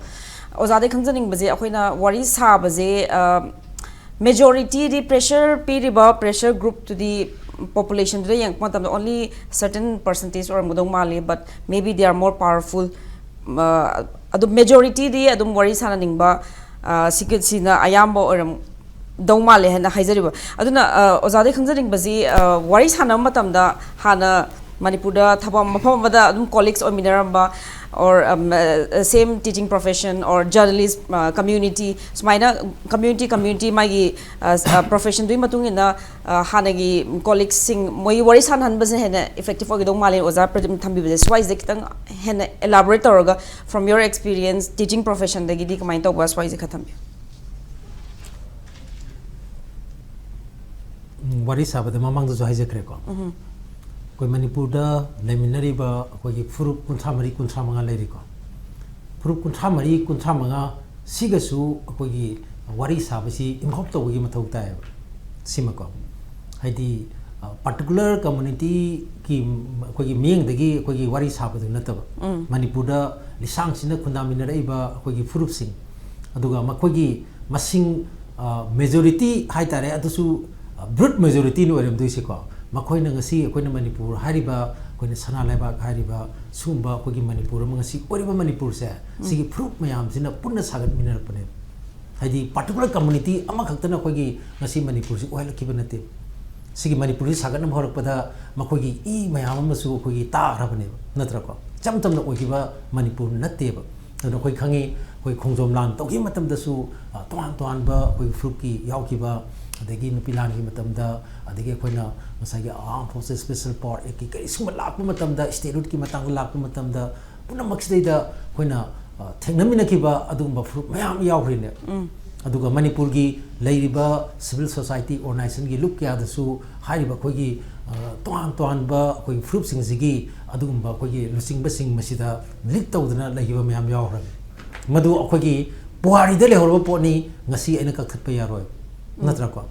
ꯑꯣꯖꯥꯗꯩ ꯈꯪꯖꯅꯤꯡꯕꯁꯦ, ꯑꯩꯈꯣꯏꯅ ꯋꯥꯔꯤ ꯁꯥꯕꯁꯦ, ꯑ, majority ꯗꯤ pressure ꯄꯤꯔꯤꯕ pressure group ꯇꯨꯗꯤ population ꯗꯨꯗ ꯌꯦꯡꯉꯛꯄ ꯃꯇꯝꯗ only certain percentage ꯑꯣꯏꯔꯝꯒꯗꯧ ꯃꯥꯜꯂꯤ, but maybe they are more powerful꯫ ꯑ, ꯑꯗꯨ majority ꯗꯤ ꯑꯗꯨꯝ ꯋꯥꯔꯤ ꯁꯥꯟꯅꯅꯤꯡꯕ, ꯑ, ꯁꯤꯒꯤ-, ꯁꯤꯅ ꯑꯌꯥꯝꯕ ꯑꯣꯏꯔꯝꯗꯧ ꯃꯥꯜꯂꯦ ꯍꯥꯏꯅ ꯍꯥꯏꯖꯔꯤꯕ꯫ ꯑꯗꯨꯅ, ꯑ, ꯑꯣꯖꯥꯗꯩ ꯈꯪꯖꯅꯤꯡꯕꯁꯤ, ꯑ, ꯋꯥꯔꯤ ꯁꯥꯟꯅꯕ ꯃꯇꯝꯗ ꯍꯥꯟꯅ ꯃꯅꯤꯄꯨꯔꯗ ꯊꯕꯛ ꯃꯐꯝ ꯑꯃꯗ ꯑꯗꯨꯝ ꯀꯣꯂꯤꯛꯁ ꯑꯣꯏꯃꯤꯟꯅꯔꯝꯕ, or same teaching profession or journalist community, ꯁꯨꯃꯥꯏꯅ community community ꯃꯥꯒꯤ ꯄ꯭ꯔꯣꯐꯦꯁꯟꯗꯨꯒꯤ ꯃꯇꯨꯡ ꯏꯟꯅ ꯍꯥꯟꯅꯒꯤ ꯀꯣꯂꯤꯛꯁꯁꯤꯡ ꯃꯣꯏ ꯋꯥꯔꯤ ꯁꯥꯟꯅꯍꯟꯕꯁꯦ ꯍꯦꯟꯅ ꯏꯐꯦꯛꯇꯤꯞ ꯑꯣꯏꯒꯗꯧ ꯃꯥꯜꯂꯦ ꯑꯣꯖꯥ ꯄ꯭ꯔꯗꯤꯞꯅ ꯊꯝꯕꯤꯕꯁꯦ꯫ ꯁ꯭ꯋꯥꯏꯁꯤꯗ ꯈꯤꯇꯪ ꯍꯦꯟꯅ ꯏꯂꯥꯕꯣꯔꯦꯠ ꯇꯧꯔꯒ, from your experience teaching professionꯗꯒꯤꯗꯤ ꯀꯃꯥꯏꯅ ꯇꯧꯕ, ꯁ꯭ꯋꯥꯏꯁꯦ ꯈꯔ ꯊꯝꯕꯤꯌꯨ꯫ ꯎꯝ, ꯋꯥꯔꯤ ꯁꯥꯕꯗ ꯃꯃꯥꯡꯗꯁꯨ ꯍꯥꯏꯖꯈ꯭ꯔꯦꯀꯣ꯫ ꯑꯩꯈꯣꯏ ꯃꯅꯤꯄꯨꯔꯗ ꯂꯩꯃꯤꯟꯅꯔꯤꯕ ꯑꯩꯈꯣꯏꯒꯤ ꯐꯨꯔꯨꯞ ꯀꯨꯟꯊ꯭ꯔꯥ ꯃꯔꯤ, ꯀꯨꯟꯊ꯭ꯔꯥ ꯃꯉꯥ ꯂꯩꯔꯤꯀꯣ꯫ ꯐꯨꯔꯨꯞ ꯀꯨꯟꯊ꯭ꯔꯥ ꯃꯔꯤ, ꯀꯨꯟꯊ꯭ꯔꯥ ꯃꯉꯥ ꯁꯤꯒꯁꯨ ꯑꯩꯈꯣꯏꯒꯤ ꯋꯥꯔꯤ ꯁꯥꯕꯁꯤ involve ꯇꯧꯕꯒꯤ ꯃꯊꯧ ꯇꯥꯏꯌꯦꯕ꯫ ꯁꯤꯃꯀꯣ꯫ ꯍꯥꯏꯗꯤ, particular communityꯒꯤ ꯑꯩꯈꯣꯏꯒꯤ ꯃꯤꯠꯌꯦꯡꯗꯒꯤ ꯑꯩꯈꯣꯏꯒꯤ ꯋꯥꯔꯤ ꯁꯥꯕꯗꯨ ꯅꯠꯇꯕ, ꯃꯅꯤꯄꯨꯔꯗ ꯂꯤꯁꯥꯡꯁꯤꯟꯅ ꯈꯨꯟꯗꯥꯃꯤꯟꯅꯔꯛꯏꯕ ꯑꯩꯈꯣꯏꯒꯤ ꯐꯨꯔꯨꯞꯁꯤꯡ, ꯑꯗꯨꯒ ꯃꯈꯣꯏꯒꯤ ꯃꯁꯤꯡ, majority ꯍꯥꯏꯇꯥꯔꯦ, ꯑꯗꯨꯁꯨ brute majorityꯅ ꯑꯣꯏꯔꯝꯗꯣꯏꯁꯦꯀꯣ꯫ ꯃꯈꯣꯏꯅ ꯉꯁꯤ ꯑꯩꯈꯣꯏꯅ ꯃꯅꯤꯄꯨꯔ ꯍꯥꯏꯔꯤꯕ, ꯑꯩꯈꯣꯏꯅ ꯁꯅꯥ ꯂꯩꯕꯥꯛ ꯍꯥꯏꯔꯤꯕ, ꯁꯤꯒꯨꯝꯕ ꯑꯩꯈꯣꯏꯒꯤ ꯃꯅꯤꯄꯨꯔ ꯑꯃ ꯉꯁꯤ ꯑꯣꯏꯔꯤꯕ ꯃꯅꯤꯄꯨꯔꯁꯦ, ꯁꯤꯒꯤ ꯐꯨꯔꯨꯞ ꯃꯌꯥꯝꯁꯤꯅ ꯄꯨꯟꯅ ꯁꯥꯒꯠꯃꯤꯟꯅꯔꯛꯄꯅꯦꯕ꯫ ꯍꯥꯏꯗꯤ, particular community ꯑꯃꯈꯛꯇꯅ ꯑꯩꯈꯣꯏꯒꯤ ꯉꯁꯤ ꯃꯅꯤꯄꯨꯔꯁꯤ ꯑꯣꯏꯍꯜꯂꯛꯈꯤꯕ ꯅꯠꯇꯦ꯫ ꯁꯤꯒꯤ ꯃꯅꯤꯄꯨꯔꯁꯤ ꯁꯥꯒꯠꯅꯕ ꯍꯧꯔꯛꯄꯗ ꯃꯈꯣꯏꯒꯤ ꯏ ꯃꯌꯥꯝ ꯑꯃꯁꯨ ꯑꯩꯈꯣꯏꯒꯤ ꯇꯥꯈ꯭ꯔꯕꯅꯦꯕ, ꯅꯠꯇ꯭ꯔꯀꯣ? ꯏꯆꯝ ꯆꯝꯅ ꯑꯣꯏꯈꯤꯕ ꯃꯅꯤꯄꯨꯔ ꯅꯠꯇꯦꯕ꯫ ꯑꯗꯨꯅ ꯑꯩꯈꯣꯏ ꯈꯪꯉꯤ, ꯑꯩꯈꯣꯏ ꯈꯣꯡꯖꯣꯝ ꯂꯥꯟ ꯇꯧꯈꯤꯕ ꯃꯇꯝꯗꯁꯨ, ꯑ, ꯇꯣꯉꯥꯟ ꯇꯣꯉꯥꯟꯕ ꯑꯩꯈꯣꯏ ꯐꯨꯔꯨꯞꯀꯤ ꯌꯥꯎꯈꯤꯕ, ꯑꯗꯒꯤ ꯅꯨꯄꯤ ꯂꯥꯟꯒꯤ ꯃꯇꯝꯗ, ꯑꯗꯒꯤ ꯑꯩꯈꯣꯏꯅ ꯉꯁꯥꯏꯒꯤ Armed Forces Special Power Actꯀꯤ ꯀꯔꯤ ꯁꯤꯒꯨꯝꯕ ꯂꯥꯛꯄ ꯃꯇꯝꯗ, statehoodꯀꯤ ꯃꯇꯥꯡꯗ ꯂꯥꯛꯄ ꯃꯇꯝꯗ, ꯄꯨꯝꯅꯃꯛꯁꯤꯗꯩꯗ ꯑꯩꯈꯣꯏꯅ, ꯑ, ꯊꯦꯡꯅꯃꯤꯟꯅꯈꯤꯕ ꯑꯗꯨꯒꯨꯝꯕ ꯐꯨꯔꯨꯞ ꯃꯌꯥꯝ ꯌꯥꯎꯈ꯭ꯔꯤꯅꯦ꯫ ꯑꯗꯨꯒ ꯃꯅꯤꯄꯨꯔꯒꯤ ꯂꯩꯔꯤꯕ civil society organizationꯒꯤ ꯂꯨꯞ ꯀꯌꯥꯗꯁꯨ ꯍꯥꯏꯔꯤꯕ ꯑꯩꯈꯣꯏꯒꯤ, ꯑ, ꯇꯣꯉꯥꯟ ꯇꯣꯉꯥꯟꯕ ꯑꯩꯈꯣꯏꯒꯤ ꯐꯨꯔꯨꯞꯁꯤꯡꯁꯤꯒꯤ ꯑꯗꯨꯒꯨꯝꯕ ꯑꯩꯈꯣꯏꯒꯤ ꯂꯨꯆꯤꯡꯕꯁꯤꯡ ꯃꯁꯤꯗ lead ꯇꯧꯗꯅ ꯂꯩꯈꯤꯕ ꯃꯌꯥꯝ ꯌꯥꯎꯈ꯭ꯔꯕꯅꯤ꯫ ꯃꯗꯨ ꯑꯩꯈꯣꯏꯒꯤ ꯄꯨꯋꯥꯔꯤꯗ ꯂꯩꯍꯧꯔꯕ ꯄꯣꯠꯅꯤ, ꯉꯁꯤ ꯑꯩꯅ ꯀꯛꯊꯠꯄ ꯌꯥꯔꯣꯏ, ꯅꯠꯇ꯭ꯔꯀꯣ?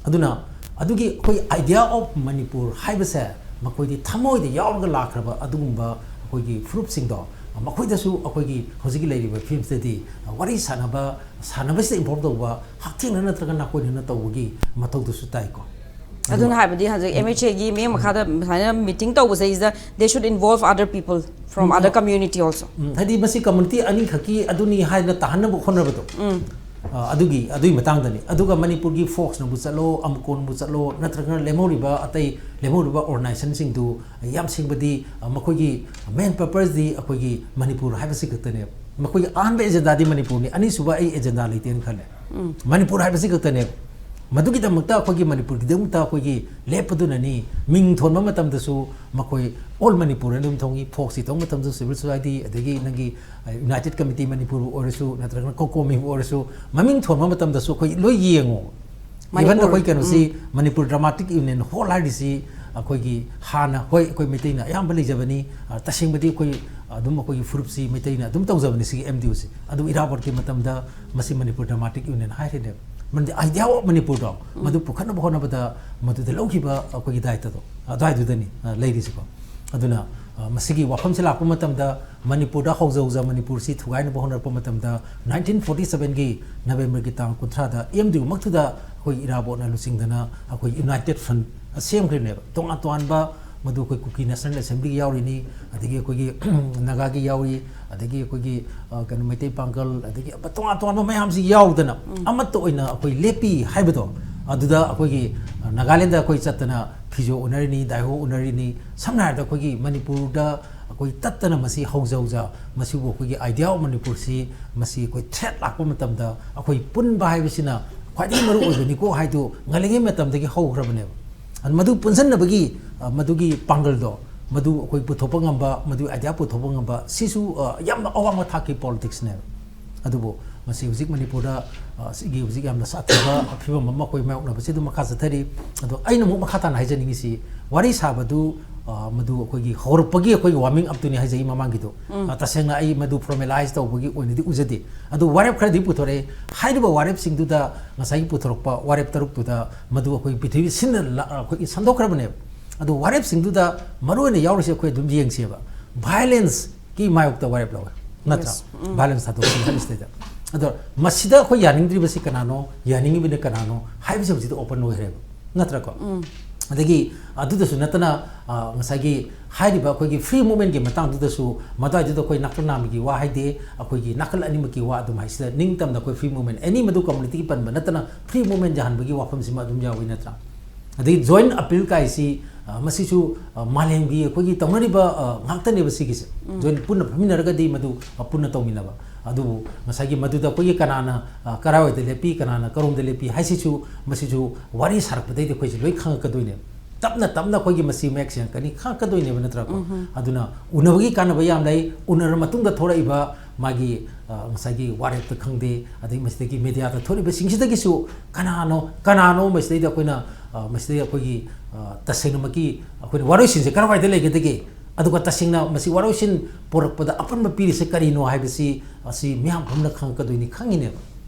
ꯑꯗꯨꯅ ꯑꯗꯨꯒꯤ ꯑꯩꯈꯣꯏ idea of ꯃꯅꯤꯄꯨꯔ ꯍꯥꯏꯕꯁꯦ ꯃꯈꯣꯏꯗꯤ ꯊꯃꯣꯏꯗ ꯌꯥꯎꯔꯒ ꯂꯥꯛꯈ꯭ꯔꯕ ꯑꯗꯨꯒꯨꯝꯕ ꯑꯩꯈꯣꯏꯒꯤ ꯐꯨꯔꯨꯞꯁꯤꯡꯗꯣ, ꯃꯈꯣꯏꯗꯁꯨ ꯑꯩꯈꯣꯏꯒꯤ ꯍꯧꯖꯤꯛꯀꯤ ꯂꯩꯔꯤꯕ ꯐꯤꯕꯝꯁꯤꯗꯗꯤ ꯋꯥꯔꯤ ꯁꯥꯟꯅꯕ, ꯁꯥꯟꯅꯕꯁꯤꯗ involve ꯇꯧꯕ ꯍꯛꯊꯦꯡꯅ ꯅꯠꯇ꯭ꯔꯒ ꯅꯥꯀꯣꯏꯅꯅ ꯇꯧꯕꯒꯤ ꯃꯊꯧꯗꯨꯁꯨ ꯇꯥꯏꯀꯣ꯫ ꯑꯗꯨꯅ ꯍꯥꯏꯕꯗꯤ ꯍꯧꯖꯤꯛ MHAꯒꯤ ꯃꯤꯠꯌꯦꯡ ꯃꯈꯥꯗ ꯁꯨꯃꯥꯏꯅ meeting ꯇꯧꯕꯁꯩꯁꯤꯗ they should involve other people from other community also. ꯎꯝ, ꯍꯥꯏꯗꯤ ꯃꯁꯤ community ꯑꯅꯤꯈꯛꯀꯤ ꯑꯗꯨꯅꯤ ꯍꯥꯏꯅ ꯇꯥꯍꯟꯅꯕ ꯍꯣꯠꯅꯕꯗꯣ꯫ ꯑ, ꯑꯗꯨꯒꯤ, ꯑꯗꯨꯒꯤ ꯃꯇꯥꯡꯗꯅꯤ꯫ ꯑꯗꯨꯒ ꯃꯅꯤꯄꯨꯔꯒꯤ ꯐꯣꯛꯁꯅꯕꯨ ꯆꯠꯂꯣ, ꯑꯃꯨꯀꯣꯟꯕꯨ ꯆꯠꯂꯣ, ꯅꯠꯇ꯭ꯔꯒꯅ ꯂꯦꯝꯍꯧꯔꯤꯕ ꯑꯇꯩ ꯂꯦꯝꯍꯧꯔꯤꯕ ꯑꯣꯔꯒꯅꯥꯏꯖꯦꯁꯟꯁꯤꯡꯗꯨ ꯌꯥꯝ ꯁꯤꯡꯕꯗꯤ, ꯑ, ꯃꯈꯣꯏꯒꯤ ꯃꯦꯟ ꯄꯔꯄꯁꯇꯤ ꯑꯩꯈꯣꯏꯒꯤ ꯃꯅꯤꯄꯨꯔ ꯍꯥꯏꯕꯁꯤ ꯈꯛꯇꯅꯦꯕ꯫ ꯃꯈꯣꯏꯒꯤ ꯑꯍꯥꯟꯕ ꯑꯦꯖꯦꯟꯗꯥꯗꯤ ꯃꯅꯤꯄꯨꯔꯅꯤ, ꯑꯅꯤꯁꯨꯕ ꯑꯩ ꯑꯦꯖꯦꯟꯗꯥ ꯂꯩꯇꯦꯅ ꯈꯜꯂꯦ꯫ ꯃꯅꯤꯄꯨꯔ ꯍꯥꯏꯕꯁꯤ ꯈꯛꯇꯅꯦꯕ꯫ ꯃꯗꯨꯒꯤꯗꯃꯛꯇ ꯑꯩꯈꯣꯏꯒꯤ ꯃꯅꯤꯄꯨꯔꯒꯤꯗꯃꯛꯇ ꯑꯩꯈꯣꯏꯒꯤ ꯂꯦꯞꯄꯗꯨꯅꯅꯤ꯫ ꯃꯤꯡ ꯊꯣꯟꯕ ꯃꯇꯝꯗꯁꯨ ꯃꯈꯣꯏ ꯑꯣꯜ ꯃꯅꯤꯄꯨꯔ ꯑꯗꯨꯝ ꯊꯣꯡꯉꯤ꯫ ꯐꯣꯛꯁꯀꯤ ꯇꯧꯕ ꯃꯇꯝꯗꯁꯨ ꯁꯤꯚꯤꯜ ꯁꯣꯁꯥꯏꯇꯤ, ꯑꯗꯒꯤ ꯅꯪꯒꯤ, ꯑ, ꯌꯨꯅꯥꯏꯇꯦꯠ ꯀꯃꯤꯇꯤ ꯃꯅꯤꯄꯨꯔꯕꯨ ꯑꯣꯏꯔꯁꯨ, ꯅꯠꯇ꯭ꯔꯒꯅ ꯀꯣꯀꯣꯃꯤꯕꯨ ꯑꯣꯏꯔꯁꯨ, ꯃꯃꯤꯡ ꯊꯣꯟꯕ ꯃꯇꯝꯗꯁꯨ ꯑꯩꯈꯣꯏ ꯂꯣꯏ ꯌꯦꯡꯉꯣ꯫ ꯏꯚꯟ ꯃꯅꯤꯄꯨꯔ, ꯑꯩꯈꯣꯏ ꯀꯩꯅꯣꯁꯤ, ꯃꯅꯤꯄꯨꯔ ꯗ꯭ꯔꯃꯥꯇꯤꯛ ꯌꯨꯅꯤꯌꯟ ꯍꯣꯜ ꯍꯥꯏꯔꯤꯁꯤ ꯑꯩꯈꯣꯏꯒꯤ ꯍꯥꯟꯅ, ꯍꯣꯏ, ꯑꯩꯈꯣꯏ ꯃꯩꯇꯩꯅ ꯑꯌꯥꯝꯕ ꯂꯩꯖꯕꯅꯤ꯫ ꯑ, ꯇꯁꯦꯡꯕꯗꯤ ꯑꯩꯈꯣꯏ ꯑꯗꯨꯝ ꯑꯩꯈꯣꯏꯒꯤ ꯐꯨꯔꯨꯞꯁꯤ ꯃꯩꯇꯩꯅ ꯑꯗꯨꯝ ꯇꯧꯖꯕꯅꯤ ꯁꯤꯒꯤ ꯑꯦꯝ ꯗꯤ ꯌꯨꯁꯤ꯫ ꯑꯗꯨ ꯏꯔꯥꯕꯣꯠꯀꯤ ꯃꯇꯝꯗ ꯃꯁꯤ ꯃꯅꯤꯄꯨꯔ ꯗ꯭ꯔꯃꯥꯇꯤꯛ ꯌꯨꯅꯤꯌꯟ ꯍꯥꯏꯔꯤꯅꯦꯕ꯫ ꯃꯔꯝꯗꯤ ꯑꯥꯏꯗꯤꯌꯥ ꯑꯣꯐ ꯃꯅꯤꯄꯨꯔꯗꯣ, ꯃꯗꯨ ꯄꯨꯈꯠꯅꯕ ꯍꯣꯠꯅꯕꯗ ꯃꯗꯨꯗ ꯂꯧꯈꯤꯕ ꯑꯩꯈꯣꯏꯒꯤ ꯗꯥꯏꯇꯗꯣ ꯑꯗꯨꯋꯥꯏꯗꯨꯗꯅꯤ, ꯑ, ꯂꯩꯔꯤꯁꯤꯀꯣ꯫ ꯑꯗꯨꯅ, ꯑ, ꯃꯁꯤꯒꯤ ꯋꯥꯐꯝꯁꯤ ꯂꯥꯛꯄ ꯃꯇꯝꯗ ꯃꯅꯤꯄꯨꯔꯗ ꯍꯧꯖ ꯍꯧꯖ ꯃꯅꯤꯄꯨꯔꯁꯤ ꯊꯨꯒꯥꯏꯅꯕ ꯍꯣꯠꯅꯔꯛꯄ ꯃꯇꯝꯗ ꯅꯥꯏꯟꯇꯤꯟ ꯐꯣꯔꯇꯤ ꯁꯕꯦꯟꯒꯤ ꯅꯕꯦꯝꯕꯔꯒꯤ ꯇꯥꯡ ꯀꯨꯟꯊ꯭ꯔꯥꯗ ꯑꯦꯝ ꯗꯤ ꯌꯨꯃꯛꯇꯨꯗ ꯑꯩꯈꯣꯏ ꯏꯔꯥꯕꯣꯠꯅ ꯂꯨꯆꯤꯡꯗꯅ ꯑꯩꯈꯣꯏ ꯌꯨꯅꯥꯏꯇꯦꯠ ꯐ꯭ꯔꯟ ꯁꯦꯝꯈ꯭ꯔꯤꯕꯅꯦꯕ꯫ ꯇꯣꯉꯥꯟ ꯇꯣꯉꯥꯟꯕ, ꯃꯗꯨ ꯑꯩꯈꯣꯏ ꯀꯨꯀꯤ ꯅꯦꯁꯅꯦꯜ ꯑꯦꯁꯦꯝꯕ꯭ꯂꯤꯒꯤ ꯌꯥꯎꯔꯤꯅꯤ, ꯑꯗꯒꯤ ꯑꯩꯈꯣꯏꯒꯤ ꯅꯥꯒꯥꯒꯤ ꯌꯥꯎꯔꯤ, ꯑꯗꯒꯤ ꯑꯩꯈꯣꯏꯒꯤ, ꯑ, ꯀꯩꯅꯣ, ꯃꯩꯇꯩ ꯄꯥꯡꯒꯜ, ꯑꯗꯒꯤ ꯇꯣꯉꯥꯟ ꯇꯣꯉꯥꯟꯕ ꯃꯌꯥꯝꯁꯤ ꯌꯥꯎꯗꯅ ꯑꯃꯠꯇ ꯑꯣꯏꯅ ꯑꯩꯈꯣꯏ ꯂꯦꯞꯄꯤ ꯍꯥꯏꯕꯗꯣ, ꯑꯗꯨꯗ ꯑꯩꯈꯣꯏꯒꯤ, ꯑ, ꯅꯥꯒꯥꯂꯦꯟꯗ ꯑꯩꯈꯣꯏ ꯆꯠꯇꯅ ꯐꯤꯖꯣ ꯎꯅꯔꯤꯅꯤ, ꯗꯥꯏꯍꯣ ꯎꯅꯔꯤꯅꯤ꯫ ꯁꯝꯅ ꯍꯥꯏꯔꯕꯗ ꯑꯩꯈꯣꯏꯒꯤ ꯃꯅꯤꯄꯨꯔꯗ ꯑꯩꯈꯣꯏ ꯇꯠꯇꯅ ꯃꯁꯤ ꯍꯧꯖ ꯍꯧꯖ ꯃꯁꯤꯕꯨ ꯑꯩꯈꯣꯏꯒꯤ ꯑꯥꯏꯗꯤꯌꯥ ꯑꯣꯐ ꯃꯅꯤꯄꯨꯔꯁꯤ, ꯃꯁꯤ ꯑꯩꯈꯣꯏ ꯊ꯭ꯔꯦꯠ ꯂꯥꯛꯄ ꯃꯇꯝꯗ ꯑꯩꯈꯣꯏ ꯄꯨꯟꯕ ꯍꯥꯏꯕꯁꯤꯅ ꯈ꯭ꯋꯥꯏꯗꯒꯤ ꯃꯔꯨ ꯑꯣꯏꯕꯅꯤꯀꯣ ꯍꯥꯏꯗꯨ ꯉꯜꯂꯤꯉꯩ ꯃꯇꯝꯗꯒꯤ ꯍꯧꯈ꯭ꯔꯕꯅꯦꯕ꯫ ꯑꯗꯨ ꯃꯗꯨ ꯄꯨꯟꯁꯤꯟꯅꯕꯒꯤ, ꯑ, ꯃꯗꯨꯒꯤ ꯄꯥꯡꯒꯜꯗꯣ, ꯃꯗꯨ ꯑꯩꯈꯣꯏ ꯄꯨꯊꯣꯛꯄ ꯉꯝꯕ, ꯃꯗꯨꯒꯤ ꯑꯥꯏꯗꯤꯌꯥ ꯄꯨꯊꯣꯛꯄ ꯉꯝꯕ, ꯁꯤꯁꯨ, ꯑ, ꯌꯥꯝꯅ ꯑꯋꯥꯡꯕ ꯊꯥꯛꯀꯤ ꯄꯣꯂꯤꯇꯤꯛꯁꯅꯦꯕ꯫ ꯑꯗꯨꯕꯨ ꯃꯁꯤ ꯍꯧꯖꯤꯛ ꯃꯅꯤꯄꯨꯔꯗ, ꯑ, ꯁꯤꯒꯤ ꯍꯧꯖꯤꯛ ꯌꯥꯝꯅ ꯁꯥꯊꯤꯕ ꯐꯤꯕꯝ ꯑꯃ ꯑꯩꯈꯣꯏ ꯃꯥꯌꯣꯛꯅꯕꯁꯤ ꯑꯗꯨꯝ ꯃꯈꯥ ꯆꯠꯊꯔꯤ꯫ ꯑꯗꯣ ꯑꯩꯅ ꯑꯃꯨꯛ ꯃꯈꯥ ꯇꯥꯅ ꯍꯥꯏꯖꯅꯤꯡꯉꯤꯁꯤ, ꯋꯥꯔꯤ ꯁꯥꯕꯗꯨ, ꯑ, ꯃꯗꯨ ꯑꯩꯈꯣꯏꯒꯤ ꯍꯧꯔꯛꯄꯒꯤ ꯑꯩꯈꯣꯏꯒꯤ ꯋꯥꯔꯃꯤꯡ ꯑꯞꯇꯨꯅꯤ ꯍꯥꯏꯖꯩ ꯃꯃꯥꯡꯒꯤꯗꯣ꯫ ꯑ, ꯇꯁꯦꯡꯅ ꯑꯩ ꯃꯗꯨ ꯐꯣꯔꯃꯦꯂꯥꯏꯁ ꯇꯧꯕꯒꯤ ꯑꯣꯏꯅꯗꯤ ꯎꯖꯗꯦ꯫ ꯑꯗꯨ ꯋꯥꯔꯦꯞ ꯈꯔꯗꯤ ꯄꯨꯊꯣꯔꯛꯑꯦ꯫ ꯍꯥꯏꯔꯤꯕ ꯋꯥꯔꯦꯞꯁꯤꯡꯗꯨꯗ, ꯉꯁꯥꯏꯒꯤ ꯄꯨꯊꯣꯔꯛꯄ ꯋꯥꯔꯦꯞ ꯇꯔꯨꯛꯇꯨꯗ, ꯃꯗꯨ ꯑꯩꯈꯣꯏ ꯄ꯭ꯔꯤꯊꯤꯕꯤ ꯁꯤꯟꯅ ꯂ-, ꯑꯩꯈꯣꯏꯒꯤ ꯁꯟꯗꯣꯛꯈ꯭ꯔꯕꯅꯦꯕ꯫ ꯑꯗꯨ ꯋꯥꯔꯦꯞꯁꯤꯡꯗꯨꯗ ꯃꯔꯨ ꯑꯣꯏꯅ ꯌꯥꯎꯔꯤꯁꯦ ꯑꯩꯈꯣꯏ ꯑꯗꯨꯝ ꯌꯦꯡꯁꯦꯕ꯫ ꯚꯥꯏꯑꯣꯂꯦꯟꯁꯀꯤ ꯃꯥꯌꯣꯛꯇ ꯋꯥꯔꯦꯞ ꯂꯧꯋꯦ, ꯅꯠꯇ꯭ꯔꯥ? Yes. ꯎꯝ. ꯚꯥꯏꯑꯣꯂꯦꯟꯁ ꯊꯥꯗꯣꯛꯁꯤ ꯍꯥꯏꯕꯁꯤꯗꯩꯗ꯫ ꯑꯗꯣ ꯃꯁꯤꯗ ꯑꯩꯈꯣꯏ ꯌꯥꯅꯤꯡꯗ꯭ꯔꯤꯕꯁꯤ ꯀꯅꯥꯅꯣ, ꯌꯥꯅꯤꯡꯉꯤꯕꯅ ꯀꯅꯥꯅꯣ ꯍꯥꯏꯕꯁꯤ ꯍꯧꯖꯤꯛꯇꯤ ꯑꯣꯄꯟ ꯑꯣꯏꯈ꯭ꯔꯦꯕ, ꯅꯠꯇ꯭ꯔꯀꯣ? ꯑꯗꯒꯤ ꯑꯗꯨꯗꯁꯨ ꯅꯠꯇꯅ, ꯑ, ꯉꯁꯥꯏꯒꯤ ꯍꯥꯏꯔꯤꯕ ꯑꯩꯈꯣꯏꯒꯤ free movementꯀꯤ ꯃꯇꯥꯡꯗꯨꯗꯁꯨ, ꯃꯗꯥꯏꯗꯨꯗ ꯑꯩꯈꯣꯏ ꯅꯥꯀꯜ ꯅꯥꯝꯒꯤ ꯋꯥ ꯍꯥꯏꯗꯦ, ꯑꯩꯈꯣꯏꯒꯤ ꯅꯥꯀꯜ ꯑꯅꯤꯃꯛꯀꯤ ꯋꯥ ꯑꯗꯨꯝ ꯍꯥꯏꯁꯤꯗ ꯅꯤꯡꯇꯝꯅ ꯑꯩꯈꯣꯏ free movement, any ꯃꯗꯨ communityꯒꯤ ꯄꯟꯕ ꯅꯠꯇꯅ free movement ꯌꯥꯍꯟꯕꯒꯤ ꯋꯥꯐꯝꯁꯤꯃ ꯑꯗꯨꯝ ꯌꯥꯎꯏ ꯅꯠꯇ꯭ꯔꯥ? ꯑꯗꯒꯤ joint appeal ꯀꯥꯏꯁꯤ, ꯑ, ꯃꯁꯤꯁꯨ, ꯑ, ꯃꯥꯂꯦꯝꯒꯤ ꯑꯩꯈꯣꯏꯒꯤ ꯇꯧꯅꯔꯤꯕ, ꯑ, ꯉꯥꯛꯇꯅꯦꯕ ꯁꯤꯒꯤꯁꯦ꯫ ꯎꯝ꯫ Joint ꯄꯨꯟꯅ ꯐꯝꯃꯤꯟꯅꯔꯒꯗꯤ ꯃꯗꯨ, ꯑ, ꯄꯨꯟꯅ ꯇꯧꯃꯤꯟꯅꯕ꯫ ꯑꯗꯨꯕꯨ ꯉꯁꯥꯏꯒꯤ ꯃꯗꯨꯗ ꯑꯩꯈꯣꯏꯒꯤ ꯀꯅꯥꯅ, ꯑ, ꯀꯔꯥꯏꯋꯥꯏꯗ ꯂꯦꯞꯄꯤ, ꯀꯅꯥꯅ ꯀꯔꯣꯝꯗ ꯂꯦꯞꯄꯤ ꯍꯥꯏꯁꯤꯁꯨ, ꯃꯁꯤꯁꯨ ꯋꯥꯔꯤ ꯁꯥꯔꯛꯄꯗꯩꯗꯤ ꯑꯩꯈꯣꯏꯁꯦ ꯂꯣꯏ ꯈꯪꯉꯛꯀꯗꯣꯏꯅꯦꯕ꯫ ꯇꯞꯅ ꯇꯞꯅ ꯑꯩꯈꯣꯏꯒꯤ ꯃꯁꯤ ꯃꯌꯦꯛ ꯁꯦꯡꯉꯛꯀꯅꯤ, ꯈꯪꯉꯛꯀꯗꯣꯏꯅꯦꯕ ꯅꯠꯇ꯭ꯔꯥꯀꯣ? ꯎꯝꯍꯨꯝ꯫ ꯑꯗꯨꯅ ꯎꯅꯕꯒꯤ ꯀꯥꯟꯅꯕ ꯌꯥꯝ ꯂꯩ꯫ ꯎꯅꯔ ꯃꯇꯨꯡꯗ ꯊꯣꯔꯛꯏꯕ ꯃꯥꯒꯤ, ꯑ, ꯉꯁꯥꯏꯒꯤ ꯋꯥꯔꯦꯞꯇ ꯈꯪꯗꯦ, ꯑꯗꯩ ꯃꯁꯤꯗꯒꯤ mediaꯗ ꯊꯣꯛꯂꯤꯕꯁꯤꯡꯁꯤꯗꯒꯤꯁꯨ ꯀꯅꯥꯅꯣ, ꯀꯅꯥꯅꯣ ꯃꯁꯤꯗꯩꯗ ꯑꯩꯈꯣꯏꯅ, ꯑ, ꯃꯁꯤꯗꯩ ꯑꯩꯈꯣꯏꯒꯤ, ꯑ, ꯇꯁꯦꯡꯅꯃꯛꯀꯤ ꯑꯩꯈꯣꯏꯅ ꯋꯥꯔꯣꯏꯁꯤꯟꯁꯦ ꯀꯔꯝꯍꯥꯏꯅ ꯂꯩꯒꯗꯒꯦ? ꯑꯗꯨꯒ ꯇꯁꯦꯡꯅ ꯃꯁꯤ ꯋꯥꯔꯣꯏꯁꯤꯟ ꯄꯣꯔꯛꯄꯗ ꯑꯄꯟꯕ ꯄꯤꯔꯤꯁꯦ ꯀꯔꯤꯅꯣ ꯍꯥꯏꯕꯁꯤ, ꯑꯁꯤ ꯃꯤꯌꯥꯝ ꯄꯨꯝꯅ ꯈꯪꯉꯛꯀꯗꯣꯏꯅꯤ, ꯈꯪꯉꯤꯅꯦꯕ꯫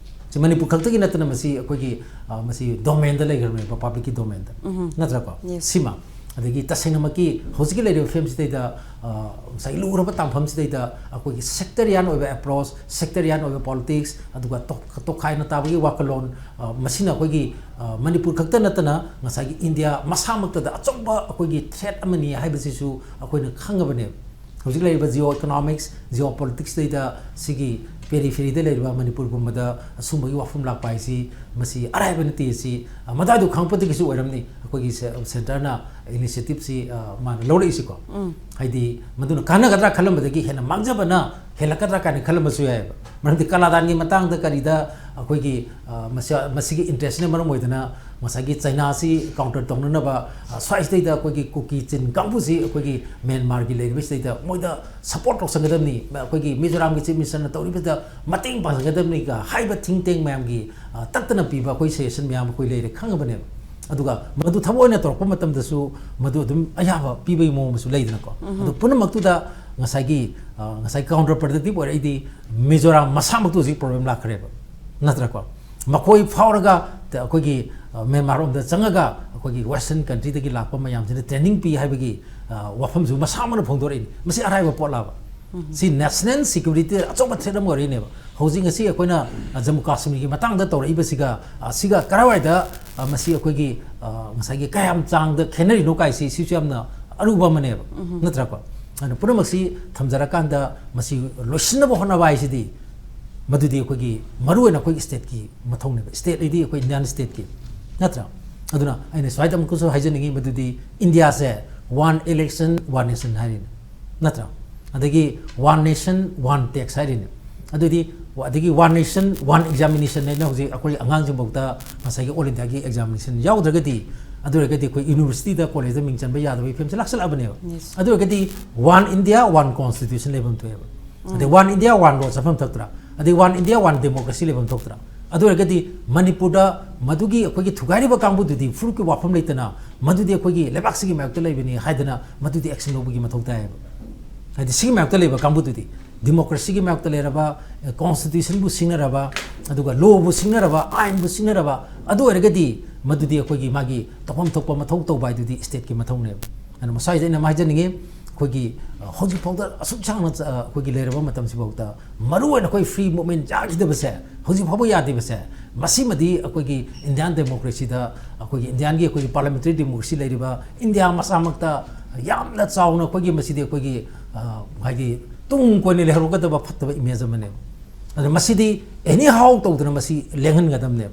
ꯁꯤ ꯃꯅꯤꯄꯨꯔ ꯈꯛꯇꯒꯤ ꯅꯠꯇꯅ ꯃꯁꯤ ꯑꯩꯈꯣꯏꯒꯤ, ꯑ, ꯃꯁꯤ domainꯗ ꯂꯩꯈ꯭ꯔꯕꯅꯦꯕ, publicꯀꯤ domainꯗ꯫ ꯎꯝꯍꯨꯝ꯫ ꯅꯠꯇ꯭ꯔꯥꯀꯣ? Yes꯫ ꯁꯤꯃ꯫ ꯑꯗꯒꯤ ꯇꯁꯦꯡꯅꯃꯛꯀꯤ ꯍꯧꯖꯤꯛꯀꯤ ꯂꯩꯔꯤꯕ ꯐꯤꯕꯝꯁꯤꯗꯩꯗ, ꯑ, ꯉꯁꯥꯏꯒꯤ ꯂꯨꯔꯕ ꯇꯥꯡꯐꯝꯁꯤꯗꯩꯗ ꯑꯩꯈꯣꯏꯒꯤ sectarian ꯑꯣꯏꯕ approach, sectarian ꯑꯣꯏꯕ politics, ꯑꯗꯨꯒ ꯇꯣꯛ-, ꯇꯣꯈꯥꯏꯅ ꯇꯥꯕꯒꯤ ꯋꯥꯈꯜꯂꯣꯟ, ꯑ, ꯃꯁꯤꯅ ꯑꯩꯈꯣꯏꯒꯤ, ꯑ, ꯃꯅꯤꯄꯨꯔ ꯈꯛꯇ ꯅꯠꯇꯅ ꯉꯁꯥꯏꯒꯤ ꯏꯟꯗꯤꯌꯥ ꯃꯁꯥꯃꯛꯇꯗ ꯑꯆꯧꯕ ꯑꯩꯈꯣꯏꯒꯤ threat ꯑꯃꯅꯤ ꯍꯥꯏꯕꯁꯤꯁꯨ ꯑꯩꯈꯣꯏꯅ ꯈꯪꯉꯕꯅꯦꯕ꯫ ꯍꯧꯖꯤꯛ ꯂꯩꯔꯤꯕ geo economics, geo politicsꯇꯩꯗ ꯁꯤꯒꯤ peripheryꯗ ꯂꯩꯔꯤꯕ ꯃꯅꯤꯄꯨꯔꯒꯨꯝꯕꯗ ꯑꯁꯨꯝꯕꯒꯤ ꯋꯥꯐꯝ ꯂꯥꯛꯄ ꯍꯥꯏꯁꯤ ꯃꯁꯤ ꯑꯔꯥꯏꯕ ꯅꯠꯇꯦ꯫ ꯁꯤ, ꯑ, ꯃꯗꯥꯏꯗꯨ ꯈꯪꯉꯛꯄꯗꯒꯤꯁꯨ ꯑꯣꯏꯔꯝꯅꯤ ꯑꯩꯈꯣꯏꯒꯤ ꯁꯦ-, centreꯅ initiativeꯁꯤ, ꯑ, ꯃꯥꯅ ꯂꯧꯔꯛꯏꯁꯤꯀꯣ꯫ ꯎꯝ꯫ ꯍꯥꯏꯗꯤ ꯃꯗꯨꯅ ꯀꯥꯟꯅꯒꯗ꯭ꯔꯥ ꯈꯜꯂꯝꯕꯗꯒꯤ ꯍꯦꯟꯅ ꯃꯥꯡꯖꯕꯅ ꯍꯦꯜꯂꯛꯀꯗ꯭ꯔꯥ ꯀꯥꯏꯅ ꯈꯜꯂꯝꯕꯁꯨ ꯌꯥꯏꯑꯕ꯫ ꯃꯔꯝꯗꯤ ꯀꯂꯥꯗꯥꯟꯒꯤ ꯃꯇꯥꯡꯗ ꯀꯔꯤꯗ ꯑꯩꯈꯣꯏꯒꯤ, ꯑ, ꯃꯁꯤ-, ꯃꯁꯤꯒꯤ interestꯅ ꯃꯔꯝ ꯑꯣꯏꯗꯅ ꯉꯁꯥꯏꯒꯤ ꯆꯩꯅꯥꯁꯤ counter ꯇꯧꯅꯅꯕ, ꯑ, ꯁ꯭ꯋꯥꯏꯁꯤꯗꯩꯗ ꯑꯩꯈꯣꯏꯒꯤ ꯀꯨꯀꯤ ꯆꯤꯟ ꯀꯥꯡꯕꯨꯁꯤ ꯑꯩꯈꯣꯏꯒꯤ ꯃ꯭ꯌꯥꯟꯃꯥꯔꯒꯤ ꯂꯩꯔꯤꯕꯁꯤꯗꯩꯗ ꯃꯣꯏꯗ support ꯇꯧꯁꯟꯒꯗꯕꯅꯤ, ꯑꯩꯈꯣꯏꯒꯤ ꯃꯤꯖꯣꯔꯥꯝꯒꯤ Chief Ministerꯅ ꯇꯧꯔꯤꯕꯗ ꯃꯇꯦꯡ ꯄꯥꯡꯁꯟꯒꯗꯕꯅꯤꯒ ꯍꯥꯏꯕ think tank ꯃꯌꯥꯝꯒꯤ, ꯑ, ꯇꯠꯇꯅ ꯄꯤꯕ ꯑꯩꯈꯣꯏ suggestion ꯃꯌꯥꯝ ꯑꯩꯈꯣꯏ ꯂꯩꯔꯦ, ꯈꯪꯉꯕꯅꯦꯕ꯫ ꯑꯗꯨꯒ ꯃꯗꯨ ꯊꯕꯛ ꯑꯣꯏꯅ ꯇꯧꯔꯛꯄ ꯃꯇꯝꯗꯁꯨ ꯃꯗꯨ ꯑꯗꯨꯝ ꯑꯌꯥꯕ ꯄꯤꯕꯒꯤ ꯃꯑꯣꯡ ꯑꯃꯁꯨ ꯂꯩꯗꯅꯀꯣ꯫ ꯎꯝꯍꯨꯝ꯫ ꯑꯗꯨ ꯄꯨꯝꯅꯃꯛꯇꯨꯗ ꯉꯁꯥꯏꯒꯤ, ꯑ, ꯉꯁꯥꯏ counter productive ꯑꯣꯏꯔꯛꯏꯗꯤ ꯃꯤꯖꯣꯔꯥꯝ ꯃꯁꯥꯃꯛꯇꯨ ꯍꯧꯖꯤꯛ problem ꯂꯥꯛꯈ꯭ꯔꯦꯕ, ꯅꯠꯇ꯭ꯔꯥꯀꯣ? ꯃꯈꯣꯏ ꯐꯥꯎꯔꯒ ꯇ-, ꯑꯩꯈꯣꯏꯒꯤ, ꯑ, ꯃ꯭ꯌꯥꯟꯃꯥꯔ ꯔꯣꯝꯗ ꯆꯪꯉꯒ ꯑꯩꯈꯣꯏꯒꯤ Western countryꯗꯒꯤ ꯂꯥꯛꯄ ꯃꯌꯥꯝꯁꯤꯅ training ꯄꯤ ꯍꯥꯏꯕꯒꯤ, ꯑ, ꯋꯥꯐꯝꯁꯨ ꯃꯁꯥꯃꯛꯅ ꯐꯣꯡꯗꯣꯔꯛꯏꯅꯤ꯫ ꯃꯁꯤ ꯑꯔꯥꯏꯕ ꯄꯣꯠꯂꯕ? ꯁꯤ ꯅꯦꯁꯅꯦꯜ ꯁꯦꯀ꯭ꯌꯨꯔꯤꯇꯤꯗ ꯑꯆꯧꯕ ꯊ꯭ꯔꯦꯠ ꯑꯃ ꯑꯣꯏꯔꯛꯏꯅꯦꯕ꯫ ꯍꯧꯖꯤꯛ ꯉꯁꯤ ꯑꯩꯈꯣꯏꯅ, ꯑ, ꯖꯝꯃꯨ ꯀꯥꯁꯃꯤꯔꯒꯤ ꯃꯇꯥꯡꯗ ꯇꯧꯔꯛꯏꯕꯁꯤꯒ, ꯑ, ꯁꯤꯒ ꯀꯔꯥꯏꯋꯥꯏꯗ, ꯑ, ꯃꯁꯤ ꯑꯩꯈꯣꯏꯒꯤ, ꯑ, ꯉꯁꯥꯏꯒꯤ ꯀꯌꯥꯝ ꯆꯥꯡꯗ ꯈꯦꯠꯅꯔꯤꯅꯣ ꯀꯥꯏꯁꯤ, ꯁꯤꯁꯨ ꯌꯥꯝꯅ ꯑꯔꯨꯕ ꯑꯃꯅꯦꯕ, ꯅꯠꯇ꯭ꯔꯀꯣ? ꯑꯗꯨꯅ ꯄꯨꯝꯅꯃꯛꯁꯤ ꯊꯝꯖꯔꯀꯥꯟꯗ ꯃꯁꯤ ꯂꯣꯏꯁꯤꯟꯅꯕ ꯍꯣꯠꯅꯕ ꯍꯥꯏꯁꯤꯗꯤ ꯃꯗꯨꯗꯤ ꯑꯩꯈꯣꯏꯒꯤ ꯃꯔꯨꯑꯣꯏꯅ ꯑꯩꯈꯣꯏꯒꯤ ꯁ꯭ꯇꯦꯠꯀꯤ ꯃꯊꯧꯅꯦꯕ, ꯁ꯭ꯇꯦꯠ ꯍꯥꯏꯗꯤ ꯑꯩꯈꯣꯏ ꯏꯟꯗꯤꯌꯥꯟ ꯁ꯭ꯇꯦꯠꯀꯤ, ꯅꯠꯇ꯭ꯔꯥ? ꯑꯗꯨꯅ ꯑꯩꯅ ꯁ꯭ꯋꯥꯏꯗ ꯑꯃꯨꯛꯀꯁꯨ ꯍꯥꯏꯖꯅꯤꯡꯉꯤ, ꯃꯗꯨꯗꯤ ꯏꯟꯗꯤꯌꯥꯁꯦ "One election, one nation" ꯍꯥꯏꯔꯤꯅꯦ, ꯅꯠꯇ꯭ꯔꯥ? ꯑꯗꯒꯤ "One nation, one tax" ꯍꯥꯏꯔꯤꯅꯦ꯫ ꯑꯗꯨꯗꯤ, ꯑꯗꯒꯤ "One nation, one examination" ꯍꯥꯏꯅ ꯍꯧꯖꯤꯛ ꯑꯩꯈꯣꯏ ꯑꯉꯥꯡꯁꯤꯡꯐꯥꯎꯗ ꯉꯁꯥꯏꯒꯤ ꯑꯣꯜ ꯏꯟꯗꯤꯌꯥꯒꯤ ꯑꯦꯛꯖꯥꯃꯤꯅꯦꯁꯟ ꯌꯥꯎꯗ꯭ꯔꯒꯗꯤ, ꯑꯗꯨ ꯑꯣꯏꯔꯒꯗꯤ ꯑꯩꯈꯣꯏ ꯌꯨꯅꯤꯚꯔꯁꯤꯇꯤꯗ, ꯀꯣꯂꯦꯖꯇ ꯃꯤꯡ ꯆꯟꯕ ꯌꯥꯗꯕꯒꯤ ꯐꯤꯕꯝꯁꯦ ꯂꯥꯛꯁꯜꯂꯛꯑꯕꯅꯦꯕ꯫ ꯑꯗꯨ ꯑꯣꯏꯔꯒꯗꯤ "One India, one constitution" ꯂꯩꯐꯝ ꯊꯣꯛꯑꯦꯕ꯫ ꯑꯗꯩ "One India, one law" ꯆꯠꯐꯝ ꯊꯣꯛꯇ꯭ꯔꯥ? ꯑꯗꯩ "One India, one democracy" ꯂꯩꯐꯝ ꯊꯣꯛꯇ꯭ꯔꯥ? ꯑꯗꯨ ꯑꯣꯏꯔꯒꯗꯤ ꯃꯅꯤꯄꯨꯔꯗ ꯃꯗꯨꯒꯤ ꯑꯩꯈꯣꯏꯒꯤ ꯊꯨꯒꯥꯏꯔꯤꯕ ꯀꯥꯡꯕꯨꯗꯨꯗꯤ ꯐꯨꯔꯨꯞꯀꯤ ꯋꯥꯐꯝ ꯂꯩꯇꯅ, ꯃꯗꯨꯗꯤ ꯑꯩꯈꯣꯏꯒꯤ ꯂꯩꯕꯥꯛꯁꯤꯒꯤ ꯃꯥꯌꯣꯛꯇ ꯂꯩꯕꯅꯤ ꯍꯥꯏꯗꯅ ꯃꯗꯨꯗꯤ ꯑꯦꯛꯁꯟ ꯂꯧꯕꯒꯤ ꯃꯊꯧ ꯇꯥꯏꯌꯦꯕ꯫ ꯍꯥꯏꯗꯤ ꯁꯤꯒꯤ ꯃꯥꯌꯣꯛꯇ ꯂꯩꯕ ꯀꯥꯡꯕꯨꯗꯨꯗꯤ, ꯗꯤꯃꯣꯀ꯭ꯔꯦꯁꯤꯒꯤ ꯃꯥꯌꯣꯛꯇ ꯂꯩꯔꯕ, ꯑꯦ, ꯀꯣꯟꯁꯇꯤꯇ꯭ꯌꯨꯁꯟꯕꯨ ꯁꯤꯡꯅꯔꯕ, ꯑꯗꯨꯒ ꯂꯣꯕꯨ ꯁꯤꯡꯅꯔꯕ, ꯑꯥꯏꯟꯕꯨ ꯁꯤꯡꯅꯔꯕ, ꯑꯗꯨ ꯑꯣꯏꯔꯒꯗꯤ ꯃꯗꯨꯗꯤ ꯑꯩꯈꯣꯏꯒꯤ ꯃꯥꯒꯤ ꯇꯧꯐꯝ ꯊꯣꯛꯄ ꯃꯊꯧ ꯇꯧꯕ ꯍꯥꯏꯗꯨꯗꯤ ꯁ꯭ꯇꯦꯠꯀꯤ ꯃꯊꯧꯅꯦꯕ꯫ ꯑꯗꯨꯅ ꯃꯁꯥꯏꯗ ꯑꯩꯅ ꯑꯃ ꯍꯥꯏꯖꯅꯤꯡꯉꯤ, ꯑꯩꯈꯣꯏꯒꯤ, ꯑ, ꯍꯧꯖꯤꯛꯐꯥꯎꯗ ꯑꯁꯨꯛ ꯁꯥꯡꯅ ꯆ-, ꯑ, ꯑꯩꯈꯣꯏꯒꯤ ꯂꯩꯔꯕ ꯃꯇꯝꯁꯤꯐꯥꯎꯗ ꯃꯔꯨꯑꯣꯏꯅ ꯑꯩꯈꯣꯏ ꯐ꯭ꯔꯤ ꯃꯨꯚꯃꯦꯟ ꯌꯥꯈꯤꯗꯕꯁꯦ, ꯍꯧꯖꯤꯛ ꯐꯥꯎꯕ ꯌꯥꯗ꯭ꯔꯤꯕꯁꯦ, ꯃꯁꯤꯃꯗꯤ ꯑꯩꯈꯣꯏꯒꯤ ꯏꯟꯗꯤꯌꯥꯟ ꯗꯦꯃꯣꯀ꯭ꯔꯦꯁꯤꯗ, ꯑꯩꯈꯣꯏꯒꯤ ꯏꯟꯗꯤꯌꯥꯟꯒꯤ ꯑꯩꯈꯣꯏꯒꯤ ꯄꯥꯔꯂꯤꯌꯥꯃꯦꯟꯇꯔꯤ ꯗꯦꯃꯣꯀ꯭ꯔꯦꯁꯤ ꯂꯩꯔꯤꯕ ꯏꯟꯗꯤꯌꯥ ꯃꯆꯥꯃꯛꯇ ꯌꯥꯝꯅ ꯆꯥꯎꯅ ꯑꯩꯈꯣꯏꯒꯤ ꯃꯁꯤꯗꯤ ꯑꯩꯈꯣꯏꯒꯤ, ꯑ, ꯍꯥꯏꯗꯤ ꯇꯨꯡ ꯀꯣꯏꯅ ꯂꯩꯍꯧꯔꯒꯗꯕ ꯐꯠꯇꯕ ꯏꯃꯦꯖ ꯑꯃꯅꯦꯕ꯫ ꯑꯗꯣ ꯃꯁꯤꯗꯤ ꯑꯦꯅꯤ ꯍꯥꯎ ꯇꯧꯗꯅ ꯃꯁꯤ ꯂꯦꯡꯍꯟꯒꯗꯕꯅꯦꯕ꯫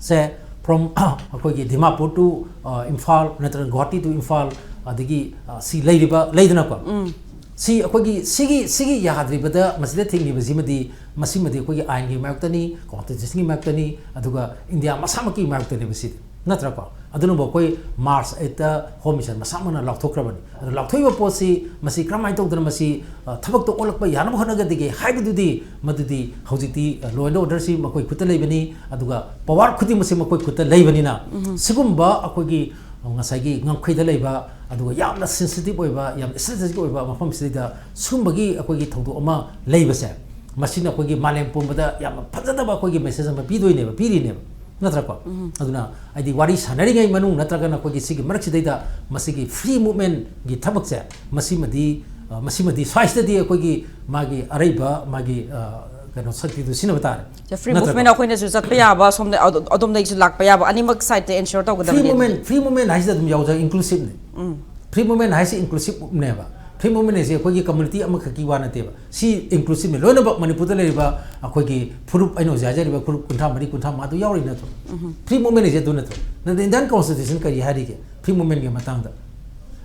ꯁꯦ, ꯐ꯭ꯔꯣꯝ ꯑꯩꯈꯣꯏꯒꯤ ꯗꯤꯃꯥꯄꯨꯔ ꯇꯨ, ꯑ, ꯏꯝꯐꯥꯜ ꯅꯠꯇ꯭ꯔꯒ ꯒꯨꯋꯥꯍꯥꯇꯤ ꯇꯨ ꯏꯝꯐꯥꯜ, ꯑꯗꯒꯤ, ꯑ, ꯁꯤ ꯂꯩꯔꯤꯕ ꯂꯩꯗꯅꯀꯣ꯫ ꯁꯤ ꯑꯩꯈꯣꯏꯒꯤ ꯁꯤꯒꯤ, ꯁꯤꯒꯤ ꯌꯥꯗ꯭ꯔꯤꯕꯗ ꯃꯁꯤꯗ ꯊꯤꯡꯉꯤꯕꯁꯤꯃꯗꯤ, ꯃꯁꯤꯃꯗꯤ ꯑꯩꯈꯣꯏꯒꯤ ꯑꯥꯏꯟꯒꯤ ꯃꯥꯌꯣꯛꯇꯅꯤ, ꯀꯣꯟꯁꯇꯤꯇ꯭ꯌꯨꯁꯟꯒꯤ ꯃꯥꯌꯣꯛꯇꯅꯤ, ꯑꯗꯨꯒ ꯏꯟꯗꯤꯌꯥ ꯃꯁꯥꯃꯛꯀꯤ ꯃꯥꯌꯣꯛꯇꯅꯦꯕ ꯁꯤꯗꯤ, ꯅꯠꯇ꯭ꯔꯀꯣ? ꯑꯗꯨꯅꯕꯨ ꯑꯩꯈꯣꯏ ꯃꯥꯔꯆ ꯑꯩꯠꯇ ꯍꯣꯝ ꯃꯤꯅꯤꯁꯇꯔ ꯃꯁꯥꯃꯛꯅ ꯂꯥꯎꯊꯣꯛꯈ꯭ꯔꯕꯅꯤ꯫ ꯑꯗꯣ ꯂꯥꯎꯊꯣꯛꯏꯕ ꯄꯣꯠꯁꯤ ꯃꯁꯤ ꯀꯔꯝꯍꯥꯏꯅ ꯇꯧꯗꯅ ꯃꯁꯤ, ꯑ, ꯊꯕꯛꯇ ꯑꯣꯜꯂꯛꯄ ꯌꯥꯅꯕ ꯍꯣꯠꯅꯒꯗꯒꯦ ꯍꯥꯏꯕꯗꯨꯗꯤ, ꯃꯗꯨꯗꯤ ꯍꯧꯖꯤꯛꯇꯤ, ꯑ, law and orderꯁꯤ ꯃꯈꯣꯏ ꯈꯨꯠꯇ ꯂꯩꯕꯅꯤ, ꯑꯗꯨꯒ ꯄꯋꯥꯔ ꯈꯨꯗꯤꯡꯃꯛꯁꯤ ꯃꯈꯣꯏ ꯈꯨꯠꯇ ꯂꯩꯕꯅꯤꯅ, ꯁꯤꯒꯨꯝꯕ ꯑꯩꯈꯣꯏꯒꯤ, ꯑ, ꯉꯁꯥꯏꯒꯤ ꯉꯝꯈꯩꯗ ꯂꯩꯕ, ꯑꯗꯨꯒ ꯌꯥꯝꯅ ꯁꯦꯟꯁꯤꯇꯤꯚ ꯑꯣꯏꯕ, ꯌꯥꯝ ꯏꯁꯇ꯭ꯔꯦꯇꯦꯖꯤꯛ ꯑꯣꯏꯕ ꯃꯐꯝꯁꯤꯗꯩꯗ ꯁꯤꯒꯨꯝꯕꯒꯤ ꯑꯩꯈꯣꯏꯒꯤ ꯊꯧꯗꯣꯛ ꯑꯃ ꯂꯩꯕꯁꯦ, ꯃꯁꯤꯅ ꯑꯩꯈꯣꯏꯒꯤ ꯃꯥꯂꯦꯝ ꯄꯨꯝꯕꯗ ꯌꯥꯝꯅ ꯐꯖꯗꯕ ꯑꯩꯈꯣꯏꯒꯤ ꯃꯦꯁꯦꯖ ꯑꯃ ꯄꯤꯗꯣꯏꯅꯦꯕ, ꯄꯤꯔꯤꯅꯦꯕ, ꯅꯠꯇ꯭ꯔꯀꯣ? ꯑꯗꯨꯅ ꯍꯥꯏꯗꯤ ꯋꯥꯔꯤ ꯁꯥꯟꯅꯔꯤꯉꯩ ꯃꯅꯨꯡ ꯅꯠꯇ꯭ꯔꯒꯅ ꯑꯩꯈꯣꯏꯒꯤ ꯁꯤꯒꯤ ꯃꯔꯛꯁꯤꯗꯩꯗ ꯃꯁꯤꯒꯤ ꯐ꯭ꯔꯤ ꯃꯨꯚꯃꯦꯟꯒꯤ ꯊꯕꯛꯁꯦ, ꯃꯁꯤꯃꯗꯤ, ꯃꯁꯤꯃꯗꯤ ꯁ꯭ꯋꯥꯏꯁꯤꯗꯗꯤ ꯑꯩꯈꯣꯏꯒꯤ ꯃꯥꯒꯤ ꯑꯔꯩꯕ ꯃꯥꯒꯤ ꯀꯩꯅꯣ ꯁꯛꯇꯤꯗꯨ ꯁꯤꯖꯤꯟꯅꯕ ꯇꯥꯔꯦ꯫ ꯐ꯭ꯔꯤ ꯃꯨꯚꯃꯦꯟ ꯑꯩꯈꯣꯏꯅꯁꯨ ꯆꯠꯄ ꯌꯥꯕ, ꯁꯣꯝꯗ ꯑꯗꯣꯝꯗꯒꯤꯁꯨ ꯂꯥꯛꯄ ꯌꯥꯕ, ꯑꯅꯤꯃꯛ ꯁꯥꯏꯗꯇ ꯑꯦꯟꯁꯤꯌꯣꯔ ꯇꯧꯒꯗꯕꯅꯤ꯫ ꯐ꯭ꯔꯤ ꯃꯨꯚꯃꯦꯟ ꯍꯥꯏꯁꯤꯗ ꯑꯗꯨꯝ ꯌꯥꯎꯖ ꯏꯟꯀ꯭ꯂꯨꯁꯤꯞꯅꯤ꯫ ꯐ꯭ꯔꯤ ꯃꯨꯚꯃꯦꯟ ꯍꯥꯏꯁꯤ ꯏꯟꯀ꯭ꯂꯨꯁꯤꯞꯅꯦꯕ꯫ ꯐ꯭ꯔꯤ ꯃꯨꯚꯃꯦꯟ ꯍꯥꯏꯁꯤ ꯑꯩꯈꯣꯏꯒꯤ ꯀꯝꯃꯨꯅꯤꯇꯤ ꯑꯃꯈꯛꯀꯤ ꯋꯥ ꯅꯠꯇꯦꯕ꯫ ꯁꯤ ꯏꯟꯀ꯭ꯂꯨꯁꯤꯞꯅꯤ꯫ ꯂꯣꯏꯅꯃꯛ ꯃꯅꯤꯄꯨꯔꯗ ꯂꯩꯔꯤꯕ ꯑꯩꯈꯣꯏꯒꯤ ꯐꯨꯔꯨꯞ, ꯑꯩꯅ ꯍꯧꯖꯤꯛ ꯍꯥꯏꯖꯔꯤꯕ ꯐꯨꯔꯨꯞ ꯀꯨꯟꯊ꯭ꯔꯥ ꯃꯔꯤ, ꯀꯨꯟꯊ꯭ꯔꯥ ꯃꯉꯥ ꯑꯗꯨ ꯌꯥꯎꯔꯤ ꯅꯠꯇ꯭ꯔꯣ? ꯐ꯭ꯔꯤ ꯃꯨꯚꯃꯦꯟ ꯍꯥꯏꯁꯦ ꯑꯗꯨ ꯅꯠꯇ꯭ꯔꯣ? ꯅꯠꯇꯦ, ꯏꯟꯗꯤꯌꯥꯟ ꯀꯣꯟꯁꯇꯤꯇ꯭ꯌꯨꯁꯟ ꯀꯔꯤ ꯍꯥꯏꯔꯤꯒꯦ ꯐ꯭ꯔꯤ ꯃꯨꯚꯃꯦꯟꯒꯤ ꯃꯇꯥꯡꯗ?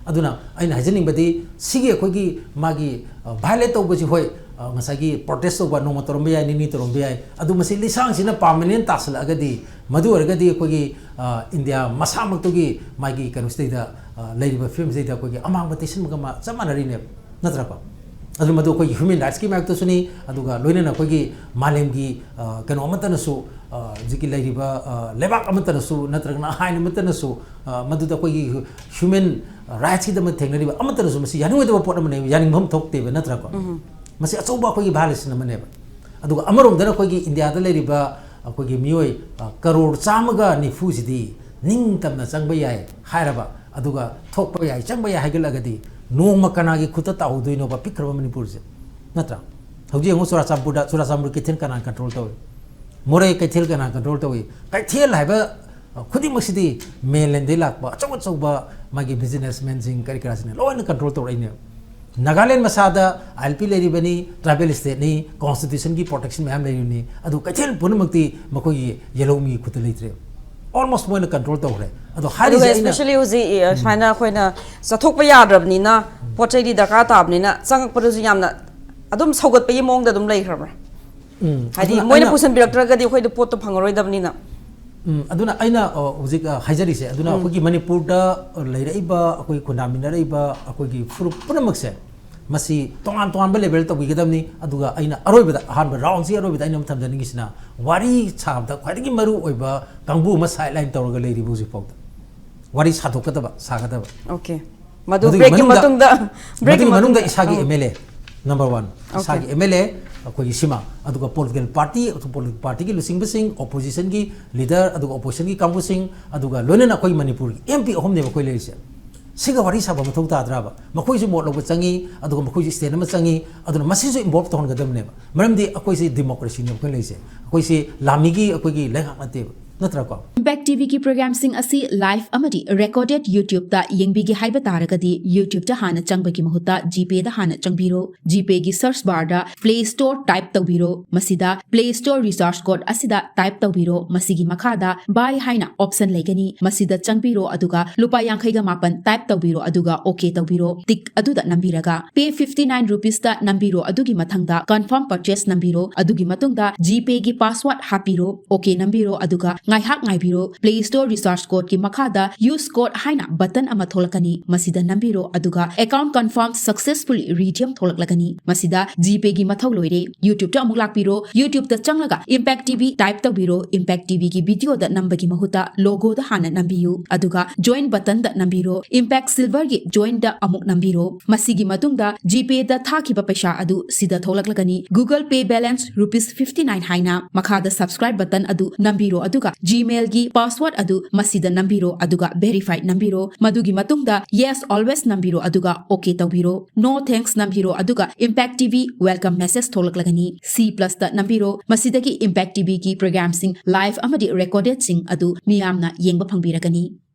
ꯑꯗꯨꯅ ꯑꯩꯅ ꯍꯥꯏꯖꯅꯤꯡꯕꯗꯤ ꯁꯤꯒꯤ ꯑꯩꯈꯣꯏꯒꯤ ꯃꯥꯒꯤ ꯚꯥꯏꯑꯣꯂꯦꯠ ꯇꯧꯕꯁꯤ ꯍꯣꯏ, ꯉꯁꯥꯏꯒꯤ ꯄ꯭ꯔꯣꯇꯦꯁ ꯇꯧꯕ ꯅꯣꯡꯃ ꯇꯧꯔꯝꯕ ꯌꯥꯏ, ꯅꯤꯅꯤ ꯇꯧꯔꯝꯕ ꯌꯥꯏ, ꯑꯗꯨ ꯃꯁꯤ ꯂꯤꯁꯥꯡꯁꯤꯅ ꯄꯥꯔꯃꯅꯦꯟ ꯇꯥꯁꯤꯜꯂꯛꯑꯒꯗꯤ, ꯃꯗꯨ ꯑꯣꯏꯔꯒꯗꯤ ꯑꯩꯈꯣꯏꯒꯤ ꯏꯟꯗꯤꯌꯥ ꯃꯁꯥꯃꯛꯇꯨꯒꯤ ꯃꯥꯒꯤ ꯀꯩꯅꯣꯁꯤꯗꯩꯗ, ꯂꯩꯔꯤꯕ ꯐꯤꯕꯝꯁꯤꯗꯩꯗ ꯑꯩꯈꯣꯏꯒꯤ ꯑꯃꯥꯡꯕ ꯇꯩꯁꯤꯟꯕꯒ ꯃꯥ ꯆꯞ ꯃꯥꯟꯅꯔꯤꯅꯦꯕ, ꯅꯠꯇ꯭ꯔꯀꯣ? ꯑꯗꯨ ꯃꯗꯨ ꯑꯩꯈꯣꯏꯒꯤ ꯍ꯭ꯌꯨꯃꯦꯟ ꯔꯥꯏꯠꯁꯀꯤ ꯃꯥꯌꯣꯛꯇꯁꯨꯅꯤ, ꯑꯗꯨꯒ ꯂꯣꯏꯅꯅ ꯑꯩꯈꯣꯏꯒꯤ ꯃꯥꯂꯦꯝꯒꯤ ꯀꯩꯅꯣ ꯑꯃꯠꯇꯅꯁꯨ, ꯍꯧꯖꯤꯛꯀꯤ ꯂꯩꯔꯤꯕ ꯂꯩꯕꯥꯛ ꯑꯃꯠꯇꯅꯁꯨ ꯅꯠꯇ꯭ꯔꯒꯅ ꯑꯥꯏꯟ ꯑꯃꯠꯇꯅꯁꯨ, ꯃꯗꯨꯗ ꯑꯩꯈꯣꯏꯒꯤ ꯍ꯭ꯌꯨꯃꯦꯟ ꯔꯥꯏꯠꯁꯀꯤꯗꯃꯛ ꯊꯦꯡꯅꯔꯤꯕ ꯑꯃꯠꯇꯅꯁꯨ ꯃꯁꯤ ꯌꯥꯅꯤꯡꯉꯣꯏꯗꯕ ꯄꯣꯠ ꯑꯃꯅꯦꯕ, ꯌꯥꯅꯤꯡꯐꯝ ꯊꯣꯛꯇꯦꯕ, ꯅꯠꯇ꯭ꯔꯀꯣ? ꯃꯁꯤ ꯑꯆꯧꯕ ꯑꯩꯈꯣꯏꯒꯤ ꯚꯥꯏꯑꯣꯂꯦꯁꯟ ꯑꯃꯅꯦꯕ꯫ ꯑꯗꯨꯒ ꯑꯃꯔꯣꯝꯗꯅ ꯑꯩꯈꯣꯏꯒꯤ ꯏꯟꯗꯤꯌꯥꯗ ꯂꯩꯔꯤꯕ ꯑꯩꯈꯣꯏꯒꯤ ꯃꯤꯑꯣꯏ ꯀꯔꯣꯔ ꯆꯥꯝꯃꯒ ꯅꯤꯐꯨꯁꯤꯗꯤ ꯅꯤꯡꯇꯝꯅ ꯆꯪꯕ ꯌꯥꯏ ꯍꯥꯏꯔꯕ, ꯑꯗꯨꯒ ꯊꯣꯛꯄ ꯌꯥꯏ, ꯆꯪꯕ ꯌꯥꯏ ꯍꯥꯏꯒꯠꯂꯒꯗꯤ ꯅꯣꯡꯃ ꯀꯅꯥꯒꯤ ꯈꯨꯠꯇ ꯇꯥꯍꯧꯗꯣꯏꯅꯣꯕ ꯄꯤꯛꯈ꯭ꯔꯕ ꯃꯅꯤꯄꯨꯔꯁꯦ, ꯅꯠꯇ꯭ꯔꯥ? ꯍꯧꯖꯤꯛ ꯌꯦꯡꯉꯨ ꯆꯨꯔꯥꯆꯥꯟꯄꯨꯔꯗ, ꯆꯨꯔꯥꯆꯥꯟꯄꯨꯔ ꯀꯩꯊꯦꯜ ꯀꯅꯥꯅ ꯀꯟꯇ꯭ꯔꯣꯜ ꯇꯧꯏ? ꯃꯣꯔꯦ ꯀꯩꯊꯦꯜ ꯀꯅꯥꯅ ꯀꯟꯇ꯭ꯔꯣꯜ ꯇꯧꯏ? ꯀꯩꯊꯦꯜ ꯍꯥꯏꯕ ꯈꯨꯗꯤꯡꯃꯛꯁꯤꯗꯤ ꯃꯦꯟꯂꯦꯟꯗꯒꯤ ꯂꯥꯛꯄ ꯑꯆꯧ ꯑꯆꯧꯕ ꯃꯥꯒꯤ ꯕꯤꯖꯤꯅꯦꯁꯃꯦꯟꯁꯤꯡ ꯀꯔꯤ ꯀꯔꯥꯁꯤꯡꯅ ꯂꯣꯏꯅ ꯀꯟꯇ꯭ꯔꯣꯜ ꯇꯧꯔꯛꯏꯅꯦꯕ꯫ ꯅꯥꯒꯥꯂꯦꯟ ꯃꯁꯥꯗ ꯑꯥꯏ ꯑꯦꯜ ꯄꯤ ꯂꯩꯔꯤꯕꯅꯤ, ꯇ꯭ꯔꯥꯏꯕꯦꯜ ꯁ꯭ꯇꯦꯠꯅꯤ, ꯀꯣꯟꯁꯇꯤꯇ꯭ꯌꯨꯁꯟꯒꯤ ꯄ꯭ꯔꯣꯇꯦꯛꯁꯟ ꯃꯌꯥꯝ ꯂꯩꯔꯤꯕꯅꯤ, ꯑꯗꯨ ꯀꯩꯊꯦꯜ ꯄꯨꯝꯅꯃꯛꯇꯤ ꯃꯈꯣꯏꯒꯤ ꯌꯦꯜꯍꯧꯃꯤꯒꯤ ꯈꯨꯠꯇ ꯂꯩꯇ꯭ꯔꯦ꯫ ꯑꯣꯜꯃꯣꯁ ꯃꯣꯏꯅ ꯀꯟꯇ꯭ꯔꯣꯜ ꯇꯧꯈ꯭ꯔꯦ꯫ ꯑꯗꯣ ꯑꯗꯨꯒ ꯍꯥꯏꯔꯤꯁꯦ ꯑꯩꯅ especially ꯍꯧꯖꯤꯛ, ꯑ, ꯁꯨꯃꯥꯏꯅ ꯑꯩꯈꯣꯏꯅ ꯆꯠꯊꯣꯛꯄ ꯌꯥꯗ꯭ꯔꯕꯅꯤꯅ, ꯄꯣꯠ ꯆꯩꯗꯤ ꯗꯔꯀꯥꯔ ꯇꯥꯕꯅꯤꯅ, ꯆꯪꯉꯛꯄꯗꯁꯨ ꯌꯥꯝꯅ ꯑꯗꯨꯝ ꯁꯧꯒꯠꯄꯒꯤ ꯃꯑꯣꯡꯗ ꯑꯗꯨꯝ ꯂꯩꯈ꯭ꯔꯕ꯭ꯔꯥ? ꯎꯝ, ꯍꯥꯏꯗꯤ ꯑꯗꯨꯅ ꯃꯣꯏꯅ ꯑꯩꯅ ꯄꯨꯁꯟꯕꯤꯔꯛꯇ꯭ꯔꯒꯗꯤ ꯑꯩꯈꯣꯏꯗ ꯄꯣꯠꯇꯣ ꯐꯪꯉꯔꯣꯏꯗꯕꯅꯤꯅ꯫ ꯎꯝ, ꯑꯗꯨꯅ ꯑꯩꯅ, ꯑ, ꯍꯧꯖꯤꯛ, ꯑ, ꯍꯥꯏꯖꯔꯤꯁꯦ, ꯑꯗꯨꯅ ꯑꯩꯈꯣꯏꯒꯤ ꯃꯅꯤꯄꯨꯔꯗ ꯂꯩꯔꯛꯏꯕ, ꯑꯩꯈꯣꯏ ꯈꯨꯟꯗꯥꯃꯤꯟꯅꯔꯛꯏꯕ ꯑꯩꯈꯣꯏꯒꯤ ꯐꯨꯔꯨꯞ ꯄꯨꯝꯅꯃꯛꯁꯦ, ꯃꯁꯤ ꯇꯣꯉꯥꯟ ꯇꯣꯉꯥꯟꯕ ꯂꯦꯕꯦꯜ ꯇꯧꯕꯤꯒꯗꯕꯅꯤ꯫ ꯑꯗꯨꯒ ꯑꯩꯅ ꯑꯔꯣꯏꯕꯗ, ꯑꯍꯥꯟꯕ ꯔꯥꯎꯟꯁꯤ ꯑꯔꯣꯏꯕꯗ ꯑꯩꯅ ꯑꯃ ꯊꯝꯖꯅꯤꯡꯉꯤꯁꯤꯅ, ꯋꯥꯔꯤ ꯁꯥꯕꯗ ꯈ꯭ꯋꯥꯏꯗꯒꯤ ꯃꯔꯨ ꯑꯣꯏꯕ ꯀꯥꯡꯕꯨ ꯑꯃ ꯁꯥꯏꯠ ꯂꯥꯏꯟ ꯇꯧꯔꯒ ꯂꯩꯔꯤꯕ ꯍꯧꯖꯤꯛ ꯐꯥꯎꯗ꯫ ꯋꯥꯔꯤ ꯁꯥꯗꯣꯛꯀꯗꯕ, ꯁꯥꯒꯗꯕ꯫ ꯑꯣꯀꯦ꯫ ꯃꯗꯨ ꯃꯗꯨꯒꯤ ꯕ꯭ꯔꯦꯛꯀꯤ ꯃꯅꯨꯡꯗ, ꯃꯇꯨꯡꯗ, ꯕ꯭ꯔꯦꯛꯀꯤ ꯃꯗꯨꯒꯤ ꯃꯅꯨꯡꯗ ꯃꯇꯨꯡꯗ, ꯏꯁꯥꯒꯤ ꯑꯥ꯫ M L A, number one, okay. ꯏꯁꯥꯒꯤ ꯑꯦꯝ ꯑꯦꯜ ꯑꯦ, ꯑꯩꯈꯣꯏꯒꯤ ꯁꯤꯃ, ꯑꯗꯨꯒ ꯄꯣꯂꯤꯇꯤꯀꯦꯜ ꯄꯥꯔꯇꯤ, ꯄꯣꯂꯤꯇꯤꯀꯦꯜ ꯄꯥꯔꯇꯤꯒꯤ ꯂꯨꯆꯤꯡꯕꯁꯤꯡ, ꯑꯣꯄꯣꯖꯤꯁꯟꯒꯤ ꯂꯤꯗꯔ, ꯑꯗꯨꯒ ꯑꯣꯄꯣꯖꯤꯁꯟꯒꯤ ꯀꯥꯡꯕꯨꯁꯤꯡ, ꯑꯗꯨꯒ ꯂꯣꯏꯅꯅ ꯑꯩꯈꯣꯏ ꯃꯅꯤꯄꯨꯔꯒꯤ ꯑꯦꯝ ꯄꯤ ꯑꯍꯨꯝꯅꯦꯕ ꯑꯩꯈꯣꯏ ꯂꯩꯔꯤꯁꯦ꯫ ꯁꯤꯒ ꯋꯥꯔꯤ ꯁꯥꯕ ꯃꯊꯧ ꯇꯥꯗ꯭ꯔꯕ? ꯃꯈꯣꯏꯁꯨ ꯃꯣꯠ ꯂꯧꯕ ꯆꯪꯉꯤ, ꯑꯗꯨꯒ ꯃꯈꯣꯏꯁꯨ stand ꯑꯃ ꯆꯪꯉꯤ, ꯑꯗꯨꯅ ꯃꯁꯤꯁꯨ involve ꯇꯧꯍꯟꯒꯗꯕꯅꯦꯕ꯫ ꯃꯔꯝꯗꯤ ꯑꯩꯈꯣꯏꯁꯤ democracyꯅꯦꯕ ꯑꯩꯈꯣꯏ ꯂꯩꯁꯦ, ꯑꯩꯈꯣꯏꯁꯤ ꯂꯥꯃꯤꯒꯤ ꯑꯩꯈꯣꯏꯒꯤ ꯂꯩꯉꯥꯛ ꯅꯠꯇꯦꯕ, ꯅꯠꯇ꯭ꯔꯀꯣ? Impact TVꯒꯤ programꯁꯤꯡ ꯑꯁꯤ live ꯑꯃꯗꯤ recorded YouTubeꯇ ꯌꯦꯡꯕꯤꯒꯦ ꯍꯥꯏꯕ ꯇꯥꯔꯒꯗꯤ, YouTubeꯇ ꯍꯥꯟꯅ ꯆꯪꯕꯒꯤ ꯃꯍꯨꯠꯇ GPayꯗ ꯍꯥꯟꯅ ꯆꯪꯕꯤꯔꯣ꯫ GPayꯒꯤ search barꯗ Play Store type ꯇꯧꯕꯤꯔꯣ꯫ ꯃꯁꯤꯗ Play Store recharge code ꯑꯁꯤꯗ type ꯇꯧꯕꯤꯔꯣ꯫ ꯃꯁꯤꯒꯤ ꯃꯈꯥꯗ Buy ꯍꯥꯏꯅ option ꯂꯩꯒꯅꯤ꯫ ꯃꯁꯤꯗ ꯆꯪꯕꯤꯔꯣ, ꯑꯗꯨꯒ ꯂꯨꯄꯥ ꯌꯥꯡꯈꯩꯒ ꯃꯥꯄꯟ type ꯇꯧꯕꯤꯔꯣ, ꯑꯗꯨꯒ OK ꯇꯧꯕꯤꯔꯣ꯫ Tick ꯑꯗꯨꯗ ꯅꯝꯕꯤꯔꯒ Pay fifty nine rupeesꯇ ꯅꯝꯕꯤꯔꯣ꯫ ꯑꯗꯨꯒꯤ ꯃꯊꯪꯗ Confirm Purchase ꯅꯝꯕꯤꯔꯣ꯫ ꯑꯗꯨꯒꯤ ꯃꯇꯨꯡꯗ GPayꯒꯤ password ꯍꯥꯞꯄꯤꯔꯣ꯫ OK ꯅꯝꯕꯤꯔꯣ, ꯑꯗꯨꯒ ꯉꯥꯏꯍꯥꯛ ꯉꯥꯏꯕꯤꯔꯣ꯫ Play Store recharge codeꯀꯤ ꯃꯈꯥꯗ Use code ꯍꯥꯏꯅ button ꯑꯃ ꯊꯣꯛꯂꯛꯀꯅꯤ꯫ ꯃꯁꯤꯗ ꯅꯝꯕꯤꯔꯣ, ꯑꯗꯨꯒ Account confirm successfully redeem ꯊꯣꯛꯂꯛꯂꯒꯅꯤ꯫ ꯃꯁꯤꯗ GPayꯒꯤ ꯃꯊꯧ ꯂꯣꯏꯔꯦ꯫ YouTubeꯇ ꯑꯃꯨꯛ ꯂꯥꯛꯄꯤꯔꯣ꯫ YouTubeꯇ ꯆꯪꯂꯒ Impact TV type ꯇꯧꯕꯤꯔꯣ꯫ Impact TVꯒꯤ videoꯗ ꯅꯝꯕꯒꯤ ꯃꯍꯨꯠꯇ logoꯗ ꯍꯥꯟꯅ ꯅꯝꯕꯤꯌꯨ, ꯑꯗꯨꯒ Join buttonꯗ ꯅꯝꯕꯤꯔꯣ꯫ Impact Silverꯒꯤ Joinꯗ ꯑꯃꯨꯛ ꯅꯝꯕꯤꯔꯣ꯫ ꯃꯁꯤꯒꯤ ꯃꯇꯨꯡꯗ GPayꯗ ꯊꯥꯈꯤꯕ ꯄꯩꯁꯥ ꯑꯗꯨ ꯁꯤꯗ ꯊꯣꯛꯂꯛꯂꯒꯅꯤ꯫ Google Pay balance rupees fifty nine ꯍꯥꯏꯅ꯫ ꯃꯈꯥꯗ Subscribe button ꯑꯗꯨ ꯅꯝꯕꯤꯔꯣ, ꯑꯗꯨꯒ Gmailꯒꯤ password ꯑꯗꯨ ꯃꯁꯤꯗ ꯅꯝꯕꯤꯔꯣ, ꯑꯗꯨꯒ Verify ꯅꯝꯕꯤꯔꯣ꯫ ꯃꯗꯨꯒꯤ ꯃꯇꯨꯡꯗ Yes Always ꯅꯝꯕꯤꯔꯣ, ꯑꯗꯨꯒ OK ꯇꯧꯕꯤꯔꯣ꯫ No Thanks ꯅꯝꯕꯤꯔꯣ, ꯑꯗꯨꯒ Impact TV welcome message ꯊꯣꯛꯂꯛꯂꯒꯅꯤ꯫ C plusꯇ ꯅꯝꯕꯤꯔꯣ꯫ ꯃꯁꯤꯗꯒꯤ Impact TVꯒꯤ programꯁꯤꯡ live ꯑꯃꯗꯤ recordedꯁꯤꯡ ꯑꯗꯨ ꯃꯤꯌꯥꯝꯅ ꯌꯦꯡꯕ ꯐꯪꯕꯤꯔꯒꯅꯤ꯫